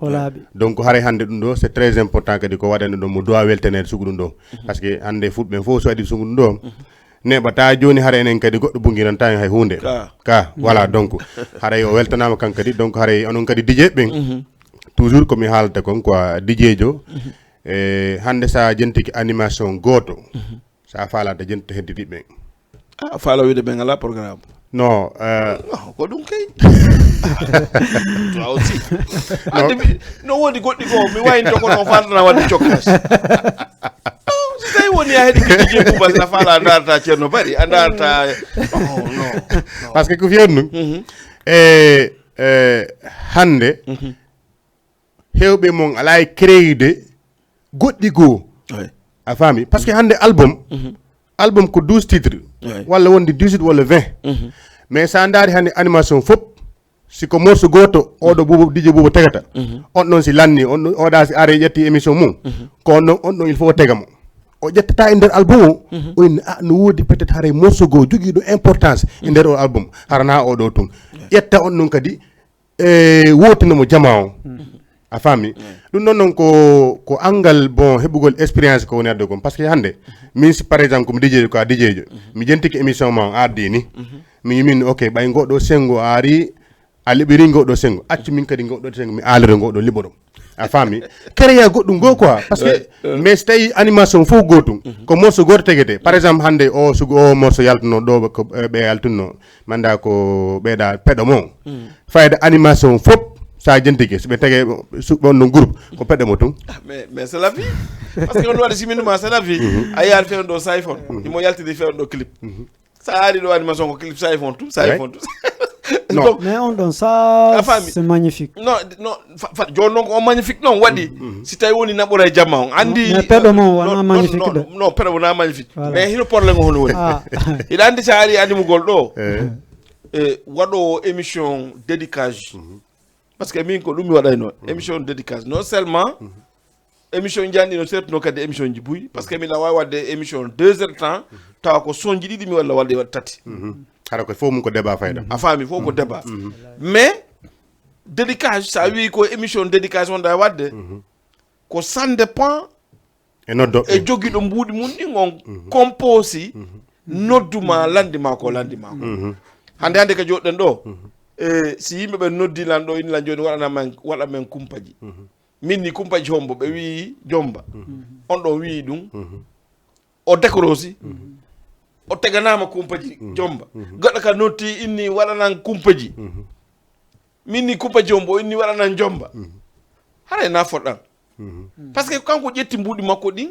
Donc haray hannde ɗum ɗo c'est très important kadi ko waɗande ɗo mo doit weltaneede sugu ɗum ɗo. Par ce que hannde fulɓe ɓen fof so waɗi sugu ɗum ɗo neɓata jooni hara enen kadi goɗɗo bungirantaa en hay huunde. Ka voilà, donc haray o weltanaama kan kadi, donc haray onon kadi D J ɓen toujours ko mi haalata kon quoi, D J jo. E hannde sa jentiki animation gooto, sa faalata jente heddidiɓe ɓen. A faala wiide ɓen ala programme? Non, euh, non, ko ɗum kay. Toi aussi. Ande mi no woodi goɗɗi goo mi wayinto kono o faaltana wadde cokkas. Si tawi woni a heɗi kadi jeeɓu basi a faala a ndaarata ceerno bari a ndaarata. Non, non. Parce que ko fiyan ɗum e e hannde heewɓe mon alaa e créyude goɗɗi goo. A faami? Parce que hannde album album ko douze titres walla wonde dix-huit walla vingt. Mais sa ndaari hannde animation fof si ko morceau gooto oɗo buuba D J buuba tegata, on ɗon si lanni on ɗon oɗa si ari ƴetti émission mum, ko on ɗon on ɗon il faut o tega mo. O ƴettata e nder album o o inni a no woodi peut-être haray morceau goo jogiiɗo importance e nder o album, harana oɗo tun ƴetta on ɗon kadi e wootinamo jama on. A faami? Ɗum ɗon noon ko ko anngal bon heɓugol expérience ko woni adde kon. Par ce que hannde min si par exemple ko mi D J ko a D J jo, mi jentiki émission ma on a addi ni, mi yimin ok ɓay ngoɗo sengo a ari a liɓiri ngoɗo sengo, accu min kadi ngoɗo sengo mi aliro ngoɗo liɓoro. A faami? Créa goɗɗum goo quoi. Parce que mais so tawi animation fof gootum ko morceau gooto tegete, par exemple hannde o sugu o morceau yaltuno ɗo ko ɓe yaltunno manda ko ɓeeɗa peɗo mo fayda animation fof sa jentike so ɓe tege suɓɓe on no groupe ko peɗo mo tun. Mais mais c'est la vie. Parce que on waɗi siminuma c'est la vie. A yaari fewndo ɗo sa iphone imo yaltidi fewndo ɗo clip. Sa ari ɗo animation ko clip sa iphone tum sa iphone tum. Non. Mais on ɗon sa c'est magnifique. Non non. Jooni noon ko on magnifique noon waɗi si tawi woni naɓora e jamma on andi mais peɗo mo wona magnifique de. Non peɗo wona magnifique mais hino porle ngo hono woni. Hiɗa andi sa ari animugol ɗo e waɗowo émission dédicace. Parce que min ko ɗum mi waɗayno émission dédicace non seulement émission janɗi no sertuno kadi émission ji buy parce que miɗa wawi wadde émission deux heures de temps tawa ko sonji ɗiɗi mi walla wadde waɗa tati. Hara ko fof mum ko débat fayda. A faami fof ko débat mais dédicace sa wi ko émission dédicace wonda e wadde ko ça dépend e noddoɓe e jogiɗo mbuuɗi mum ɗin on composi nodduma landima ko landima ko hande hande ka joɗɗen ɗo. E si yimɓe ɓe noddi lan ɗo inni lan joni waɗanama waɗa men kumpaji min ni kumpaji hombo ɓe wi jomba on ɗon wi ɗum o décrosi o teganama kumpaji jomba goɗɗo ka notti inni waɗanan kumpaji min ni kumpaji hombo inni waɗanan jomba haray na foɗɗan parce que kanko ƴetti mbuuɗi makko ɗin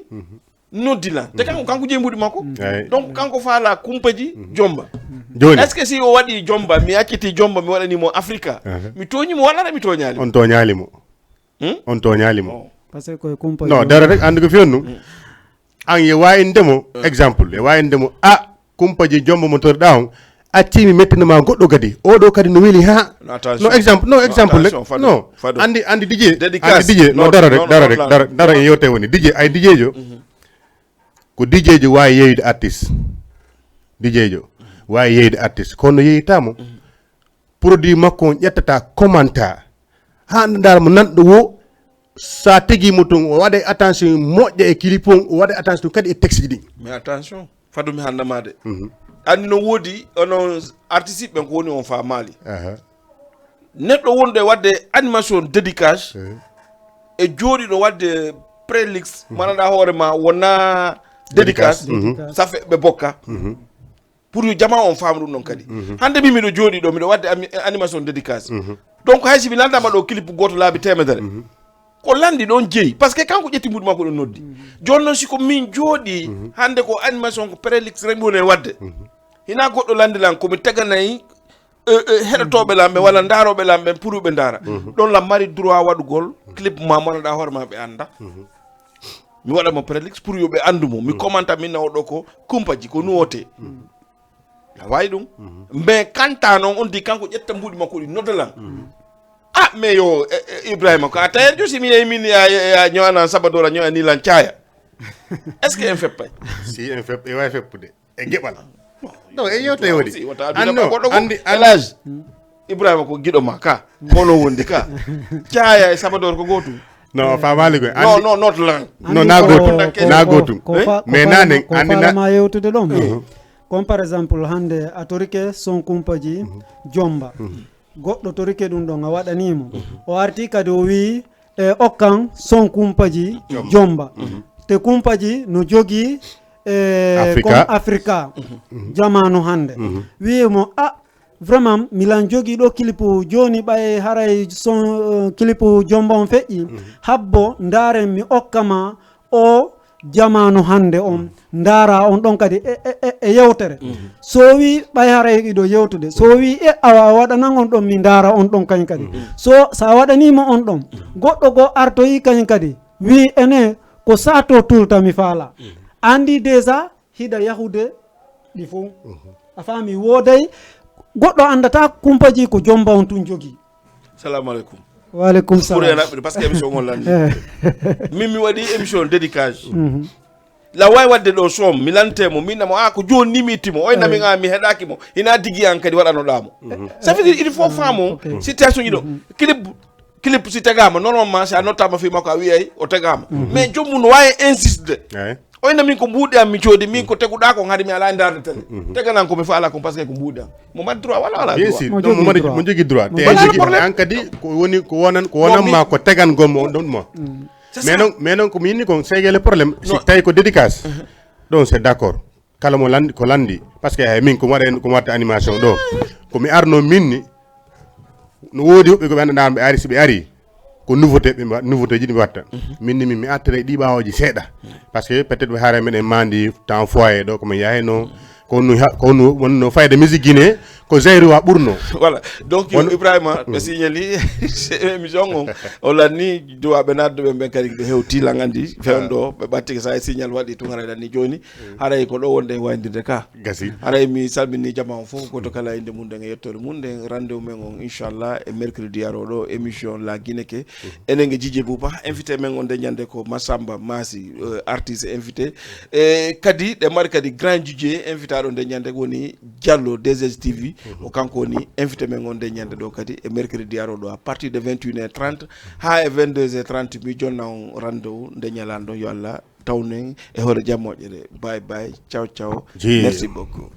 Noddi lan te kanko kanko jeyi mbuɗi makko. Donc kanko faala kumpaji jomba. Joni est-ce que si o waɗi jomba mi acciti jomba mi waɗanimo africa? Mi tooñimo walla aɗa mi tooñali mo? On tooñali mo. On tooñali mo. Parce que koye kumpaji. No dara rek andi ko fiyon ɗum. An ye wayindemo exemple ye wayindemo a kumpaji jomba mo torɗa on. Accimi mettinoma goɗɗo kadi oɗo kadi no weli ha. No exemple no exemple rek no. Andi andi dije andi dije no dara rek dara rek dara dara e yewte woni dije ay dijejo. Ko dijejo wawi yeyde artiste. Dijejo wawi yeyde artiste kono yeyitamo. Produit makko on ƴettata commenta ha ndar mo nanɗo wo. Sa tigi mo tun o waɗa attention moƴƴa e clip on o waɗa attention tun kadi e texte ɗin. Mais attention fadu mi hannama de. Anndi no woodi ono artiste ɓen ko woni on faamaali. Neɗɗo wonɗo e waɗde animation dédicace e jooɗiɗo waɗde prélix mananɗa hoore ma wona dédicace. Safe ɓe bokka. Pour yo jama on faama ɗum ɗon kadi. Hannde min miɗo jooɗi ɗo miɗo waɗde animation dédicace. Donc hay si mi landama ɗo clip gooto laabi temedere. Ko landi ɗon jeyi par ce que kanko ƴetti mbuɗi makko ɗum noddi. Jooni noon siko min jooɗi hannde ko animation ko prélix rek woni e waɗde. Hina goɗɗo landi lan komi taganayi heɗotooɓe lan ɓen walla ndaarooɓe lan ɓen pour ɓe ndaara. Ɗon lan mari droit waɗugol clip ma monoɗa hoore ma ɓe annda. Mi waɗa mo prélix pour yo ɓe anndu mo mi commenta min nawɗo ko kumpaji ko nuwote. A wawi ɗum. Mais kanta noon on di kanko ƴetta mbuɗi makko ɗi nodda lan. Ah mais yo ibrahima ko a tayerjo si mi yehi min ya ñoana sabadora ñoani lan caya. Est ce que en feppay? Si en fepp e wawi feppude e geɓal. Non e yewte woni anno andi elage. Ibrahima ko giɗo ma ka kono wondi ka caya e sabador ko gotum. Non famali koy non non not lan. Non na gotum na gotum. Mais nanen andi na yewtude ɗon. Comme par exemple hannde a torike son kumpaji jomba goɗɗo torike ɗum ɗon a waɗanimo o arti kadi o wii e okkan son kumpaji jomba te kumpaji no jogii e comme africa jamanu hannde wiimo a vraiment milan jogii ɗo kilipu jooni ɓay haray son kilipu jomba on feƴƴi habbo ndaaren mi okkama o jamaanu hannde on ndaara on ɗon kadi e, e, e, e yewtere so wi ɓay haray iɗo yewtude so wi e awa a waɗanan on ɗon mi ndaara on ɗon kañ kadi so so a waɗanima on ɗon goɗɗo goo artoyi kañ kadi wi ene ko sato tulta mi faala andi déjà hiɗa yahude ɗi fof a faami wooday goɗɗo anndata kumpaji ko jomba on tun jogii. Salamu aleykum. Waaleykum salam. Ɓuri en raɓɓude par ce que émission on lanni min mi waɗi émission dédicace la wawi wadde ɗo soom mi lante mo min namo a ko joni ni mi itti mo oy nami a mi heɗaki mo hina digi an kadi waɗanoɗa mo ça veut dire il faut faamo situation ji ɗo clip clip si tagama normalement si a nottama fi makko a wiyay o tagama mais joom mum no wawi insiste de. Oyna min ko mbuuɗi am mi coodi min ko teguɗa ko hari mi ala e darde télé teganan ko mi faala ko parce que ko mbuuɗi am mo mbaɗi droit wala wala bien sûr ɗum mo mbaɗi mo jogui droit te jogui an kadi ko woni ko wonan ko wonan ma ko tegan gommo on ɗon mo mais non mais non ko mi yinni kon segue le problème si tawi ko dédicace ɗon c'est d'accord kala mo landi ko landi parce que hay min ko waɗa ko watta animation ɗo ko mi arno minni no woodi woɓɓe ko ɓe anndanɗa ɓe ari si ɓe ari ko nouveauté ɓe nouveauté ji ɗi ɓe watta min ni min mi artira e ɗi ɓawoji seeɗa parce que peut être ɓe haara meɗen mandi temps foyer ɗo komin yahayno ko nu ko nu wonno fayda musique guiné ko zayri wa ɓurno voilà donc ibrahima ɓe signali émission o o lanni duwaɓe nadduɓe ɓen kadi ɓe hewti lan andi fewndo ɓe ɓattike sa e signal waɗi tun haray lanni joni haray ko ɗo wonde e waydirde ka gasi haray mi salmini jama on fof goto kala inde mum nden e yettore mum nden rendez-vous men on inchallah e mercredi aroɗo émission la guineke enen e jije bouba invité men on nde ñande ko massamba masi artiste invité e kadi ɗe mari kadi grand jije invitaɗo nde ñande woni diallo dgs tv o kanko woni invité men on nde ñande ɗo kadi e mercredi aroɗo à partir de vingt une heure trente ha e vingt deux heures trente mi jonna on rendez-vous nde ñalande ɗon yo allah tawnen e hoore jam moƴƴere bay bay ciao ciao merci beaucoup